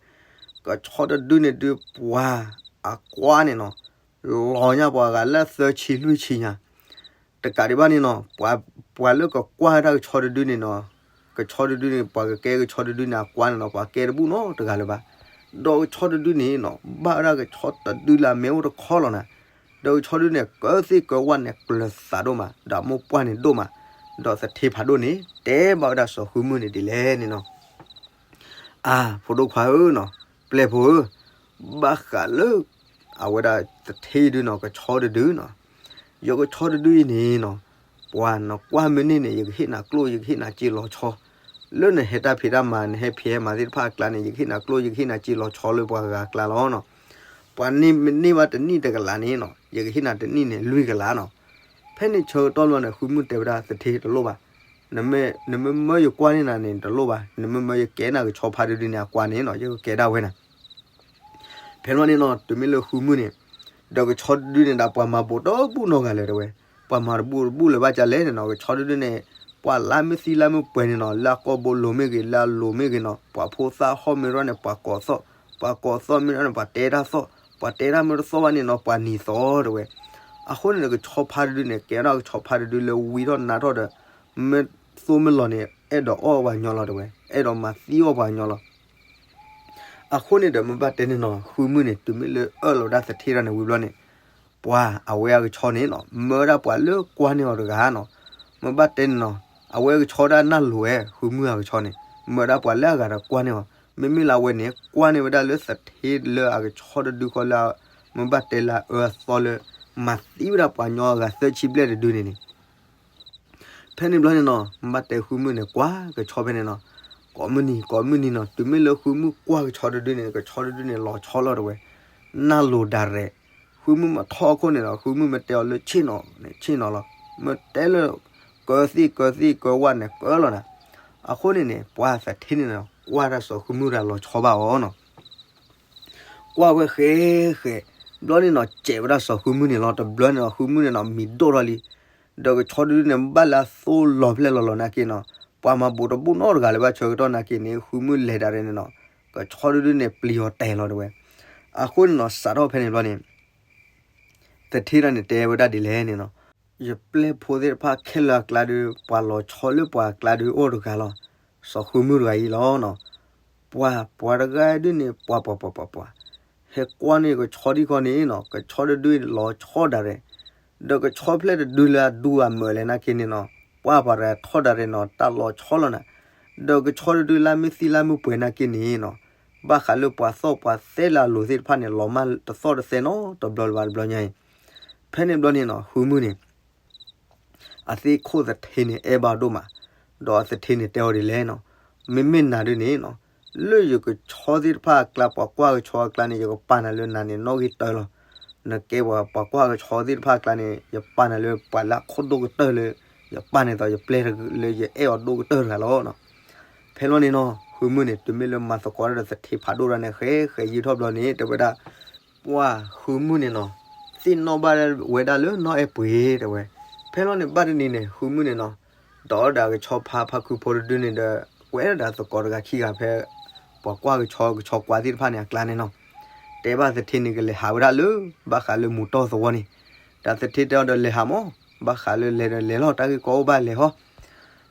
ကဆီတဒုန့ၣ်ဒုး ပှၤ အကွါန့ၣ်နီၤ လီၤညါပှၤဂၤလၢသၢဆံလွံၢ်ဆံညါ တကးဒံးဘၣ်န့ၣ်နီၤ ပှၤလၢကကွၢ်ဝဲဒၣ်ကဆီတဒုန့ၣ်နီၤ ကဆီတဒုန့ၣ် ပှၤကကဲကဆီတဒုန့ၣ် အကွါန့ၣ်နီၤ ပှၤကဲတဘူၣ်နီတဂၤလၢၤဘၣ်. ဒီးကဆီတဒုန့ၣ်နီၤ ဘၣ်ဝဲဒၣ်ကဆီတဒုလၢအမ့ၢ်အိၣ်တခီလီၤနၤ. ဒီးကဆီတဒုန့ၣ် ကၢသ့ၣ်ကၢဝၣ်န့ၣ် ကျၢၤသးဒိၣ်မး ဒီးအမိၢ်ပှၢ်န့ၣ်ဒိၣ်မး. ဒီးသထ့ဖးဒိၣ်န့ၣ် တဲဘၣ်ဝဲဒၣ်စီၤဃုမုၢ်န့ၣ်ဒ်လဲၣ်န့ၣ်နီၤ အၢ ဖိဒိၣ်ခွါဧၢနီၤ ပျဲၢ်ဖိဧၢ, ဘၣ်ဃးလၢ အဝဲဒၣ်သထ့ဒုနီၤ ကဆီတဒုနီၤ, ယကဆီတဒုအံၤန့ၣ်နီၤ, ပှၤနကွၢ်မ့ၢ်န့ၢ်န့ၣ် ယကဟ့ၣ်နၤကျိၣ် ယကဟ့ၣ်နၤစ့လီၤဆီ, လၢနဟဲတၢ်ဖံးတၢ်မၤ နဟဲဖံးဟဲမၤသ့ၣ်တဖၣ်အကျါန့ၣ် ယကဟ့ၣ်နၤကျိၣ် ယကဟ့ၣ်နၤစ့လီၤဆီလၢပှၤဂၤအကျါလီၤနီၤ. ပှၤန့ၢ်မ့ၢ်န့ၢ်ဘၣ်တနံၣ်တကလးန့ၣ်နီၤ ယကဟ့ၣ်နၤတနံၣ်န့ၣ် လွံၢ်ကလးနီၤ. ဖဲန့ၣ်ဆၢကတီၢ်လီၤန့ၣ် ဃုမုၢ်တဲဝဲဒၣ်သထ့တလိၣ်ဘၣ်, နမ့ၢ်မၢယကွၢ်န့ၢ်နၤန့ၣ်တလိၣ်ဘၣ်, နမ့ၢ်မၢယကဲနၤကဆီဖးဒုဒုန့ၣ် အကွၢ်န့ၣ်နီၤ ယကကဲဒၣ်ဝဲနၤ. ဖဲလီၤန့ၣ်နီၤ တုၤမ့ၢ်လၢဃုမုၢ်န့ၣ် ဒီးကဆီတဒုန့ၣ်ဒီး ပှၤမၤဘူးတဘူၣ်နီတဂၤလၢၤတဲဝဲ, ပှၤမၤတဘူးတဘူၣ်လၢၤဘၣ်ကလဲၣ်န့ၣ်နီၤ ကဆီတဒုန့ၣ် ပှၤလၢမ့ၢ်သံလၢမ့ၢ်ပှဲၤန့ၣ်နီၤ လၢအကိာ်ဘိလိၤမ့ၢ်ဂ့ၤ လၢအလိၤမ့ၢ်ဂ့ၤနီၤ ပှၤဖိသၣ်ဟီၣ်မ့ၢ်ထီၣ်န့ၣ် ပှၤကိးသီၣ်, ပှၤကိးသီၣ်မ့ၢ်ထီၣ်န့ၣ် ပှၤတဲတၢ်သီၣ်, ပှၤတဲတၢ်မ့ၢ်တသီၣ်ဘၣ်န့ၣ်နီၤ ပှၤနံၤသီၣ်တဲဝဲ. အဃိန့ၣ်ဒီး ကဆီဖါတဒုန့ၣ် ကဲထီၣ်ကဆီဖါတဒုလၢဝံထီၣ်နါထီၣ်ဒီး မ့ၢ်သိမ့ၢ်လီၤန့ၣ် အဲၣ်ဒိးအီၣ်ပှၤညီလီၤတဲဝဲ, အဲၣ်ဒိးမၤသံအီၣ်ပှၤညီလီၤ. အဃိန့ၣ်ဒီး မ့ၢ်ဘၣ်တဲန့ၣ်နီၤ ဃုမုၢ်န့ၣ် တုၤမ့ၢ်လၢအၢၣ်လီၤဝဲဒၣ်သထ့တၢ်န့ၣ်ဝံၤဘျီန့ၣ် ပှၤအဝဲအကဆီန့ၣ်နီၤ မၢဝဲဒၣ်ပှၤလၢကွၢ်န့ၢ်အီၤတဂၤနီၤ. မ့ၢ်ဘၣ်တဲန့ၣ်နီၤ အဝဲအကဆီဒၣ်နၢ်လိၤဝဲ ဃုမုၢ်အကဆီန့ၣ် မၢဝဲဒၣ်ပှၤလၢအဂၤဒီးကွၢ်န့ၢ်အီၤ, မ့မ့ၢ်လၢအဝဲန့ၣ် ကွၢ်န့ၢ်ဝဲဒၣ်လၢသထ့လၢအကဆီတဒုဃီလၢ မ့ၢ်ဘၣ်တဲလၢအအၢအသီလၢ မၤသံဝဲဒၣ်ပှၤညီအဂၤသၢဆံဘျဲၣ်တဒုန့ၣ်န့ၣ် ဖဲန့ၣ်ဘျီန့ၣ်နီၤ မ့ၢ်ဘၣ်တဲဃုမုၢ်န့ၣ် ကွၢ်ကဆီဖဲန့ၣ်နီၤ, ကိးမုၢ်နံၤ ကိးမုၢ်နံၤနီၤ တုၤမ့ၢ်လၢဃုမုၢ်ကွၢ်ကဆီတဒုန့ၣ် ကဆီတဒုန့ၣ် လီၤဆီလီၤတဲဝဲ, နၢ်လိၤဒၣ်ရဲၣ်, ဃုမုၢ်မ့ၢ်ထီၣ်အခိၣ်န့ၣ်ဒီး ဃုမုၢ်မ့ၢ်တဲအီၤလၢဆ့ၣ်နီၤန့ၣ် ဆ့ၣ်နီၤလီၤ, မ့ၢ်တဲလၢ ကၢသ့ၣ် ကၢသ့ၣ် ကၢဝၣ်န့ၣ် ကၢလီၤနၤ. အဃိန့ၣ်န့ၣ် ပှၤသထ့န့ၣ်နီၤ ကွၢ်တၢ်စီၤဃုမုၢ်တဂၤလီၤဆီဘၣ်အီၤနီၤ ကွၢ်ဝဲဃဲဃဲ, ဘျီန့ၣ်နီၤ စဲးဝဲဒၣ်စီၤဃုမုၢ်န့ၣ်လီၤ. တဘျီန့ၣ်နီၤ ဃုမုၢ်န့ၣ်နီၤ မံၤဒိၣ်ထီၣ်လံ, ဒီးကဆီတဒုန့ၣ် ဘၣ်လၢအသိလီၤဖျဲၣ်လီၤလီၤနာ်က့နီၤ, ပှၤမၤဘူးတဘူးနီတဂၤလၢၤဘၣ်ဆၢကတီၢ်နာ်က့န့ၣ် ဃုမုၢ်လဲၤဒၣ်ရဲၣ်န့ၣ်နီၤ, ကဆီတဒုန့ၣ် ပျံၤအီၤတဲာ်လီၤတဲဝဲ. အဃိန့ၣ်နီၤ စးထီၣ်ဖဲန့ၣ်ဘျီန့ၣ် သထ့တၢ်န့ၣ်တဲဝဲဒၣ်ဒ်လဲၣ်န့ၣ်နီၤ, ယပျဲၢ်ဖိသ့ၣ်တဖၣ်ခဲလၢာ်အကျါဒီး ပှၤလီၤဆီလၢပှၤအကျါဒီးအိၣ်တဂၤလီၤ, စီၤဃုမုၢ်တဂၤအံၤလီၤနီၤ. ပှၤ ပှၤတဂၤဒုန့ၣ် ပှၤ ပှၤ ပှၤ ပှၤ ပှၤ ဟဲကွၢ်န့ၢ်ကဆီဒံဃီန့ၣ်နီၤ, ကဆီတဒုလီၤဆီဒၣ်ရဲၣ်, ဒီးကဆီဖျဲၣ်တဒုလၢအဒူအမၢးလဲၣ်နာ်က့န့ၣ်နီၤ, ပှၤပှၤတဂၤထီၣ်ဒၣ်ရဲၣ်နီၤ တၢ်လီၤဆီလီၤနၤ, ဒီးကဆီတဒုလၢမ့ၢ်သံလၢမုၢ်ပှဲၤနာ်က့န့ၣ်နီၤ, ဘၣ်ဃးလၢပှၤသီၣ်ပှၤသဲလၢအလိၤသ့ၣ်တဖၣ်န့ၣ် လီၤမၢ်တသီၣ်တသဲနီတဘျီလၢၤဘၣ်တဘျီညါအံၤ. ဖဲန့ၣ်ဘျီန့ၣ်နီၤ ဃုမုၢ်န့ၣ် အသ့ၣ်ခိၣ်သထ့န့ၣ် အဲၣ်ဘၣ်ဒိၣ်မး, ဒီးအသထ့န့ၣ်တဲအီၤဒ်လဲၣ်နီၤ, မ့မ့ၢ်နၤဒုန့ၣ်နီၤ, လၢယကဆီသ့ၣ်တဖၣ်အကျါ ပှၤကွၢ်ကဆီအကျါန့ၣ် ယကပာ်နၤလၢနၤန့ၣ် နီၣ်ဂံၢ်တၢလီၤ. နကဲပှၤ ပှၤကွၢ်ကဆီသ့ၣ်တဖၣ်အကျါန့ၣ် ယပာ်နၤလၢပှၤလၢအခိၣ်ဒိၣ်ကတၢၢ်လၢ ယပာ်န့ၢ်သိးယပျဲၢ်လၢယအဲၣ်အီၤဒိၣ်ကတၢၢ်တဂၤလီၤနီၤ. ဖဲလီၤန့ၣ်နီၤ ဃုမုၢ်န့ၣ် တုၤမ့ၢ်လၢမၤသကိးတၢ်ဒီးသထ့ဖးဒိၣ်တၢ်န့ၣ် ဃဲဃဲယုၢ်ထီၣ်ဘျီန့ၣ် တဲဝဲဒၣ် ပှၤဃုမုၢ်န့ၣ်နီၤ, သ့ၣ်နီၣ်ဘၣ်ဝဲဒၣ်လၢနီၢ်အဲၣ်ပှ့ၤတဲဝဲ. ဖဲလီၤန့ၣ် ဘၣ်တနံၤန့ၣ် ဃုမုၢ်န့ၣ်နီၤ, ဒီးဒီးကဆီဖါဖါခုဖိတဒုန့ၣ်ဒီး ကွဲးဒီးသကိးတဂၤခံဂၤဖဲ ပှၤကွၢ်ကဆီကဆီကွၢ်သ့ၣ်တဖၣ်န့ၣ်အကျါန့ၣ်နီၤ, တဲဘၣ်သထ့န့ၣ် ကလဲၤဟးဝဲဒၣ်လၢ ဘၣ်ဃးလၢမူၤတီၢ်သဝီန့ၣ်, ဒီးသထ့တဲအီၤဒီးလဲၤဟးမး, ဘၣ်ဃးလၢလဲၤဒီးလဲၤလီၤ တၢ်ဂ့ၢ်ကီအိၣ်ဘၣ်လဲၤဟီ.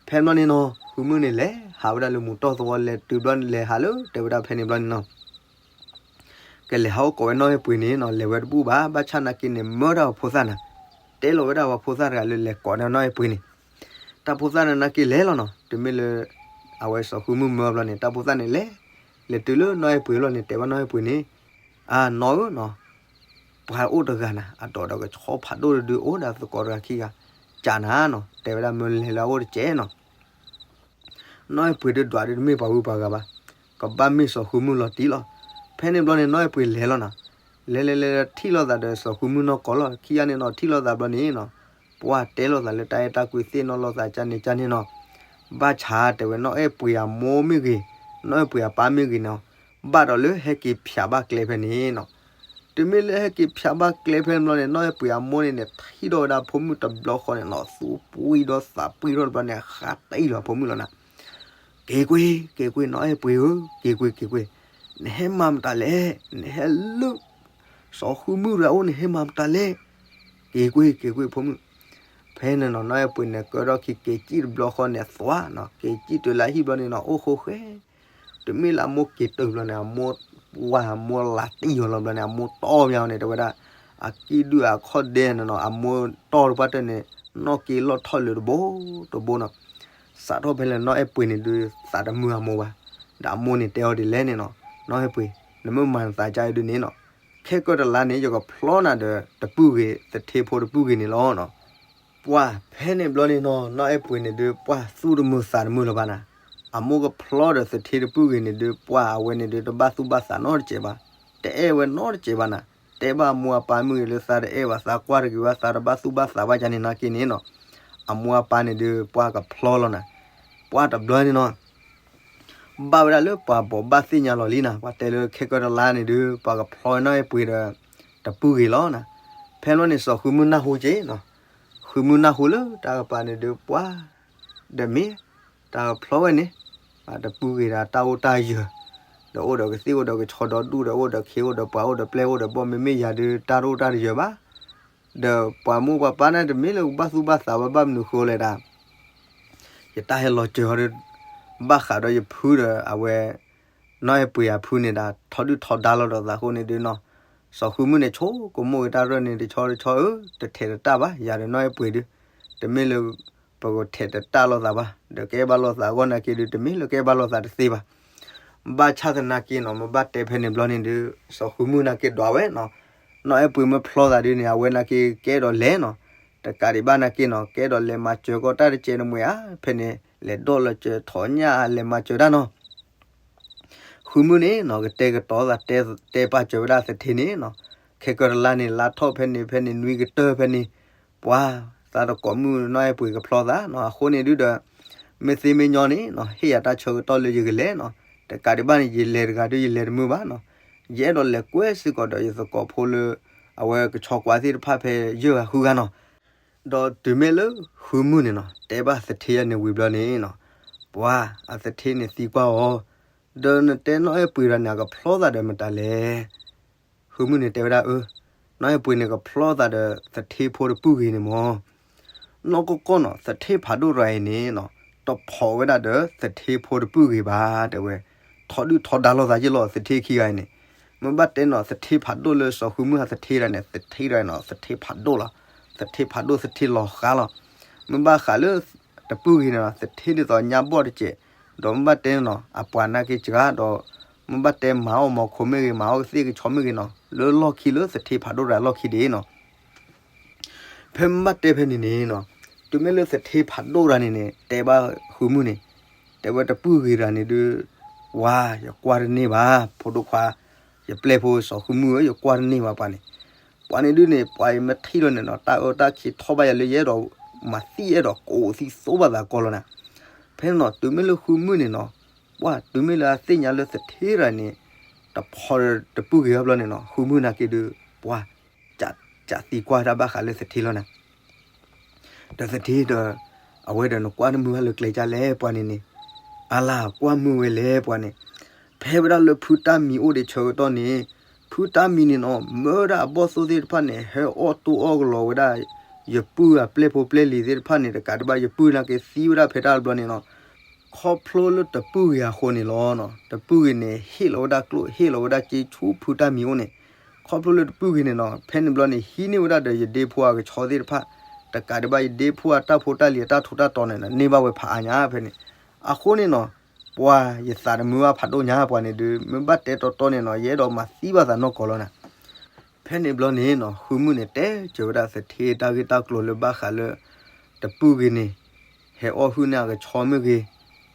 ဖဲဘျီန့ၣ်နီၤ ဃုမုၢ်န့ၣ်လဲၤဟးဝဲဒၣ်လၢမူၤတီၢ်သဝီ လဲၤတုၤဘျီန့ၣ် လဲၤဟးလၢ တဲဝဲဒၣ်ဖဲန့ၣ်ဘျီန့ၣ်နီၤ ကလဲၤဟးအိၣ်ကိးဝဲနီၢ်အဲၣ်ပှ့ၤန့ၣ်နီၤ လဲၤဝဲတဘူၣ်ဘၣ် ဘၣ်ဆၣ်နာ်က့န့ၣ် မၢဒၣ်ပှၤဖိသၣ်နၤ, တဲလီၤဝဲဒၣ်ပှၤဖိသၣ်တဂၤလၢလဲၤကိးန့ၢ်နီၢ်အဲၣ်ပှ့ၤန့ၣ်, တၢ်ဖိသၣ်န့ၣ်နာ်က့လဲၤလီၤနီၤ တုၤမ့ၢ်လၢ အဝဲစီၤဃုမုၢ်မၢဘျီန့ၣ် တၢ်ဖိသၣ်န့ၣ်လဲၤ, လဲၤတုၤလၢနီၢ်အဲၣ်ပှ့ၤလီၤန့ၣ် တဲဘၣ်နီၢ်အဲၣ်ပှ့ၤန့ၣ်, အနီၢ်ဧၢနီၤ, ပှၤအိၣ်တဂၤနၤ အဒိးဒီးကဆီဖးဒိၣ်တဒု အိၣ်ဒီးသကိးတဂၤခံဂၤ, ကးနၤနီၤ တဲဝဲဒၣ်မၢလဲၤလၢအအိၣ်တကဲးနီၤ နီၢ်အဲၣ်ပှ့ၤဒုးဒွးဒုးတမ့ၢ်ပှၤဂုၤပှၤဂၤဘၣ်, ကဘၣ်မ့ၢ်စီၤဃုမုၢ်လီၤတံၢ်လီၤ. ဖဲန့ၣ်ဘျီန့ၣ် နီၢ်အဲၣ်ပှ့ၤလဲၤလီၤနီၤ, လဲၤလဲၤလဲၤထံၣ်လိာ်သးဒီးစီၤဃုမုၢ်နီၢ်ကီၢ်လီၤ. ခံဂၤန့ၣ်နီၤ ထံၣ်လိာ်သးဘျီန့ၣ်နီၤ, ပှၤတဲလိာ်သးလၢတၢ်အဲၣ်တၢ်ကွံသ့ၣ်နီၣ်လိာ်သးကန့ၣ်ကန့ၣ်နီၤ, ဘၣ်ဆၣ်တဲဝဲနီၢ်အဲၣ်ပှ့ၤအမိၢ်မ့ၢ်ဂ့ၤ, နီၢ်အဲၣ်ပှ့ၤအပၢ်မ့ၢ်ဂ့ၤနီၤ, ဘၣ်ဒီးလၢဟဲက့ၤဖၠးဘၣ်ကျဲဖဲန့ၣ်နီၤ တုၤမ့ၢ်လၢဟဲက့ၤဖၠးဘၣ်ကျဲဖဲန့ၣ်ဘျီန့ၣ် နီၢ်အဲၣ်ပှ့ၤအမိၢ်န့ၣ်န့ၣ် ထံၣ်ထီၣ်ဝဲဒၣ်ဖိမုၣ်တဘျီဃီန့ၣ်နီၤ သူပှံၢ်ဒီးသးပှံၢ်ထီၣ်တဘျီန့ၣ် ဃါတံၢ်လီၤဖိမုၣ်လီၤနၤ, က့ၤကွ့ၢ် က့ၤကွ့ၢ် နီၢ်အဲၣ်ပှ့ၤဧၢ, က့ၤကွ့ၢ် က့ၤကွ့ၢ်, နဟဲမၤမတၤလဲၣ်, နဟဲလၢ စီၤဃုမုၢ်တဂၤအိၣ်န့ၣ် ဟဲမၤမတၤလဲၣ်, က့ၤကွ့ၢ် က့ၤကွ့ၢ်ဖိမုၣ်. ဖဲန့ၣ်နီၤ နီၢ်အဲၣ်ပှ့ၤန့ၣ် ကၢထီၣ်ခံက့ၤစံၣ်တဘျီဃီန့ၣ် အသွါနီၤ က့ၤစံၣ်တုၤလၢဟံၣ်ဘျီန့ၣ်နီၤ အိၣ်ဃိဃဲ တမ့ၢ်လၢအမိၢ်က့ၤတုၤဘျီန့ၣ် အမိၢ်ဝါအမိၢ်လးတံၢ်အီၤလီၤဘျီန့ၣ် အမိၢ်တီၢ်မးအီၤန့ၣ် တဲဝဲဒၣ် အကံၢ်ဒုၣ်အခီၣ်ဒဲန့ၣ်နီၤ အမိၢ်တီၢ်တပှၢ်တၢၢ်န့ၣ် နီၢ်က့ၤလီၢ်ထီၣ်လၢတဘိတဘိနီၤ. စးထီၣ်ဖဲလၢနီၢ်အဲၣ်ပှ့ၤန့ၣ်ဒုး သးတမုာ်အမိၢ်ဘၣ်. ဒီးအမိၢ်န့ၣ်တဲအီၤဒ်လဲၣ်န့ၣ်နီၤ နီၢ်အဲၣ်ပှ့ၤ နမ့ၢ်မၤနသးဒ်အံၤဒုးန့ၣ်နီၤ ခဲကၢၢ်တလါန့ၣ် ယကဖျီနၤဒီးတပုၢ်ဂ့ၤ သထ့ဖိတပုၢ်ဂ့ၤန့ၣ်လီၤနီၤ. ပှၢ်ဖဲန့ၣ်ဘျီန့ၣ်နီၤ နီၢ်အဲၣ်ပှ့ၤန့ၣ်ဒုး ပှၢ်သူၣ်တမုာ်သးတမုာ်လၢၤဘၣ်နၤ. အမိၢ်ကဖျီဒီးသထ့တပုၢ်ဂ့ၤန့ၣ်ဒုး ပှၢ်အဝဲန့ၣ်ဒုး တဘၣ်သူၣ်ဘၣ်သးနီတစဲးဘၣ်, တအဲၣ်ဝဲနီတစဲးဘၣ်နၤ. တဲဘၣ်အမိၢ်အပၢ်မ့ၢ်ဂ့ၤလၢသးတအဲၣ်ဘၣ် သးကွၢ်တဂ့ၤဘၣ် သးတဘၣ်သူၣ်ဘၣ်သးဘၣ်ကန့ၣ်နာ်က့န့ၣ်နီၤ အမိၢ်အပၢ်န့ၣ်ဒုး ပှၢ်ကဖျီလီၤနၤ. ပှၢ်တဘျီန့ၣ်နီၤ ဘၣ်ဝဲဒၣ်လၢပှၤဘိးဘၣ်သ့ၣ်ညါလီၤလံနၤ ပှၤတဲလၢခဲကၢၢ်တလါန့ၣ်ဒုး ပှၤကဖျီနီၢ်အဲၣ်ပှ့ၤဒီး တပုၢ်ဂ့ၤလီၤနၤ. ဖဲလီၤန့ၣ် စီၤဃုမုၢ်နၢ်ဟူက့ၤနီၤ, ဃုမုၢ်နၢ်ဟူလၢတၢ်ကပၤန့ၣ်ဒုး ပှၢ် ဒီးမ့ၢ် တၢ်ကဖျီဝဲန့ၣ် တပုၢ်ဂ့ၤဒီးတၢ်အိၣ်တၢ်ယၢၤ, ဒီးအိၣ်ဒီးကသ့ၣ်အိၣ်ဒီးကဆီဒီဒူၣ်ဒီးအိၣ်ဒီးခ့အိၣ်ဒီးပှၤအိၣ်ဒီးပျဲၢ်အိၣ်ဒီးဘီၣ် မ့မ့ၢ်ယၤဒုး တၢ်တအိၣ်တၢ်တယၢၤဘၣ်. ဒီးပှၤမိၢ်ပှၤပၢ်န့ၣ် တမ့ၢ်လၢကဘၣ်သူၣ်ဘၣ်သးဝဲဘၣ်မနုၤဃိလဲၣ်ဒၣ်, ယတၢ်ဟဲလီၤစၢၤဟီဒီး ဘၣ်ဃးဒီးယဖုဒီးအဝဲ နီၢ်အဲၣ်ပှ့ၤအဖုန့ၣ်ဒၣ် ထီဒုၣ်ထီဒါလိာ်ဒီးသးအဃိန့ၣ်ဒုနီၤ, စီၤဃုမုၢ်န့ၣ် ဆိကမိၣ်က့ၤတၢ်ရၢၢ်န့ၣ် တဆီတဆီဧၢ, တထဲးတတၢ်ဘၣ်, ယၤဒီးနီၢ်အဲၣ်ပှ့ၤဒု, တမ့ၢ်လၢ ပကထဲးတတၢ်လိာ်သးဘၣ်, ဒီးကအဲၣ်ဘၣ်လိာ်သးအဂီၢ်နာ်က့ဒု တမ့ၢ်လၢကအဲၣ်ဘၣ်လိာ်သးတသ့ဘၣ်. ဘၣ်ဆၣ်သနာ်က့နီၤ မ့ၢ်ဘၣ်တဲဖဲန့ၣ်ဘျီန့ၣ်ဒု စီၤဃုမုၢ်နာ်က့ဒွးဝဲနီၤ, နီၢ်အဲၣ်ပှ့ၤမ့ၢ်ဖျီသးဒုန့ၣ် အဝဲနာ်က့ကအဲၣ်ဒိးလဲၤနီၤ, တကးဒံးဘၣ်နာ်က့နီၤ ကအဲၣ်ဒိးလဲၤမၤစၢၤကီးတၢ်တကဲးတမှဲၤဧါ, ဖဲန့ၣ် လဲၤဒိးလီၤစၢၤထီၣ်ညၣ် လဲၤမၤစၢၤတၢ်နီၤ ဃုမုၢ်န့ၣ်နီၤ ကတဲာ်ကတီၤသး တဲပာ်စၢၤဝဲဒၣ်သထ့န့ၣ်နီၤ, ခဲကတလါန့ၣ် လါထီၣ်ဖဲန့ၣ် ဖဲန့ၣ် နွံကတၢၢ်ဖဲန့ၣ်, ပှၤ သးတကိးမုၣ်နီၢ်အဲၣ်ပှ့ၤကဖျီသးနီၤ, အဃိန့ၣ်ဒုဒီး မ့ၢ်သ့မ့ၢ်ညီန့ၣ်နီၤ ဟ့ၣ်ယၤတၢ်ဆၢကတီၢ်လၢယကလဲၤနီၤ, တကးဒံးဘၣ်န့ၣ် ယလဲၤတဂၤဒု ယလဲၤတမုာ်ဘၣ်နီၤ, ယအဲၣ်ဒိးလဲၤကွဲစ့ၢ်ကီးဒီးယသကိးဖိလၢ အဝဲကဆီကွၢ်သ့ၣ်တဖၣ်ဖဲယဲၢ်ဂၤဃုဂၤနီၤ ဒီးတုၤမ့ၢ်လၢဃုမုၢ်န့ၣ်နီၤ တဲဘၣ်သထ့ယၤန့ၣ်ဝံၤဘျီန့ၣ်နီၤ, ပှၤ အသထ့န့ၣ်သံကွၢ်အီၤ, ဒီးနတဲနီၢ်အဲၣ်ပှ့ၤတဂၤန့ၣ် အကဖျီသးဒီးမတၤလဲၣ်. ဃုမုၢ်န့ၣ်တဲဝဲဒၣ်အၢ, နီၢ်အဲၣ်ပှ့ၤန့ၣ်ကဖျီသးဒီးသထ့ဖိတပုၢ်ဂ့ၤန့ၣ်မၢ် နီၢ်ကီၢ်ကီၢ်နီၤ သထ့ဖးဒိၣ်တဂၤအံၤန့ၣ်နီၤ တဖိးဝဲဒၣ်ဒီးသထ့ဖိတပုၢ်ဂ့ၤဘၣ် တဲဝဲ, ထီဒုၣ်ထီဒါလိာ်သးယ့ၢ်လီၤသထ့ခံဂၤအံၤန့ၣ်, မ့ၢ်ဘၣ်တဲနီၤ သထ့ဖးဒိၣ်လၢစီၤဃုမုၢ်ဟးသထ့ဒၣ်န့ၣ် သထ့ဒၣ်နီၤ သထ့ဖးဒိၣ်လီၤ, သထ့ဖးဒိၣ်သထ့လီၤဃါလီၤ, မ့ၢ်ဘၣ်ဃးလၢ တပုၢ်ဂ့ၤန့ၣ်နီၤ သထ့ဒ်သိးညါဘီၣ်တစဲး, ဒီးမ့ၢ်ဘၣ်တဲနီၤ အပှၤနာ်က့စှၤဒီး မ့ၢ်ဘၣ်တဲမၤအီၣ်မီၤခိးမ့ၢ်ဂ့ၤ မၤအီၣ်ကသ့ၣ်ကဆီမ့ၢ်ဂ့ၤနီၤ လၢလီၢ်ခံလၢသထ့ဖးဒိၣ်တဂၤလီၢ်ခံဒ်နီၤ ဖဲမ့ၢ်ဘၣ်တဲဖဲန့ၣ်န့ၣ်နီၤ, တုၤမ့ၢ်လၢသထ့ဖးဒိၣ်တဂၤန့ၣ်န့ၣ် တဲဘၣ်ဃုမုၢ်န့ၣ်, တဲဝဲတပုၢ်ဂ့ၤတဂၤန့ၣ်ဒုး, ဝါ ယကွၢ်တန့ၢ်ဘၣ် ဖိဒိၣ်ခွါ, ယပျဲၢ်ဖိစီၤဃုမုၢ်ဧၢ ယကွၢ်တန့ၢ်ဘၣ်ပှၤန့ၣ်, ပှၤန့ၣ်ဒုးန့ၣ် ပှၤအံၤမ့ၢ်ထံၣ်လီၤန့ၣ်နီၤ တၢ်အၢတၢ်ခံထီၣ်ဘၣ်ယၤလၢယအဲၣ်ဒိး မၤသံအဲၣ်ဒိးကိးသံသိဘၣ်သးကီလီၤနၤ, ဖဲန့ၣ်နီၤ တုၤမ့ၢ်လၢဃုမုၢ်န့ၣ်နီၤ, ပှၤ တုၤမ့ၢ်လၢအသ့ၣ်ညါလၢသထ့တဂၤန့ၣ် တဖိးတပုၢ်ဂ့ၤဘၣ်ဘျီန့ၣ်နီၤ ဃုမုၢ်နာ်က့ဒုး, ပှၤ ကးသံကွၢ်တၢ်ဘၣ်ဃးလၢသထ့လီၤနၤ ဒီးသထ့ဒီး, အဝဲဒီးနကွၢ်တမုာ်ဘၣ်လၢကျဲကၢ်လဲၣ်ပှၤန့ၣ်န့ၣ်, အလၤကွၢ်မုာ်ဝဲလဲၣ်ပှၤန့ၣ်, ဖဲဝဲဒၣ်လၢဖုတၢ်မံၤအိၣ်ဒံးဆၢကတီၢ်န့ၣ်, ဖုတၢ်မံၤန့ၣ်နီၤ မၢဒၣ်အဘီၣ်သိၣ်သ့ၣ်တဖၣ်န့ၣ် ဟဲအီၣ်တိၢ်အီၣ်ကလီၤဝဲဒၣ်, ယပုၢ်အပျဲၢ်ဖိပျဲၢ်လံၤသ့ၣ်တဖၣ်န့ၣ် တကးဒံးဘၣ် ယပုၢ်နာ်က့သံဝဲဒၣ်ဖဲတၢ်တဘျီန့ၣ်နီၤ ခီဖျိလၢတပုၢ်ဂ့ၤအဃိန့ၣ်လီၤ. တပုၢ်ဂ့ၤန့ၣ် ဟ့ၣ်လီၤဝဲဒၣ်ကျိၣ် ဟ့ၣ်လီၤဝဲဒၣ်စ့ဆူဖုတၢ်မံၤအိၣ်န့ၣ်, ခီဖျိလၢတပုၢ်ဂ့ၤန့ၣ်နီၤ ဖဲန့ၣ်ဘျီန့ၣ် ဟံးန့ၢ်ဝဲဒၣ်ဒီးယဒ့ဖိအကဆီသ့ၣ်တဖၣ်, တကးဒံးဘၣ်ယဒ့ဖိအတၢ်ဖိတၢ်လံၤအတၢ်ထူးတၢ်တီၤန့ၣ် န့ၢ်ဘၣ်ဝဲဖးအါညါဖဲန့ၣ်, အဃိန့ၣ်နီၤ ပှၤယသးတမုာ်ဘၣ်ဖးဒိၣ်ညါပှၤန့ၣ်ဒုး မ့ၢ်ဘၣ်တဲတီတီန့ၣ်နီၤ ယအဲၣ်ဒိးမၤသံဘၣ်သးနီၢ်ကီၢ်လီၤနၤ ဖဲန့ၣ်ဘျီန့ၣ်နီၤ ဃုမုၢ်န့ၣ်တဲစၢၤဝဲဒၣ်သထ့တၢ်ဂ့ၢ်တၢ်ကျိၤလၢဘၣ်ဃးလၢ တပုၢ်ဂ့ၤန့ၣ် ဟဲအီၣ်ဟုၣ်န့ၢ်အကဆီမ့ၢ်ဂ့ၤ,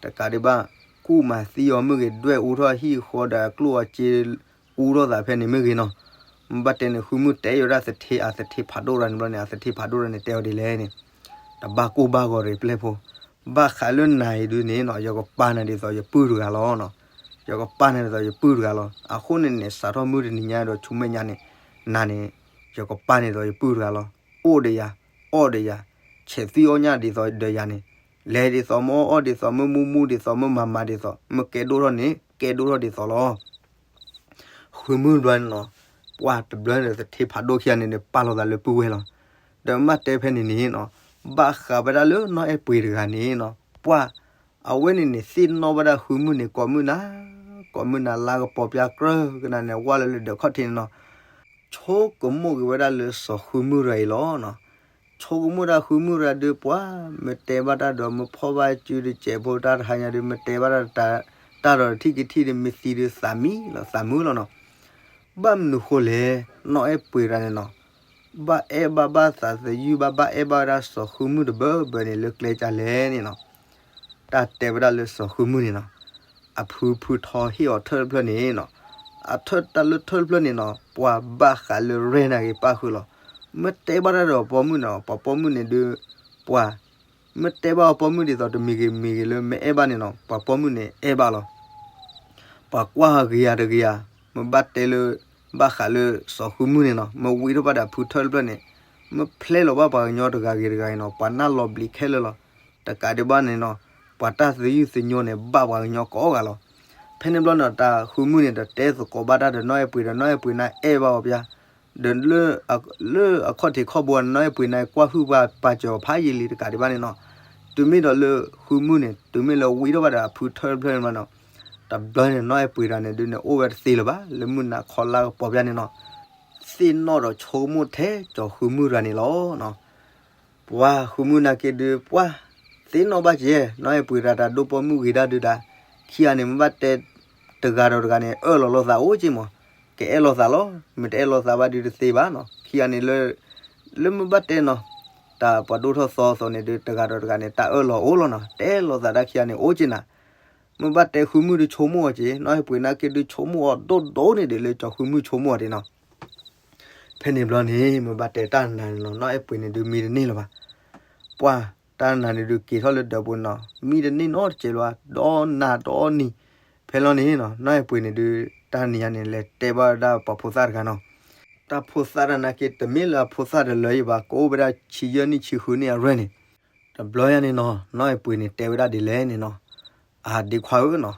တကးဒံးဘၣ် ကူၣ်မၤသံအီၤမ့ၢ်ဂ့ၤ, ဒွဲၣ်အူထီၣ်အဟံၣ်အဃီဒီးအကျိၣ်အစ့အူထီၣ်သးဖဲန့ၣ်မ့ၢ်ဂ့ၤနီၤ, မ့ၢ်ဘၣ်တဲန့ၣ် ဃုမုၢ်တဲယိၤဒၣ်သထ့ အသထ့ဖးဒိၣ်တဂၤန့ၣ်ဘျီန့ၣ် အသထ့ဖးဒိၣ်တဂၤန့ၣ် တဲအီၤဒ်လဲၣ်န့ၣ်, တဘၣ်ကိၢ်ဘၣ်ဂီၤရ့ၣ်ပျဲၢ်ဖိ, ဘၣ်ဃးလၢနၤအံၤဒုးန့ၣ်နီၤ ယကပာ်နၤဒ်သိးယပုၢ်တဂၤလီၤ. ယကပာ်နၤဒ်သိးယပုၢ်တဂၤလီၤ. အဃိန့ၣ်န့ၣ် စးထီၣ်မုၢ်တနံၤညါဒီးဆူမဲာ်ညါန့ၣ်, နၤန့ၣ် ယကပာ်နၤဒ်သိးယပုၢ်တဂၤလီၤ. အိၣ်ဒီးယၤ, အီၣ်ဒီးယၤ, ဆဲးသွံၣ်အီၣ်ညၣ်ဒ်သိးဒီးယၤန့ၣ်, လဲၤဒ်သိးမ့ၢ်အီၣ်ဒ်သိးမ့ၢ်မူမူဒ်သိးမ့ၢ်မၤမၤဒ်သိး မ့ၢ်ကဲဒိၣ်ထီၣ်န့ၣ် ကဲဒိၣ်ထီၣ်ဒ်သိးလီၤ. ဃုမုၢ်ဘျီန့ၣ်နီၤ, ပှၤတဘျီန့ၣ် သထ့ဖးဒိၣ်ခံဂၤန့ၣ်ဒီး ပာ်လီၤသးလၢပုၢ်ဝဲၢ်လီၤ. ဒီးမ့ၢ်တဲဖဲန့ၣ်န့ၣ်နီၤ, ဘၣ်ဃးဝဲဒၣ်လၢနီၢ်အဲၣ်ပှ့ၤတဂၤန့ၣ်နီၤ, ပှၤ အဝဲန့ၣ်န့ၣ် သ့ၣ်နီၣ်ဝဲဒၣ်ဃုမုၢ်န့ၣ် ကိးမုၢ်နၤ, ကိးမုၢ်နၤလါကပီၤပၠါကြၢးကနၤန့ၣ် ဝၢ်လီၤလၢဒၢးခီၣ်ထံးန့ၣ်နီၤ, ဆိကမိၣ်က့ၤဝဲဒၣ်လၢစီၤဃုမုၢ်တဂၤအံၤလီၤ. ဆိကမိၣ်တၢ်ဃုမုၢ်တဂၤဒုး ပှၤ မ့ၢ်တဲဘၣ်တၢ်ဒီး မ့ၢ်ဖီၣ်ဘၣ်စုတစဲးဖိတၢ်တဟါညါဒုး မ့ၢ်တဲဘၣ်တၢ် တၢ်ဒီးတထံၣ်ကထံၣ်ဒီး မ့ၢ်သံဒုးသးမံလီၤ သးမုာ်လီၤနီၤ. ဘၣ်မနုၤဃိလဲၣ်, နီၢ်အဲၣ်ပှ့ၤတဂၤန့ၣ်နီၤ, ဘၣ်အဲၣ်ဘၣ်ဘၣ်သးသယုၢ်ဘၣ် ဘၣ်အဲၣ်ဘၣ်ဝဲဒၣ်စီၤဃုမုၢ်တဘၢဘၢန့ၣ် လၢကျဲကၢ်လဲၣ်န့ၣ်နီၤ. တၢ်တဲဝဲဒၣ်လၢစီၤဃုမုၢ်န့ၣ်နီၤ, အဖုဖုထီဟ့ၣ်အီၤထၢၣ်တဖျၢၣ်န့ၣ်နီၤ, အထၢၣ်တၢ်လၢထၢၣ်တဖျၢၣ်န့ၣ်နီၤ ပှၤဘၣ်ဃးလၢရဲၣ်နၤဂ့ၤပၣ်ဃုာ်လီၤ. မ့ၢ်တဲဘၣ်တၢ်ဒီးပိာ်မုၣ်န့ၣ် ပှၤပိာ်မုၣ်န့ၣ်ဒုး ပှၤ မ့ၢ်တဲဘၣ်အီၤပိာ်မုၣ်ဒ်သိးတမံၤဂ့ၤမံၤဂ့ၤလၢမ့ၢ်အဲၣ်ဘၣ်န့ၣ်နီၤ ပှၤပိာ်မုၣ်န့ၣ်အဲၣ်ဘၣ်လီၤ. ပှၤကွၢ်ဂ့ၤယၤတဂ့ၤယၤ, မ့ၢ်ဘၣ်တဲလၢ ဘၣ်ဃးလၢစီၤဃုမုၢ်န့ၣ်နီၤ မ့ၢ်ဝံထီၣ်ဘၣ်ဒီးအဖုထၢၣ်တဖျၢၣ်န့ၣ် မ့ၢ်ဖျဲလီၤဘၣ်ပှၤကညီတဂၤဂ့ၤတဂၤအံၤနီၤ ပှၤနၢ်လီၤဘျံးခဲလၢာ်လီၤ. တကးဒံးဘၣ်န့ၣ်နီၤ ပှၤတၢ်သယုၢ်သညိန့ၣ် ဘၣ်ပှၤကညီကိးဂၤလီၤ. ဖဲန့ၣ်ဘျီန့ၣ် တၢ်ဃုမုၢ်န့ၣ် တတဲသကိးဘၣ်တၢ်ဒီးနီၢ်အဲၣ်ပှ့ၤဒီး နီၢ်အဲၣ်ပှ့ၤန့ၣ်အဲၣ်ဘၣ်အီၤပၠါ, ဒီးလၢ လၢအခီၣ်ထံးခီၣ်ဘိ နီၢ်အဲၣ်ပှ့ၤန့ၣ် ကွၢ်ဟုၣ်ပှၤပာ်စၢၤအီၤဖးယံာ်လံတကးဒံးဘၣ်န့ၣ်နီၤ. တုၤမ့ၢ်ဒီးလၢဃုမုၢ်န့ၣ် တုၤမ့ၢ်လၢဝံထီၣ်ဘၣ်ဒီးအဖုထၢၣ်တဖျၢၣ်န့ၣ်ဘၣ်နီၤ, တဘျီန့ၣ် နီၢ်အဲၣ်ပှ့ၤတဂၤန့ၣ်ဒုးန့ၣ် အိၣ်ဝဲတသ့လၢၤဘၣ် လၢမုၢ်နၤခီလါကပီၤပျၢ်န့ၣ်နီၤ. သ့ၣ်နီၣ်ဒီးဆိကမိၣ်ထဲကၠီၤဃုမုၢ်တဂၤန့ၣ်လီၤနီၤ. ပှၤဃုမုၢ်နာ်က့ဒုး ပှၤသ့ၣ်နီၣ်ဘၣ်က့ၤ နီၢ်အဲၣ်ပှ့ၤတဂၤတၢ်ဒိၣ်ပိာ်မုၣ်ဂ့ၤဒၣ်ဒုးဒၣ်, ခံဂၤန့ၣ် မ့ၢ်ဘၣ်တဲ တဂၤဒီးတဂၤန့ၣ် အၢၣ်လီၤလိာ်သးအိၣ်က့ၤမး, ကအဲၣ်လိာ်သးလီၤ, မ့ၢ်တအဲၣ်လိာ်သးဘၣ်ဒုးတသ့ဘၣ်နီၤ. ခံဂၤန့ၣ်လၢ လၢမ့ၢ်ဘၣ်တဲနီၤ, တၢ်ပှၤဒိၣ်ထီၣ်သီအသိးန့ၣ်ဒုး တဂၤဒီးတဂၤန့ၣ် တၢ်အၢၣ်လီၤအိၣ်လီၤနီၤ, တအဲၣ်လိာ်သးတၢ်ခံဂၤန့ၣ်အိၣ်က့ၤနၤ. မ့ၢ်ဘၣ်တဲဃုမုၢ်ဒုးဆိကမိၣ်အီၤက့ၤ, နီၢ်အဲၣ်ပှ့ၤနာ်က့ဒုးဆိကမိၣ်အီၤဒိၣ်ဒိၣ်န့ၣ်ဒုးလၢကၠီၤဃုမုၢ်ဆိကမိၣ်အီၤဒၣ်နီၤ. ဖဲန့ၣ်ဘျီန့ၣ် မ့ၢ်ဘၣ်တဲတၢ်နၤန့ၣ်နီၤ, နီၢ်အဲၣ်ပှ့ၤန့ၣ်ဒုးမံတန့ၢ်လၢၤဘၣ်. ပှၤတၢ်နၤန့ၣ်ဒုးက့ၤထီၣ်လၢဒၢးပူၤနီၤ, မံတန့ၢ်နီတစဲးလၢၤဘၣ်, ဒီနၤဒီနံၤ. ဖဲလီၤန့ၣ်နီၤ, နီၢ်အဲၣ်ပှ့ၤန့ၣ်ဒုး တၢ်နံၤညါန့ၣ် လဲၤတဲဘၣ်ဝဲဒၣ်ပှၤဖိသၣ်တဂၤနီၤ. တၢ်ဖိသၣ်တဂၤနာ်က့ တမ့ၢ်လၢအဖိသၣ်တလၢယံၤဘၣ်, ကအိၣ်ဝဲဒၣ်ဆံယဲၢ်နံၣ်ဆံဃုနံၣ်အရွဲၣ်န့ၣ်. တဘျီညါန့ၣ်နီၤ, နီၢ်အဲၣ်ပှ့ၤန့ၣ်တဲဝဲဒၣ်ဒ်လဲၣ်န့ၣ်နီၤ, အဒ့ခွါဧၢနီၤ,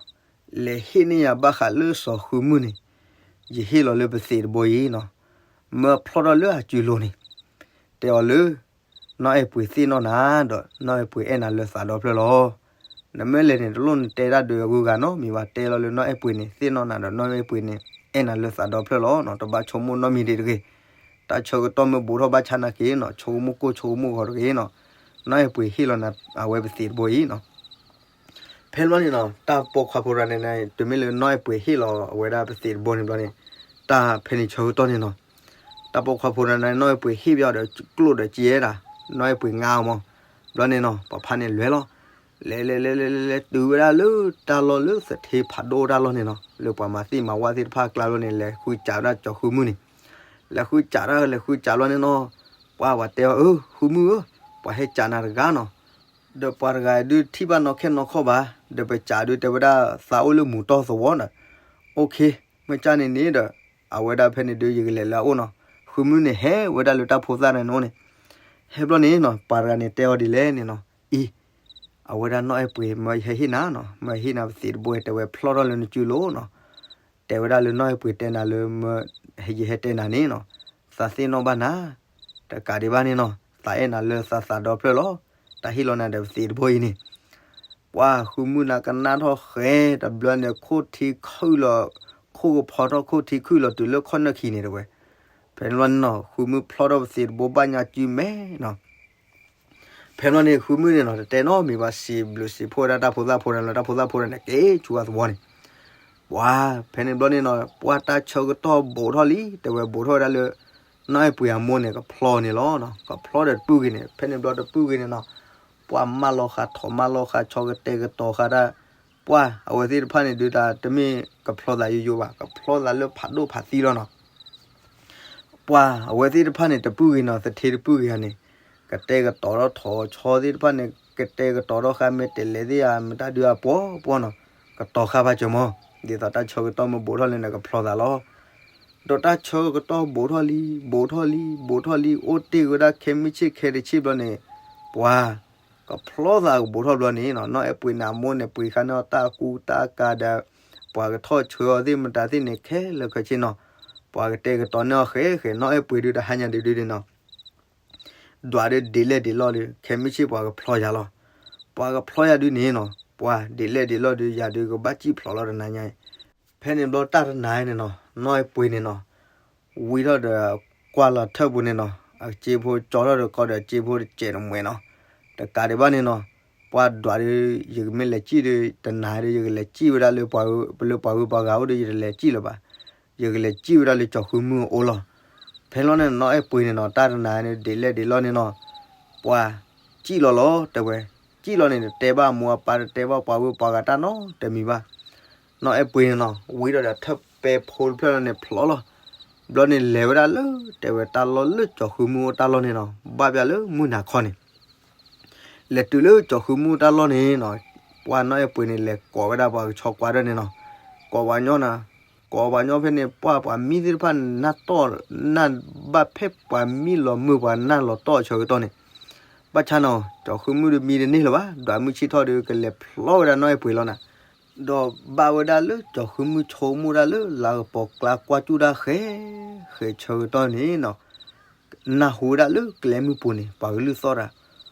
လဲၤဟ့ၣ်န့ၢ်ယၤဘၣ်ဃးလၢစီၤဃုမုၢ်န့ၣ်, ယဟ့ၣ်လီၤလၢပသံးတဘိအံၤနီၤ, မၢဖျီထီၣ်လၢအစုလိၤန့ၣ်, တဲအီၤလၢ နီၢ်အဲၣ်ပှ့ၤသ့ၣ်နီၣ်နၤဒီး နီၢ်အဲၣ်ပှ့ၤအဲၣ်နၤလၢသးဒီဖျၢၣ်လီၤ. နမ့ၢ်လဲၤန့ၣ် တလိၣ်နတဲတၢ်ဒုးအဂုၤအဂၤနီတမံၤဘၣ်, တဲလီၤလၢနီၢ်အဲၣ်ပှ့ၤန့ၣ် သ့ၣ်နီၣ်နၤဒီး နီၢ်အဲၣ်ပှ့ၤန့ၣ် အဲၣ်နၤလၢသးဒီဖျၢၣ်လီၤနီၤ. တဘၣ်ဆိကမိၣ်နီတမံၤဒံးတဂ့ၤ. တၢ်ဆၢကတီၢ်မ့ၢ်ဘူးထီၣ်ဘၣ်ဆၣ်နာ်က့နီၤ, ဆိကမိၣ်ကိၢ်ဆိကမိၣ်ဂီၤတဂ့ၤနီၤ. နီၢ်အဲၣ်ပှ့ၤဟ့ၣ်လီၤနၤအဝဲပသံးတဘိအံၤနီၤ. ဖဲလီၤန့ၣ်နီၤ, တၢ်ပိာ်ခွါဖိတဂၤန့ၣ်န့ၣ် တုၤမ့ၢ်လၢနီၢ်အဲၣ်ပှ့ၤဟ့ၣ်လီၤအဝဲဒၣ်ပသံးတဘိန့ၣ်ဘျီန့ၣ်, တၢ်ဖဲန့ၣ်ဆၢကတီၢ်န့ၣ်နီၤ, တၢ်ပိာ်ခွါဖိတဂၤန့ၣ် နီၢ်အဲၣ်ပှ့ၤဟ့ၣ်ဘၣ်အီၤဒီးကျိၣ်ဒီးစ့ဒၣ်, နီၢ်အဲၣ်ပှ့ၤငါအီၤမး. ဘျီန့ၣ်နီၤ, ပှၤဖးန့ၣ်လဲၤလီၤ. လဲၤလဲၤလဲၤလဲၤလဲၤလဲၤတုၤဝဲဒၣ်လၢတၢ်လီၢ်လၢသထ့ဖးဒိၣ်တၢ်လီၢ်န့ၣ်နီၤ, လၢပှၤမၤသံၣ်မၤဝၣ်သ့ၣ်တဖၣ်အကျါလီၤန့ၣ် လဲၤဃုစးဝဲဒၣ်ကၠီၤဃုမုၢ်န့ၣ်. လဲၤဃုစးတၢ် လဲၤဃုစးလီၤန့ၣ်နီၤ, ပှၤပှၤတဲအီၤ အၢ ဃုမုၢ်ဧၢ, ပှၤဟဲစးနၤတဂၤနီၤ. ဒီးပှၤတဂၤဒုးထံၣ်ဘၣ်နီၢ်ခဲနီၢ်ခီၣ်ဘၣ်, ဒီးပစးဒုးတဲဝဲဒၣ်သးအိၣ်လၢမူၤတီၢ်သဝီဒီး, အိၣ်ခ့, မ့ၢ်ကၢ်န့ၣ်န့ၣ်ဒီး, အဝဲဒၣ်ဖဲန့ၣ်ဒုးယကလဲၤလၢအအိၣ်နီၤ. ဃုမုၢ်န့ၣ်ဟဲဝဲဒၣ်လၢတၢ်ဖိသၣ်န့ၣ်အိၣ်န့ၣ်. ဟဲဘျီန့ၣ်နီၤ, ပှၤတဂၤန့ၣ်တဲအီၤဒ်လဲၣ်န့ၣ်နီၤ, အံၤ, အဝဲဒၣ်နီၢ်အဲၣ်ပှ့ၤ မၢယဟဲဟ့ၣ်နၤနီၤ, မၢဟ့ၣ်နၤပသံးတဘိ တဲဝဲဖျီထီၣ်လၢနစုလိၤနီၤ. တဲဝဲဒၣ်လၢနီၢ်အဲၣ်ပှ့ၤတဲနၤလၢ မၢယဟဲတဲနၤန့ၣ်နီၤ, သးသ့ၣ်နီၣ်ဘၣ်နၤ, တကးဒံးဘၣ်န့ၣ်နီၤ, သးအဲၣ်နၤလၢသးသးဒီဖျၢၣ်လီၤ. တၢ်ဟ့ၣ်လီၤနၤဒီးပသံးတဘိအံၤန့ၣ်. ပှၤဃုမုၢ်နၤကနၣ်ထီၣ်ဃဲ, တဘျီန့ၣ် ခိၣ်ထံခုၣ်လီၤ, ခိၣ်ကဖီထီၣ်ခိၣ်ထံခုၣ်လီၤတုၤလၢခီၣ်နၢၣ်ခံန့ၣ်တဲဝဲ. ဖဲန့ၣ်ဘျီန့ၣ်နီၤ, ဃုမုၢ်ဖျီထီၣ်ပသံးတဘိဘၣ်ညါစုမဲာ်နီၤ. ဖဲဘျီန့ၣ် ဃုမုၢ်န့ၣ်နီၤ, တတဲနီတမံၤဘၣ်, စံးဘျုးစံးဖှိၣ်ဝဲဒၣ်တၢ်ဖိသၣ်ဖိန့ၣ်လီၤ, တၢ်ဖိသၣ်ဖိန့ၣ်က့ၤဆူအသဝီန့ၣ်. ပှၤ, ဖဲန့ၣ်ဘျီန့ၣ်နီၤ, ပှၤတၢ်ဆၢကတီၢ်ဘူးထီၣ်လံ, တဲဝဲ ဘူးထီၣ်ဝဲဒၣ်လၢ နီၢ်အဲၣ်ပှ့ၤအမိၢ်န့ၣ် ကဖျီန့ၣ်လီၤနီၤ, ကဖျီဒီးတပုၢ်ဂ့ၤန့ၣ်. ဖဲန့ၣ်ဘျီတပုၢ်ဂ့ၤန့ၣ်နီၤ, ပှၤမၢလီၤဃာ်ထီၣ်မၢလီၤဃာ်ဆီ ကတဲာ်ကတီၤဃာ်တၢ်. ပှၤ, အဝဲသ့ၣ်တဖၣ်န့ၣ်ဒုးတၢ်တမ့ၢ်ကဖျီသးယိယိဘၣ်, ကဖျီသးလၢဖးဒိၣ်ဖးသံလီၤနီၤ. ပှၤအဝဲသ့ၣ်တဖၣ်န့ၣ် တပုၢ်ဂ့ၤနီၤ, သထ့တပုၢ်ဂ့ၤဧါန့ၣ်, ကတဲာ်ကတီၤထီၣ်ထီၣ်ဆီသ့ၣ်တဖၣ်န့ၣ်, ကတဲာ်ကတီၤထီၣ်ဃာ်မ့ၢ်တဲလဲၤသ့ၣ်ဧါ, မ့ၢ်တၢ်ဒုးအပှီၢ်ပှီၢ်နီၤ, ကတီၤဃာ်ဖးစၢၤမး, ဒ်သိးတၢ်ဆၢကတီၢ်မ့ၢ်ဘူးထီၣ်လၢန့ၣ် ကဖျီသးလီၤ. ဒီးတၢ်ဆၢကတီၢ်ဘူးထီၣ်လံ, ဘူးထီၣ်လံ, ဘူးထီၣ်လံ, အိၣ်တ့ၢ်ဝဲဒၣ်ခဲမုၢ်ဆ့ၣ်ခဲတဆ့ဘျီန့ၣ်, ပှၤ ကဖျီသးကဘူးထီၣ်ဘျီန့ၣ်နီၤ, နီၢ်အဲၣ်ပှ့ၤန့ၣ်အမိၢ်န့ၣ် ပှ့ၤဃာ်န့ၢ်အီၤတၢ်ကူတၢ်ကၤဒီး ပှၤကထီၣ်ဆှၢအီၤသ့ၣ်မတၤသ့ၣ်န့ၣ် ခဲလၢာ်ခဲဆ့နီၤ, ပှၤကတဲာ်ကတီၤန့ၢ်အီၤဃဲဃဲ, နီၢ်အဲၣ်ပှ့ၤဒုးတဟါညါဒုးဒုးန့ၣ်နီၤ, ဒွးဒုးဒ်လဲၣ်ဒ်လဲၣ်ဒီး ခဲမုၢ်ဆ့ၣ်ပှၤကဖျီယၤလီၤ. ပှၤကဖျီယၤဒုးန့ၣ်နီၤ, ပှၤဒ်လဲၣ်ဒ်လဲၣ်ဒီး ယၤဒုးကဘၣ်စံၣ်ဖျိးလီၤတနၤညါအံၤ. ဖဲန့ၣ်ဘျီတၢ်တနၤန့ၣ်နီၤ, နီၢ်အဲၣ်ပှ့ၤန့ၣ်နီၤ, ဝံထီၣ်ဒီးကွၢ်လီၤထၢၣ်ပူၤန့ၣ်နီၤ, အစ့ဖိကၠီထီၣ်ဒီးကီဒီးအစ့ဖိတစဲးတမှဲးနီၤ, တကးဒံးဘၣ်န့ၣ်နီၤ, ပှၤဒွးဒုး ယကမ့ၢ်လဲၤစံၣ်ဒုး တနၤဒုး ယကလဲၤစံၣ်ဝဲဒၣ်လၢ လၢပှၤဂုၤပှၤဂၤအိၣ်ဒီး ယတလဲၤစံၣ်လၢၤဘၣ်. ယကလဲၤစံၣ်ဝဲဒၣ်လၢကၠီၤဃုမုၢ်အအိၣ်လီၤ. ဖဲလီၤန့ၣ် နီၢ်အဲၣ်ပှ့ၤန့ၣ်နီၤ, တၢ်တနၤန့ၣ် ဒ်လဲၣ်ဒ်လဲၣ်န့ၣ်နီၤ, ပှၤစံၣ်လီၤလီၤ တဲဝဲ, စံၣ်လီၤန့ၣ် တတဲဘၣ်မိၢ်အပၢ် တတဲဘၣ်ပှၤဂုၤပှၤဂၤတၢ်နီတမံၤဘၣ်. နီၢ်အဲၣ်ပှ့ၤန့ၣ်နီၤ, ဝံထီၣ်ဒီးထၢၣ်ပဲဖိတဖျၢၣ်လီၤန့ၣ် ဖျိးလီၤ. ဘျီန့ၣ်လဲၤဝဲဒၣ်လၢ တဲဝဲတၢ်လီၢ်လၢကၠီၤဃုမုၢ်အိၣ်တၢ်လီၢ်န့ၣ်နီၤ, ဘၣ်ပၠးလၢမုၢ်နၤခီန့ၣ် လဲၤတုၤလၢကၠီၤဃုမုၢ်တၢ်လီၢ်န့ၣ်နီၤ, ပှၤနီၢ်အဲၣ်ပှ့ၤန့ၣ်လဲၤကိးဝဲဒၣ်ပှၤကဆီကွၢ်ဒၣ်န့ၣ်နီၤ, ကိးပှၤကညီနၤ, ကိးပှၤကညီဖဲန့ၣ် ပှၤပှၤမံသ့ၣ်တဖၣ်န့ၣ် နၢ်တီၢ်, နၢ်ဘၣ်ဖဲပှၤမံလီၤမုၢ်ပှၤနၢ်လီၤတီၢ်အဆၢကတီၢ်န့ၣ်, ဘၣ်ဆၣ်နီၤ ကၠီၤဃုမုၢ်ဒုးမံတန့ၢ်လၢၤဘၣ်, ဒွးမုၢ်ဆ့ၣ်ထီၣ်ဒုးကလဲၤဖျီဝဲဒၣ်နီၢ်အဲၣ်ပှ့ၤလီၤနၤ. ဒီးဘၣ်ဝဲဒၣ်လၢကၠီၤဃုမုၢ်ဆိကမိၣ်ဒၣ်လၢလၤကပီၤကျါကွၢ်ကၠူၣ်ဒၣ်ဃဲ, ဃဲဆၢကတီၢ်န့ၣ်နီၤ, နၢ်ဟူဝဲဒၣ်လၢကျဲမုၢ်ပူၤန့ၣ် ပှၤကလုၢ်သီၣ်တၢ်,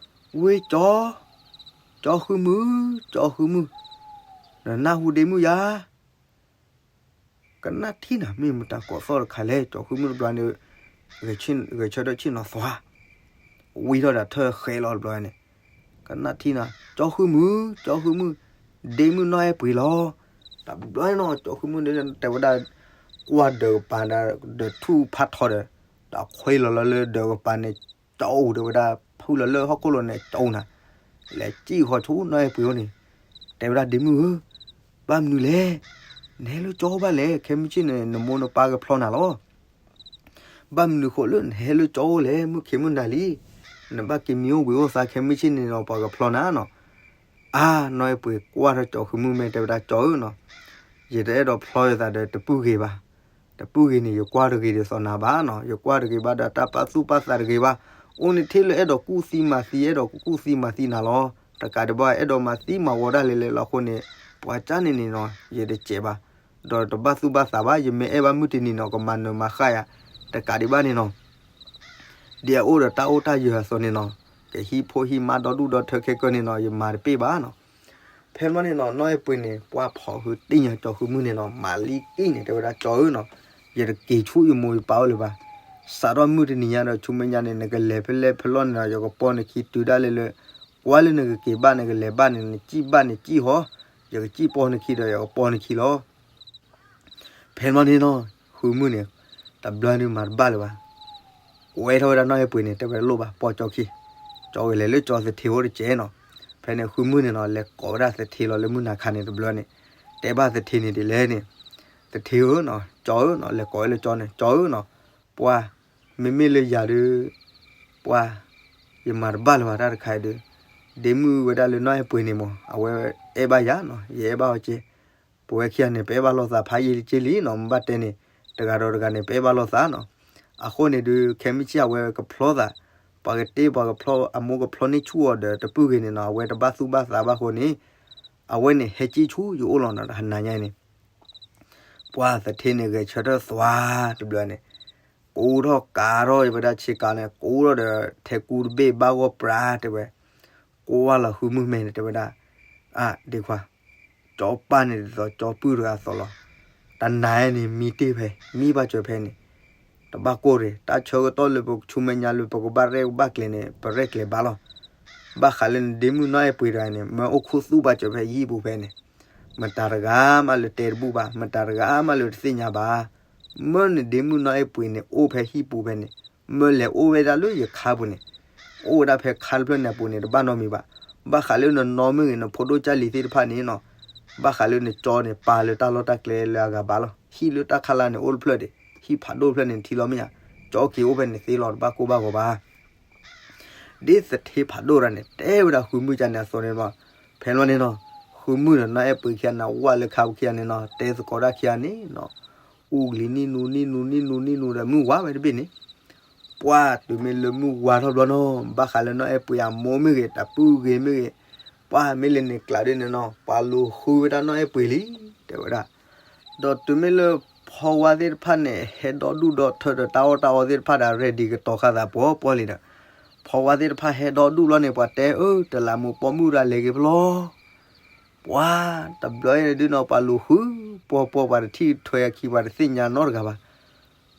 ဝ့ၢ်ကၠီ, ကၠီၤဃုမုၢ်, ကၠီၤဃုမုၢ်, နနၢ်ဟူဒ့မုၣ်ယၤ ကနၣ်ထံၣ်နၤ မ့ၢ်မတၤကိးသီၣ်တခါလဲၣ်, ကၠီၤဃုမုၢ်တဘျီန့ၣ်, ဂဲၤဆၢထၢၣ်ဆ့ၣ်နီၤသွါ, ဝံထီၣ်ဒီးထၢၣ်ဃဲလီၤတဘျီန့ၣ်, ကနၣ်ထံၣ်နၤ, ကၠီၤဃုမုၢ်, ကၠီၤဃုမုၢ်, ဒ့မုၣ်နီၢ်အဲၣ်ပှ့ၤလီၤ. တဘျီန့ၣ်နီၤ ကၠီၤဃုမုၢ်န့ၣ်တဲဝဲဒၣ်, ကွၢ်ဒၢးကပၤဒီးထူၣ်ဖးထီဒီး, ဒီးခွဲလီၤလၢဒၢးကပၤန့ၣ်, ကၠီၤအိၣ်တဲဝဲဒၣ်, ဖုၣ်လီၤလၢဟီၣ်ခိၣ်လိၤန့ၣ် ကၠီၤအိၣ်နၤ, လဲၤစံၣ်ဃီဆိနီၢ်အဲၣ်ပှ့ၤအိၣ်န့ၣ်, တဲဝဲဒၣ်ဒ့မုၣ်ဧၢ, ဘၣ်မနုၤလဲၣ်, နဟဲလၢကၠီၤအိၣ်ဘၣ်လဲၣ်, ခဲမုၢ်ဆ့ၣ်န့ၣ် နမိၢ်နပၢ်ကဖျီနၤလီၤ. ဘၣ်မနုၤဃိလၢနဟဲလၢကၠီၤအိၣ်လဲၣ်, မုၢ်ခံးမုၢ်နၤလံ, နဘၣ်က့ၤမံအိၣ်ဘှံးအိၣ်သါ ခဲမုၢ်ဆ့ၣ်န့ၣ်ဒီး ပှၤကဖျီနၤနီၤ. အါ, နီၢ်အဲၣ်ပှ့ၤကွၢ်ထီၣ်ကၠီၤဃုမုၢ်မ့ၢ်တဲဝဲဒၣ်ကၠီၤဧၢနီၤ, ယတအဲၣ်ဒိးဖျီယသးဒီးတပုၢ်ဂ့ၤဘၣ်. တပုၢ်ဂ့ၤန့ၣ် ယကွၢ်တဂ့ၤဒ်သိးနၤဘၣ်နီၤ, ယကွၢ်တဂ့ၤဘၣ်ဒီးတၢ်ပာ်သူၣ်ပာ်သးတဂ့ၤဘၣ်. အိၣ်န့ၣ်ထဲလၢအဲၣ်ဒိးကူၣ်သံမၤသံ အဲၣ်ဒိးကူၣ်သံမၤသံနၤလီၤ. တကးဒံးဘၣ် အဲၣ်ဒိးမၤသံမၤဝီဒၣ်လဲာ်လဲာ်လီၤအဃိန့ၣ်, ပှၤကၠါန့ၣ်န့ၣ်နီၤ ယတစဲးဘၣ်. ဒီးတဘၣ်သူၣ်ဘၣ်သးဘၣ်, ယမ့ၢ်အဲၣ်ဘၣ်မုၢ်တနံၤနီၤ ကမၤနၢၤမၤဃၣ်ယၤ, တကးဒံးဘၣ်န့ၣ်နီၤ ဒ်အအိၣ်ဒီးတၢ်အိၣ်တၢ်ယၢၤအသိးန့ၣ်နီၤ, ကဟံးဖိဟံးမါဒီဒူၣ်ဒီထၢခဲကၢန့ၣ်နီၤ ယမၤတပ့ၢ်ဘၣ်နီၤ. ဖဲမီန့ၣ်နီၤ နီၢ်အဲၣ်ပှ့ၤန့ၣ် ပှၢ်ဖီၣ်ဟုတ့ၢ်ညါကၠီၤဃုမုၢ်န့ၣ်နီၤ မၤလံကံၣ်န့ၣ် တဲဝဲဒၣ်ကၠီၤဧၢနီၤ, ယတက့ၤဆူယမိၢ်ယပၢ်အိၣ်လၢၤဘၣ်. စးထီၣ်မုၢ်တနံၤညါဒီးဆူမဲာ်ညါန့ၣ် နကလဲၤဖဲလဲၣ်ဖဲလဲၣ်န့ၣ်နီၤ ယကပိာ်နခံတုၤဒၣ်လဲာ်လၢ ကွၢ်လၢနကက့ၤဘၣ်နကလဲၤဘၣ်န့ၣ် နစံၣ်ဘၣ်န့ၣ်စံၣ်ဟီ, ယကစံၣ်ပိာ်နခံဒီးယကပိာ်နခံလီၤ. ဖဲမီန့ၣ်နီၤ ဃုမုၢ်န့ၣ် တဘျီန့ၣ်မၤတဘၣ်လၢၤဘၣ်. ကွဲထီၣ်ဝဲဒၣ်နီၢ်အဲၣ်ပှ့ၤန့ၣ် တဲဝဲလိၣ်ဘၣ် ပိာ်ကၠီၤခံ, ကၠီၤဝဲလဲၤလၢကၠီၤသထ့အိၣ်တစဲးနီၤ. ဖဲန့ၣ်ဃုမုၢ်န့ၣ်နီၤ လဲၤကိးဝဲဒၣ်သထ့လီၤလၢမုၢ်နၤခါန့ၣ် တဘျီန့ၣ် တဲဘၣ်သထ့န့ၣ်ဒ်လဲၣ်န့ၣ်, သထ့ဧၢနီၤ ကၠီၤဧၢနီၤ လဲၤကိးဝဲလၢကၠီၤန့ၣ် ကၠီၤဧၢနီၤ, ပှၢ် မ့မ့ၢ်လၢယၤဒီး ပှၢ် ယမၤတဘၣ်လၢၤဘၣ်တၢ်တခါအံၤဒီး ဒ့မုၣ်ဝဲဒၣ်လၢနီၢ်အဲၣ်ပှ့ၤန့ၣ်မး အဝဲအဲၣ်ဘၣ်ယၤနီၤ ယအဲၣ်ဘၣ်အီၤက့, ပဝဲခံဂၤန့ၣ် ပအဲၣ်ဘၣ်လိာ်သးဖးယံာ်လံက့လံနီၤ မ့ၢ်ဘၣ်တဲန့ၣ် တဂၤဒီးတဂၤန့ၣ် ပအဲၣ်ဘၣ်လိာ်သးနီၤ. အဃိန့ၣ်ဒုး ခဲမုၢ်ဆ့ၣ်အဝဲကဖျီသး, ပှၤကတ့ပှၤကဖျီ အမိၢ်ကဖျီန့ၢ်ဆူၣ်အီၤဒီး တပုၢ်ဂ့ၤန့ၣ်နီၤ အဝဲတဘၣ်သူၣ်ဘၣ်သးဘၣ်အဃိန့ၣ် အဝဲန့ၣ်ဟဲကံၣ်ဆူယအိၣ်လီၤနီၤ တဟါနၤညါအံၤန့ၣ် ပှၢ်သထ့န့ၣ် ဂဲၤဆၢထၢၣ်သွါတဘျီန့ၣ်, ကိးထီၣ်ကးထီၣ်ဝဲဒၣ်ဆ့ကၤန့ၣ် ကိးထီၣ်ဒီး ထဲကူတဘ့ၣ်ဘၣ်ဂီၢ်ပြးတဲဝဲ, ကိးဝဲလီၤဃုမုၢ်မဲာ်န့ၣ် တဲဝဲဒၣ်, အါ ဒ့ခွါ, ကၠီၤပၢ်န့ၣ်ဒ်သိးကၠီၤပုၢ်တဂၤအသိးလီၤ. တနၤန့ၣ် မံတ့ၢ်ဖဲ မံဘၣ်စၢၤဖဲန့ၣ်, တဘၣ်ကိၢ်ရ့ၣ် တၢ်ဆၢကတီၢ်လၢပကဆူမဲာ်ညါလၢပကဘၣ်ရဲၣ်ဘၣ်ကျဲၤန့ၣ် ပရဲၣ်ကျဲၤဘၣ်လီၤ. ဘၣ်ဃးလၢနဒ့မုၣ်နီၢ်အဲၣ်ပှ့ၤတဂၤန့ၣ် မၢအိၣ်ခူသူၣ်ဘၣ်စၢၤဖဲဟံၣ်ပူၤဖဲန့ၣ်, မတၤတဂၤမးလၢတဲတဘူၣ်ဘၣ် မတၤတဂၤမးလၢတသ့ၣ်ညါဘၣ်. မၢနဒ့မုၣ်နီၢ်အဲၣ်ပှ့ၤန့ၣ် အိၣ်ဖဲဟံၣ်ပူၤဖဲန့ၣ်, မၢလဲၤအိၣ်ဝဲဒၣ်လၢယခါပူၤန့ၣ်, အိၣ်ဝဲဒၣ်ဖဲခါတဖျၢၣ်န့ၣ်အပူၤန့ၣ် တဘၣ်နီတမံၤဘၣ်. ဘၣ်ဃးလၢနနီၢ်မ့ၢ်ဂ့ၤ နဖိဒိၣ်ကၢ်လံၤသ့ၣ်တဖၣ်န့ၣ်နီၤ, ဘၣ်ဃးလၢနကၠီန့ၣ် ပာ်လၢတၢ်လီၢ်တၢ်ကျဲလၢအဂၤဘၣ်လီၤ. ဟံၣ်လၢတၢ်ခါလၢန့ၣ် အိၣ်တဖျၢၣ်ဒံး, ဟံၣ်ဖးဒိၣ်တဖျၢၣ်န့ၣ် ထံလီၤမ့ၢ်ဧါ, ကၠီက့ၤအိၣ်ဖဲန့ၣ်သ့လီၤ တဘၣ်ကိၢ်ဘၣ်ဂီၤဘၣ်. ဒ်သထ့ဖးဒိၣ်တဂၤန့ၣ် တဲဝဲဒၣ်ဃုမုၢ်ကန့ၣ်အသိးန့ၣ်လီၤ. ဖဲလီၤန့ၣ်နီၤ, ဃုမုၢ်ဒီးနီၢ်အဲၣ်ပှ့ၤခံဂၤန့ၣ် ဝဲလၢခါပူၤခံဂၤန့ၣ်နီၤ, တဲသကိးတၢ်ခံဂၤန့ၣ်နီၤ, အူကလံၤနံၣ်နူနံၣ်နူနံၣ်နူနံၣ်နူဒီးမုၢ်ဝါဝဲတဘ့ၣ်န့ၣ်, ပှၢ်တုၤမ့ၢ်လၢမုၢ်ဝါထီၣ်ဘျီနီၤ, ဘၣ်ဃးလၢနီၢ်အဲၣ်ပှ့ၤအမိၢ်မ့ၢ်ဂ့ၤ တၢ်ပုၢ်ဂ့ၤမ့ၢ်ဂ့ၤ, ပှၢ်မ့ၢ်လဲၤန့ၣ်ကျးဒ်န့ၣ်နီၤ, ပှၤလူၤဃုဝဲဒၣ်နီၢ်အဲၣ်ပှ့ၤလံ, တဲဝဲဒၣ် ဒီးတုၤမ့ၢ်လၢဖီဝါသ့ၣ်တဖၣ်န့ၣ် ဟဲဒီဒူၣ်ဒီထၢဒီးတၢ်အီၣ်တၢ်အီသ့ၣ်တဖၣ်ဒီး ready ကတီၤဃာ်သးပှီၢ်ပှီၢ်လံဒီး, ဖီဝါသ့ၣ်တဖၣ်ဟဲဒီဒူၣ်လီၤန့ၣ် ပှၤတဲအၢ တလးမူးပိာ်မုၣ်တဂၤလဲၤက့ၤဖဲလဲၣ်. ပှၤတဘျီအံၤန့ၣ်ဒုးနီၤ ပှၤလူၤဃု ပှီၢ်ပှီၢ်ပှၤတထံၣ်ထွဲအခံ ပှၤတသ့ၣ်ညါနီတဂၤဘၣ်.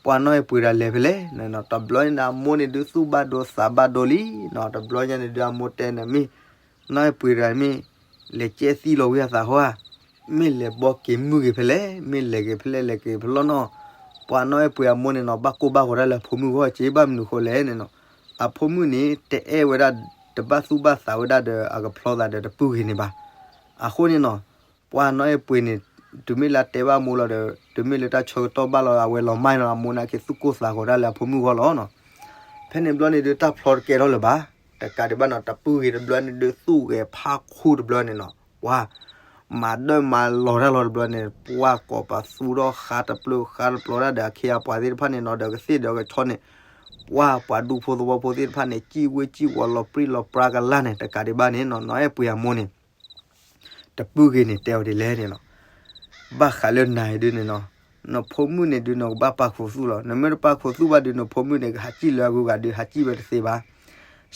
ပှၤနီၢ်အဲၣ်ပှ့ၤတဂၤလဲၤဖဲလဲၣ်န့ၣ်နီၤ, တဘျီန့ၣ်အမိၢ်န့ၣ်ဒုးသူၣ်ဘၣ်ဒိသးဘၣ်ဒိလံနီၤ, တဘျီညါန့ၣ်ဒုးအမိၢ်တဲန့ၣ်မ့ၢ် နီၢ်အဲၣ်ပှ့ၤတဂၤမ့ၢ် လဲၤကဲသံလီၤဝံအသးဟီဧါ, မ့ၢ်လဲၤဘီက့ၤမုၢ်ဂ့ၤဖဲလဲၣ်, မ့ၢ်လဲၤက့ၤဖဲလဲၣ် လဲၤက့ၤဖဲလဲၣ်နီၤ. ပှၤနီၢ်အဲၣ်ပှ့ၤအမိၢ်န့ၣ်နီၤ ဘၣ်ကိၢ်ဘၣ်ဂီၤဒၣ်လၢအဖိမုၣ်ဂီၢ်က့ ဘၣ်မနုၤဃိလဲၣ်န့ၣ်နီၤ, အဖိမုၣ်န့ၣ် တအဲၣ်ဝဲဒၣ် တဘၣ်သူၣ်ဘၣ်သးဝဲဒၣ်ဒီးအကဖျီသးဒီးတပုၢ်ဂ့ၤန့ၣ်ဘၣ်. အဃိန့ၣ်နီၤ, ပှၤနီၢ်အဲၣ်ပှ့ၤန့ၣ် တုၤမ့ၢ်လၢတဲဘၣ်အမိၢ်လီၤဒီး တုၤမ့ၢ်လၢတၢ်ဆၢကတီၢ်ဘၣ်လီၤ အဝဲလီၤမၢ်နီၤ အမိၢ်န့ၣ်က့ၤသူၣ်ကိၢ်သးဂီၤဒၣ်လၢအဖိမုၣ်ဂီၢ်လီၤနီၤ. ဖဲန့ၣ်ဘျီန့ၣ်ဒုး တၢ်ဖျီတကဲထီၣ်လၢၤဘၣ်. တကးဒံးဘၣ်နီၤ တပုၢ်ဂ့ၤတဘျီန့ၣ်ဒုး သူၣ်ဂဲၤဖးခူတဘျီန့ၣ်နီၤ, ပှၤ မၤဒၢၣ်မၤလီၤတၢ်လီၤတဘျီန့ၣ် ပှၤကိးပသူထီၣ်ဃါတပျၢၤဃါတပျီၤတၢ်ဒီး အခ့အပှၤသ့ၣ်တဖၣ်န့ၣ်နီၤ ဒီးကသ့ၣ်ဒီးကဆီန့ၣ် ပှၤ ပှၤဒူဖိသဝီဖိသ့ၣ်တဖၣ်န့ၣ် စံၣ်ဝ့စံၣ်ဝီၤလီၤပြံလီၤပြါကလာ်န့ၣ် တကးဒံးဘၣ်န့ၣ်နီၤ နီၢ်အဲၣ်ပှ့ၤအမိၢ်န့ၣ် တ တပုၢ်ဂ့ၤန့ၣ်တဲအီၤဒ်လဲၣ်န့ၣ်နီၤ, ဘၣ်ဃးလၢနၤဒုးန့ၣ်နီၤ, နဖိမုၣ်န့ၣ်ဒုးနကဘၣ်ပာ်ခူသူၣ်လီၤ. နမ့ၢ်တပာ်ခူသူၣ်ဘၣ်ဒုး နဖိမုၣ်န့ၣ် ကဟးစံၣ်လၢအဂုၤအဂၤဒုး ဟးစံၣ်ဝဲတသ့ဘၣ်.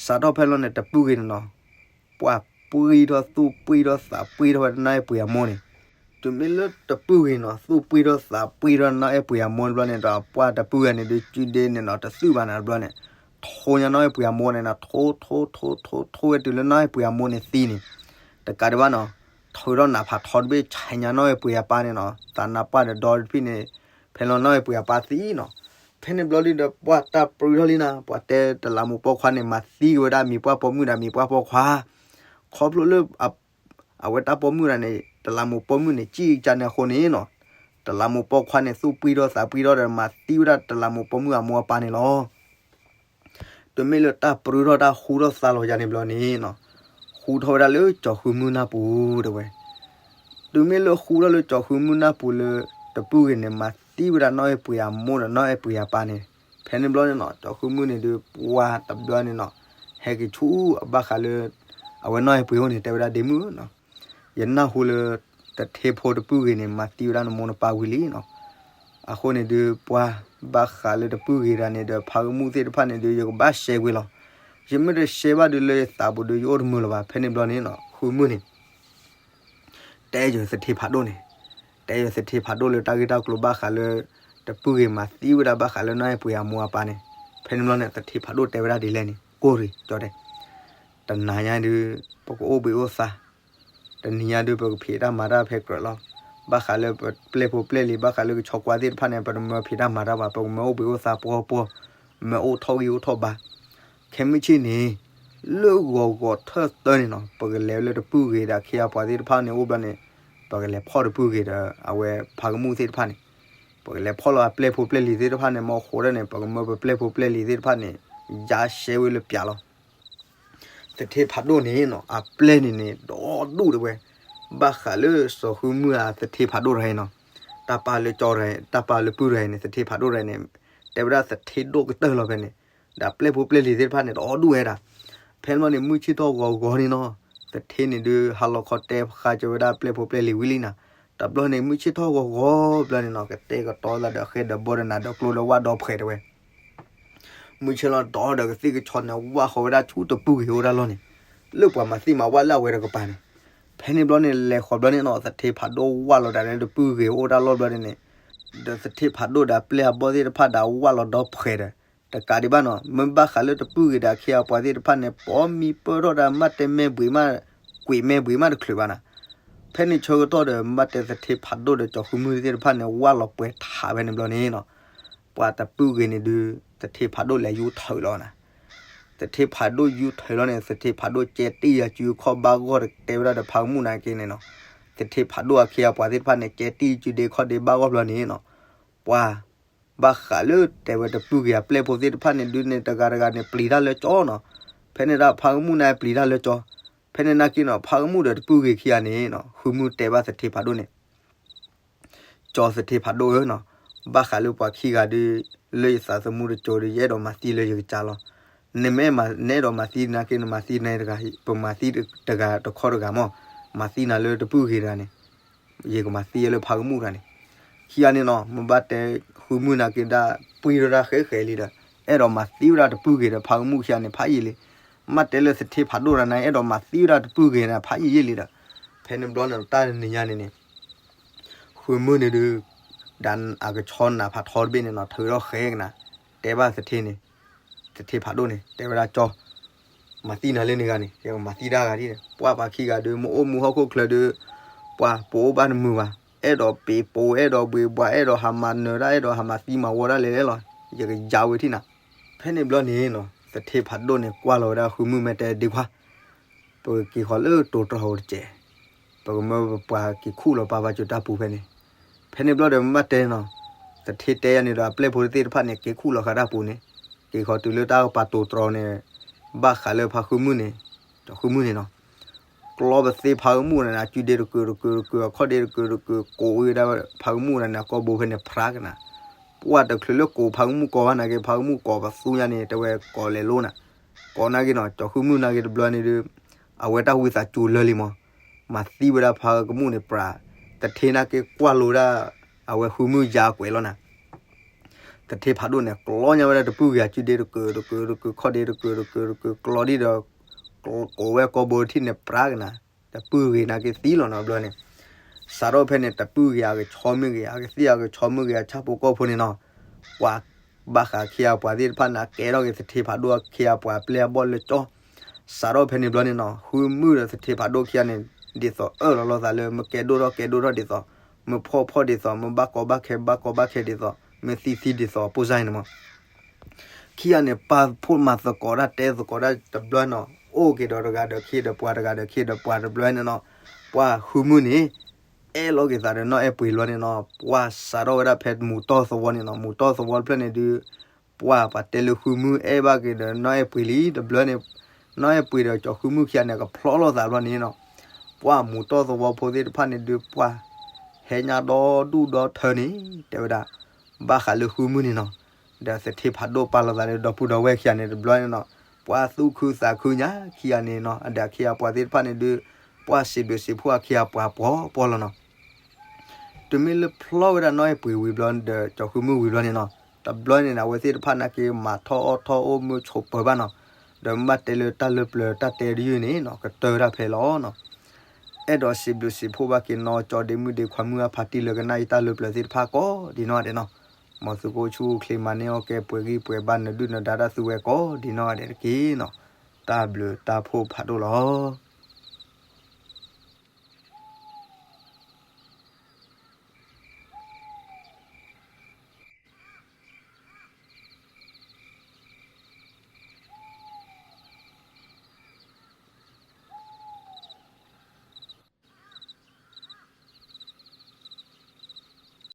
စးထီၣ်ဖဲလီၤန့ၣ် တပုၢ်ဂ့ၤန့ၣ်နီၤ, ပှၤပှံထီၣ်သူၣ်ပှံထီၣ်သးပှံထီၣ်ဝဲဒၣ်နီၢ်အဲၣ်ပှ့ၤအမိၢ်န့ၣ်, တုၤမ့ၢ်လၢတပုၢ်ဂ့ၤနီၤ သူၣ်ပှံထီၣ်သးပှံထီၣ်နီၢ်အဲၣ်ပှ့ၤအမိၢ်တဘျီန့ၣ်ဒီး ပှၤတပုၢ်ဂၤန့ၣ်ဒုး စုဒ့န့ၣ်နီၤ တသုၣ်ဘၣ်န့ၣ်တဘျီန့ၣ်, ထိညါနီၢ်အဲၣ်ပှ့ၤအမိၢ်န့ၣ်နီၤ, ထိထိထိထိထိဝဲတုၤလၢနီၢ်အဲၣ်ပှ့ၤအမိၢ်န့ၣ်သံန့ၣ်, တကးဒံးဘၣ်နီၤ, ထုးထီၣ်နးဖးထီတဘ့ၣ် ဆဲးညါနီၢ်အဲၣ်ပှ့ၤအပၢ်န့ၣ်နီၤ, သးနါပှၢ်ဒီးဒီတဖံၣ်န့ၣ်, ဖဲလီၤနီၢ်အဲၣ်ပှ့ၤအပၢ်သံနီၤ. ဖဲန့ၣ်ဘျီဒုးဒီး ပှၤတၢ်ပြံထီၣ်လံနၤ, ပှၤတဲတလးမူးပိာ်ခွါန့ၣ် မၤသံက့ၤဝဲဒၣ်မံၤပှၢ်ပိာ်မုၣ်ဒီးမံၤပှၢ်ပိာ်ခွါ, ခီဖျိလၢ အဝဲတၢ်ပိာ်မုၣ်တဂၤန့ၣ် တလးမူးပိာ်မုၣ်န့ၣ် စံၣ်ကၢန့ၣ်အဃိန့ၣ်နီၤ, တလးမူးပိာ်ခွါန့ၣ် သူၣ်ပှံထီၣ်သးပှံထီၣ်ဒီး မၤသံဝဲဒၣ်တလးမူးပိာ်မုၣ်အမိၢ်အပၢ်န့ၣ်လီၤ. တုၤမ့ၢ်လၢတၢ်ပြံထီၣ်တၢ်ဃူထီၣ်သါလီၤယၤန့ၣ်ဘျီန့ၣ်နီၤ, ဃူထီၣ်ဝဲဒၣ်လၢကၠီၤဃုမုၢ်နၢ်ပူၤတဲဝဲ, တုၤမ့ၢ်လၢဃူထီၣ်လၢကၠီၤဃုမုၢ်နၢ်ပူၤလၢ တပုၢ်ဂ့ၤန့ၣ် မၤသံဝဲဒၣ်နီၢ်အဲၣ်ပှ့ၤအမိၢ်ဒီးနီၢ်အဲၣ်ပှ့ၤအပၢ်န့ၣ်, ဖဲန့ၣ်ဘျီန့ၣ်နီၤ ကၠီၤဃုမုၢ်န့ၣ်ဒုး ပှၤတဘျီန့ၣ်နီၤ, ဟဲက့ၤဆူအဘၣ်ဃးလၢ အဝဲနီၢ်အဲၣ်ပှ့ၤအအိၣ်န့ၣ် တဲဝဲဒၣ်ဒ့မုၣ်နီၤ, ယနၢ်ဟူလၢ သထ့ဖိတပုၢ်ဂ့ၤန့ၣ် မၤသံဝဲဒၣ်နမိၢ်နပၢ်ဝံၤလံနီၤ, အဃိန့ၣ်ဒုး ပှၤဘၣ်ဃးလၢတပုၢ်ဂ့ၤတဂၤန့ၣ်ဒီး ဖးကမူၣ်သ့ၣ်တဖၣ်န့ၣ်ဒုး ယကဘၣ်ရှဲကွံာ်လီၤ. ယမ့ၢ်တရှဲဘၣ်ဒုး လၢယသးပူၤဒုး ယအိၣ်တမုာ်လၢၤဘၣ်. ဖဲန့ၣ်ဘျီန့ၣ်နီၤ ဃုမုၢ်န့ၣ် တဲယသထ့ဖးဒိၣ်န့ၣ်, တဲယသထ့ဖးဒိၣ်လၢတၢ်ဂ့ၢ်တၢ်ကျိၤဘၣ်ဃးလၢ တပုၢ်ဂ့ၤမၤသံဝဲဒၣ်ဘၣ်ဃးလၢနီၢ်အဲၣ်ပှ့ၤအမိၢ်အပၢ်န့ၣ်, ဖဲန့ၣ်ဘျီန့ၣ် သထ့ဖးဒိၣ်တဲဝဲဒၣ်ဒ်လဲၣ်န့ၣ် ကိၢ်ရံၣ်ကၠီတဲ, တနၤညါဒုး ပကအိၣ်ဘှံးအိၣ်သါ တနံၤညါဒုး ပကဖံးတၢ်မၤတၢ်ဖဲကြၢးလီၤ. ဘၣ်ဃးလၢပပျဲၢ်ဖိပျဲၢ်လံၤ ဘၣ်ဃးလၢကဆီကွၢ်သ့ၣ်တဖၣ်န့ၣ် ပတမၢဖံးတၢ်မၤတၢ်ဘၣ်, ပကမၢအိၣ်ဘှံးအိၣ်သါပှီၢ်ပှီၢ်, မၢအိၣ်ထီၣ်ဂံၢ်အိၣ်ထီၣ်ဘါ. ခဲမုၢ်ဆ့ၣ်န့ၣ် လၢဂီၤဂီၤထၢၣ်သၢန့ၣ်နီၤ ပကလဲၤလၢတပုၢ်ဂ့ၤဒီးအခ့အပှၤသ့ၣ်တဖၣ်န့ၣ်အိၣ်ဘျီန့ၣ်, ပကလဲၤဖီၣ်တပုၢ်ဂ့ၤဒီး အဝဲဖးကမူၣ်သ့ၣ်တဖၣ်န့ၣ်, ပကလဲၤဖီၣ်လီၤအပျဲၢ်ဖိပျဲၢ်လံၤသ့ၣ်တဖၣ်န့ၣ် မ့ၢ်ဃိးဒၣ်န့ၣ် ပကမၢပပျဲၢ်ဖိပျဲၢ်လံၤသ့ၣ်တဖၣ်န့ၣ် ယါရှဲဝဲလၢပျးလီၤ. သထ့ဖးဒိၣ်န့ၣ်နီၤ အပျဲၢ်န့ၣ်န့ၣ် ဒီဒူၣ်တဝဲ, ဘၣ်ဃးလၢစီၤဃုမုၢ်အသထ့ဖးဒိၣ်တဂၤအံၤနီၤ, တၢ်ပာ်လၢကၠီတဂၤအံၤ တၢ်ပာ်လၢပုၢ်တဂၤအံၤန့ၣ် သထ့ဖးဒိၣ်တဂၤအံၤန့ၣ်, တဲဝဲဒၣ်သထ့ဒိၣ်ကတၢၢ်လီၤဖဲန့ၣ်, ဒီးပျဲၢ်ဖိပျဲၢ်လံၤသ့ၣ်တဖၣ်န့ၣ် ဒီဒူၣ်ဝဲဒၣ်. ဖဲန့ၣ်ဘျီန့ၣ် မုၢ်ဆ့ၣ်ထီၣ်ဂီၤဂီၤန့ၣ်နီၤ, သထ့န့ၣ်ဒုး ဟးလီၤခီတဲဃာ်က့ၤဝဲဒၣ်ပျဲၢ်ဖိပျဲၢ်လံၤဝံၤလံနၤ, တဘျီန့ၣ် မုၢ်ဆ့ၣ်ထီၣ်ဂီၤဂီၤဘျီန့ၣ်နီၤ ကတဲာ်ကတီၤသးဒီးဃဲဒီးဘီဒီးနၤဒီးကျိဒီးဝၣ်ဒီဖှဲးတဝဲ မုၢ်ဆ့ၣ်လီၤဒီးကသ့ၣ်ကဆီန့ၣ် ဝၣ်ဃီၤဝဲဒၣ်ဆူတပုၢ်ဂ့ၤအိၣ်တၢ်လီၢ်န့ၣ်, လၢပှၤမၤသံမၤဝၣ်လၢအဝဲတကပၤန့ၣ်. ဖဲန့ၣ်ဘျီန့ၣ် လဲၤဃီၤဘျီန့ၣ်နီၤ သထ့ဖးဒိၣ်ဝၣ်လီၤဒၣ်လၢတပုၢ်ဂ့ၤအိၣ်တၢ်လီၢ်ဘျီန့ၣ်, ဒီးသထ့ဖးဒိၣ်ဒီးပျဲၢ်အဘီၣ်သ့ၣ်တဖၣ်ဒီးဝၣ်လီၤဒီဖှဲးဒီး, တကးဒံးဘၣ်နီၤ မ့ၢ်ဘၣ်ဃးလၢတပုၢ်ဂ့ၤဒီးအခ့အပှၤသ့ၣ်တဖၣ်န့ၣ် ပိာ်မံပၢၢ်ထီၣ်ဒီးမ့ၢ်တဲမဲာ်ဘှံးမး, ကွံာ်မဲာ်ဘှံးမးတချုးဘၣ်နၤ. ဖဲန့ၣ်ဆၢကတီၢ်ဒီး မ့ၢ်တဲသထ့ဖးဒိၣ်ဒီးကၠီၤဃုမုၢ်သ့ၣ်တဖၣ်န့ၣ် ဝၣ်လီၤပှဲၤထးဖဲန့ၣ်ဘျီန့ၣ်နီၤ, ပှၤတပုၢ်ဂ့ၤန့ၣ်ဒုး သထ့ဖးဒိၣ်လဲၤယူၤထုးလီၤနၤ. သထ့ဖးဒိၣ်ယူၤထုးလီၤန့ၣ် သထ့ဖးဒိၣ်ကဲတံၢ်ယၤစုခီၣ်ဘါဂီၢ်တဲဝဲဒၣ်ဒီးဖးကမူၣ်နာ်က့န့ၣ်နီၤ, သထ့ဖးဒိၣ်အခ့အပှၤသ့ၣ်တဖၣ်န့ၣ် ကဲတံၢ်စုဒ့ခီၣ်ဒ့ဘါဂီၢ်ဘျီန့ၣ်နီၤ, ပှၤ ဘၣ်ဃးလၢတဲဝဲတပုၢ်ဂ့ၤအပျဲၢ်ဖိသ့ၣ်တဖၣ်န့ၣ်ဒုးန့ၣ် တဂၤတဂၤန့ၣ် ပျံၤတၢ်လၢကၠီနီၤ. ဖဲန့ၣ်ဒၣ်ဖးကမူၣ်န့ၣ်ပျံၤတၢ်လၢကၠီ. ဖဲန့ၣ်နာ်က့နီၤ ဖးကမူၣ်ဒီးတပုၢ်ဂ့ၤခံဂၤန့ၣ်နီၤ ဃုမုၢ်တဲဘၣ်သထ့ဖးဒိၣ်န့ၣ် ကၠီသထ့ဖးဒိၣ်ဧၢနီၤ, ဘၣ်ဃးလၢပှၤခံဂၤဒုး လၢယသးသမူတကၠိၤဒုး ယအဲၣ်ဒိးမၤသံလၢယကစၢ်လီၤ. နမ့ၢ်မၤ နအဲၣ်ဒိးမၤသံနာ်က့ နမၤသံနတဂၤ, ပမၤသံတဂၤတခီတဂၤမး, မၤသံနၤလၢတပုၢ်ဂ့ၤတဂၤန့ၣ်, ယကမၤသံလၢဖးကမူၣ်တဂၤန့ၣ်. ခံဂၤန့ၣ်နီၤ မ့ၢ်ဘၣ်တဲ ဃုမုၢ်နာ်က့ဒၣ် ပှံၢ်ထီၣ်ဒၣ်ဃဲဃဲလံဒီး အဲၣ်ဒိးမၤသံဝဲဒၣ်တပုၢ်ဂ့ၤဒီးဖးကမူၣ်ခံဂၤန့ၣ် ဖးယံာ်လံ. မ့ၢ်တဲလၢသထ့ဖးဒိၣ်တဂၤန့ၣ် အဲၣ်ဒိးမၤသံဝဲဒၣ်တပုၢ်ဂ့ၤန့ၣ် ဖးယံာ်ယံာ်လံဒီး ဖဲန့ၣ်ဘျီန့ၣ် တၢ်တနံၤညါန့ၣ်န့ၣ် ဃုမုၢ်န့ၣ်ဒုး ဒီးအကဆီနးဖးထီတဘ့ၣ်န့ၣ်နီၤ ထုးထီၣ်ဃဲကနၤ တဲဘၣ်သထ့န့ၣ်, သထ့ဖးဒိၣ်န့ၣ် တဲဝဲဒၣ်ကၠီ, မၤသံနၤလၢနဂၤန့ၣ် ယကမၤသံတၢ်ဂၤဒ်န့ၣ် ပှၤပှၤခံဂၤဒုး မ့ၢ်အိၣ်မူဟီၣ်ခိၣ်ချၢဒုး ပှၤပအိၣ်ဘၣ်တမုာ်ဘၣ်, အဲၣ်ဒိးပ့ၤပိာ် အဲၣ်ဒိးဘှံးဘှး အဲၣ်ဒိးဟးမၤနၢၤတၢ် အဲၣ်ဒိးဟးမၤသံမၤဝီတၢ်လဲၤလဲၤလီၤ, ယကယါဝဲထံၣ်နၤ. ဖဲန့ၣ်ဘျီန့ၣ်နီၤ သထ့ဖးဒိၣ်န့ၣ် ကွၢ်လီၤဝဲဒၣ်ဃုမုၢ် မ့ၢ်တဲဒ့ခွါ ပက့ၤဃီၤလၢတိၤတြီၤဧိၤတစဲး, ပကမၢပပှၤက့ၤခူၣ်လီၤပာ်ပာ်စၢၤတၢ်ပူၤဖဲန့ၣ်. ဖဲန့ၣ်ဘျီဒီးမ့ၢ်တဲနီၤ, သထ့တဲယၤန့ၣ်ဒီး အပျဲၢ်ဖိသ့ၣ်တဖၣ်န့ၣ် က့ၤခူၣ်လီၤဃာ်တၢ်ပူၤန့ၣ်, က့ၤဃီၤတုၤလၢတၢ်ကပၤတိၤတြီၤန့ၣ်, ဘၣ်ဃးလၢဖးဃုမုၢ်န့ၣ်, ဒီးဃုမုၢ်န့ၣ်နီၤ ကျီပသ့ဖးကမူၣ်န့ၣ် အစုဒ့တကုာ်တကုာ်တကုာ် အခီၣ်ဒ့တကုာ်တကုာ် ကိးဝဲဒၣ်ဖးကမူၣ်န့ၣ် အကိာ်ဘိဖဲန့ၣ် ဖြါကနၤ, ပှၤတချုးလၢကိးဖးကမူၣ်ကိးဘၣ်နာ်က့ ဖးကမူၣ်ကိးပသူညါန့ၣ် တဲဝဲကိးလဲၤလိနၤ, ကိးနာ်က့နီၤ ကၠီၤဃုမုၢ်နာ်က့တဘျီန့ၣ်ဒုး အဝဲတၢ်ဝံသးစူၤလၢာ်လံမး, မၤသံဝဲဒၣ်ဖါကမူၣ်န့ၣ်ပြး, သထ့နာ်က့ကွၢ်လိဒၣ် အဝဲဃုမုၢ်ယါကွဲးလီၤနၤ, သထ့ဖးဒိၣ်န့ၣ် ကျီညါဝဲဒၣ်တပုၢ်ဂ့ၤအစုဒ့တကုာ် တကုာ်တကုာ် ခီၣ်ဒ့တကုာ်တကုာ်တကုာ် ကျီဒံးဒီး ကိးဝဲကိးဘိထံၣ်န့ၣ်ပြးကနၤ, တပုၢ်ဂ့ၤနာ်က့သံလီၤနီၤဘျီန့ၣ်, စးထီၣ်ဖဲန့ၣ် တပုၢ်ဂ့ၤအကဆီမုၢ်ဂ့ၤ အကသံၣ်အကဆီမုၢ်ဂ့ၤ အဆၣ်ဖိကီၢ်ဖိန့ၣ်နီၤ, ပှၤဘၣ်ဃးခ့အပှၤသ့ၣ်တဖၣ်န့ၣ် ကဲထီၣ်က့ၤသထ့ဖးဒိၣ်အခ့အပှၤအပျဲၢ်အဘီၣ်လၢကၠီ, စးထီၣ်ဖဲန့ၣ်ဘျီန့ၣ်နီၤ ဃုမုၢ်ဒီးသထ့ဖးဒိၣ်ခံဂၤန့ၣ် ဒ်သိးအၢၣ်လီၤလိာ်သးလၢ မ့ၢ်ကဲဒိၣ်ထီၣ်ကဲဒိၣ်ထီၣ်ဒ်သိး, မ့ၢ်ဖှီၣ်ဖှီၣ်ဒ်သိး, မ့ၢ်ဘၣ်ကီဘၣ်ခဲဘၣ်ကီဘၣ်ခဲဒ်သိး, မ့ၢ်သံသံဒ်သိး ပိၢ်စၢ်အံၤန့ၣ်မး ခံဂၤန့ၣ် ပာ်ဖှိၣ်မၤသကိးတၢ်တဲသကိးတၢ်တဘျီနီၤ, အိၣ်က့ၤဒီးတဂၤဒီးခံဒီးပှၤ တဂၤဒီးခံဒီးပှၤတဘျီန့ၣ်နီၤ, ပှၤဃုမုၢ်န့ၣ် အဲၣ်လီၤက့ၤသးဒီးနီၢ်အဲၣ်ပှ့ၤလီၤန့ၣ်နီၤ, ပှၤစးထီၣ်ဝဲဒၣ်ဖဲမူၤတီၢ်သဝီန့ၣ်နီၤ, မူၤတီၢ်သဝီတဖျၢၣ်န့ၣ်ဒုး ပှၤပှၤတဲလၢဃုမုၢ်အဲၣ်ဘၣ်က့ၤဒီးနီၢ်အဲၣ်ပှ့ၤလံ တဘျီန့ၣ်, နီၢ်အဲၣ်ပှ့ၤဒီးကၠီၤဃုမုၢ်ခံဂၤန့ၣ် ကဖျီလိာ်သးဘျီန့ၣ်နီၤ, ပှၤမူၤတီၢ်သဝီဖိသ့ၣ်တဖၣ်န့ၣ်ဒုး ပှၤဟဲညါဒီဒူၣ်ဒီထၢန့ၣ် တဲဝဲဒၣ် ဘၣ်ဃးလၢဃုမုၢ်န့ၣ်နီၤ, ဒီးသထ့ဖးဒိၣ်ပာ်လီၤသးလၢဒီပုၢ်ဒီဝဲၢ်ခံဂၤန့ၣ်တဘျီန့ၣ်နီၤ, ပှၤသူၣ်ခုသးခုညါခံဂၤန့ၣ်နီၤ, အဒီးအခ့အပှၤသ့ၣ်တဖၣ်န့ၣ်ဒုး ပှၤစံးဘျုးစံးဖှိၣ်အခ့အပှၤပှီၤပှီၤလီၤနီၤ တုၤမ့ၢ်လၢဖျီဝဲဒၣ်နီၢ်အဲၣ်ပှ့ၤဝံၤဘျီဒီးကၠီၤဃုမုၢ်ဝံၤဘျီန့ၣ်နီၤ, တဘျီန့ၣ် အဝဲသ့ၣ်တဖၣ်နာ်က့မၤထီၣ်အီၣ်ထီၣ်အိၣ်မုာ်ဆိးပၢၤဘၣ်နီၤ, ဒီးမ့ၢ်ဘၣ်တဲလၢတၢ်လၢပျၢၤတၢ်တဲတယုၢ်န့ၣ်နီၤ ကတၢၢ်ဝဲဒၣ်ဖဲလီၤနီၤ, အဲၣ်ဒိးစံးဘျုးစံးဖှိၣ်ဘၣ်က့ၤနီၢ်ကၠီဒ့မုၣ်ဒ့ခွါမုၣ်အဖါတံၢ်လၢကနၣ်အံၤတၢ်လၢပျၢၤသ့ၣ်တဖၣ်ကိးဒ်နီၢ်ဂၤဒဲးနီၤ, မ်သုကအိၣ်ဆူၣ်အိၣ်ချ့မၤန့ၢ်အီၣ်ကဲပှဲၤဂံၢ်ပှဲၤဘါနဒုၣ်နဒါတၢ်သူဝဲကိးဒ်နီၢ်ဂၤဒဲးတက့ၢ်နီၤ, တၢ်ဘျုးတၢ်ဖှိၣ်ဖးဒိၣ်လီၤ.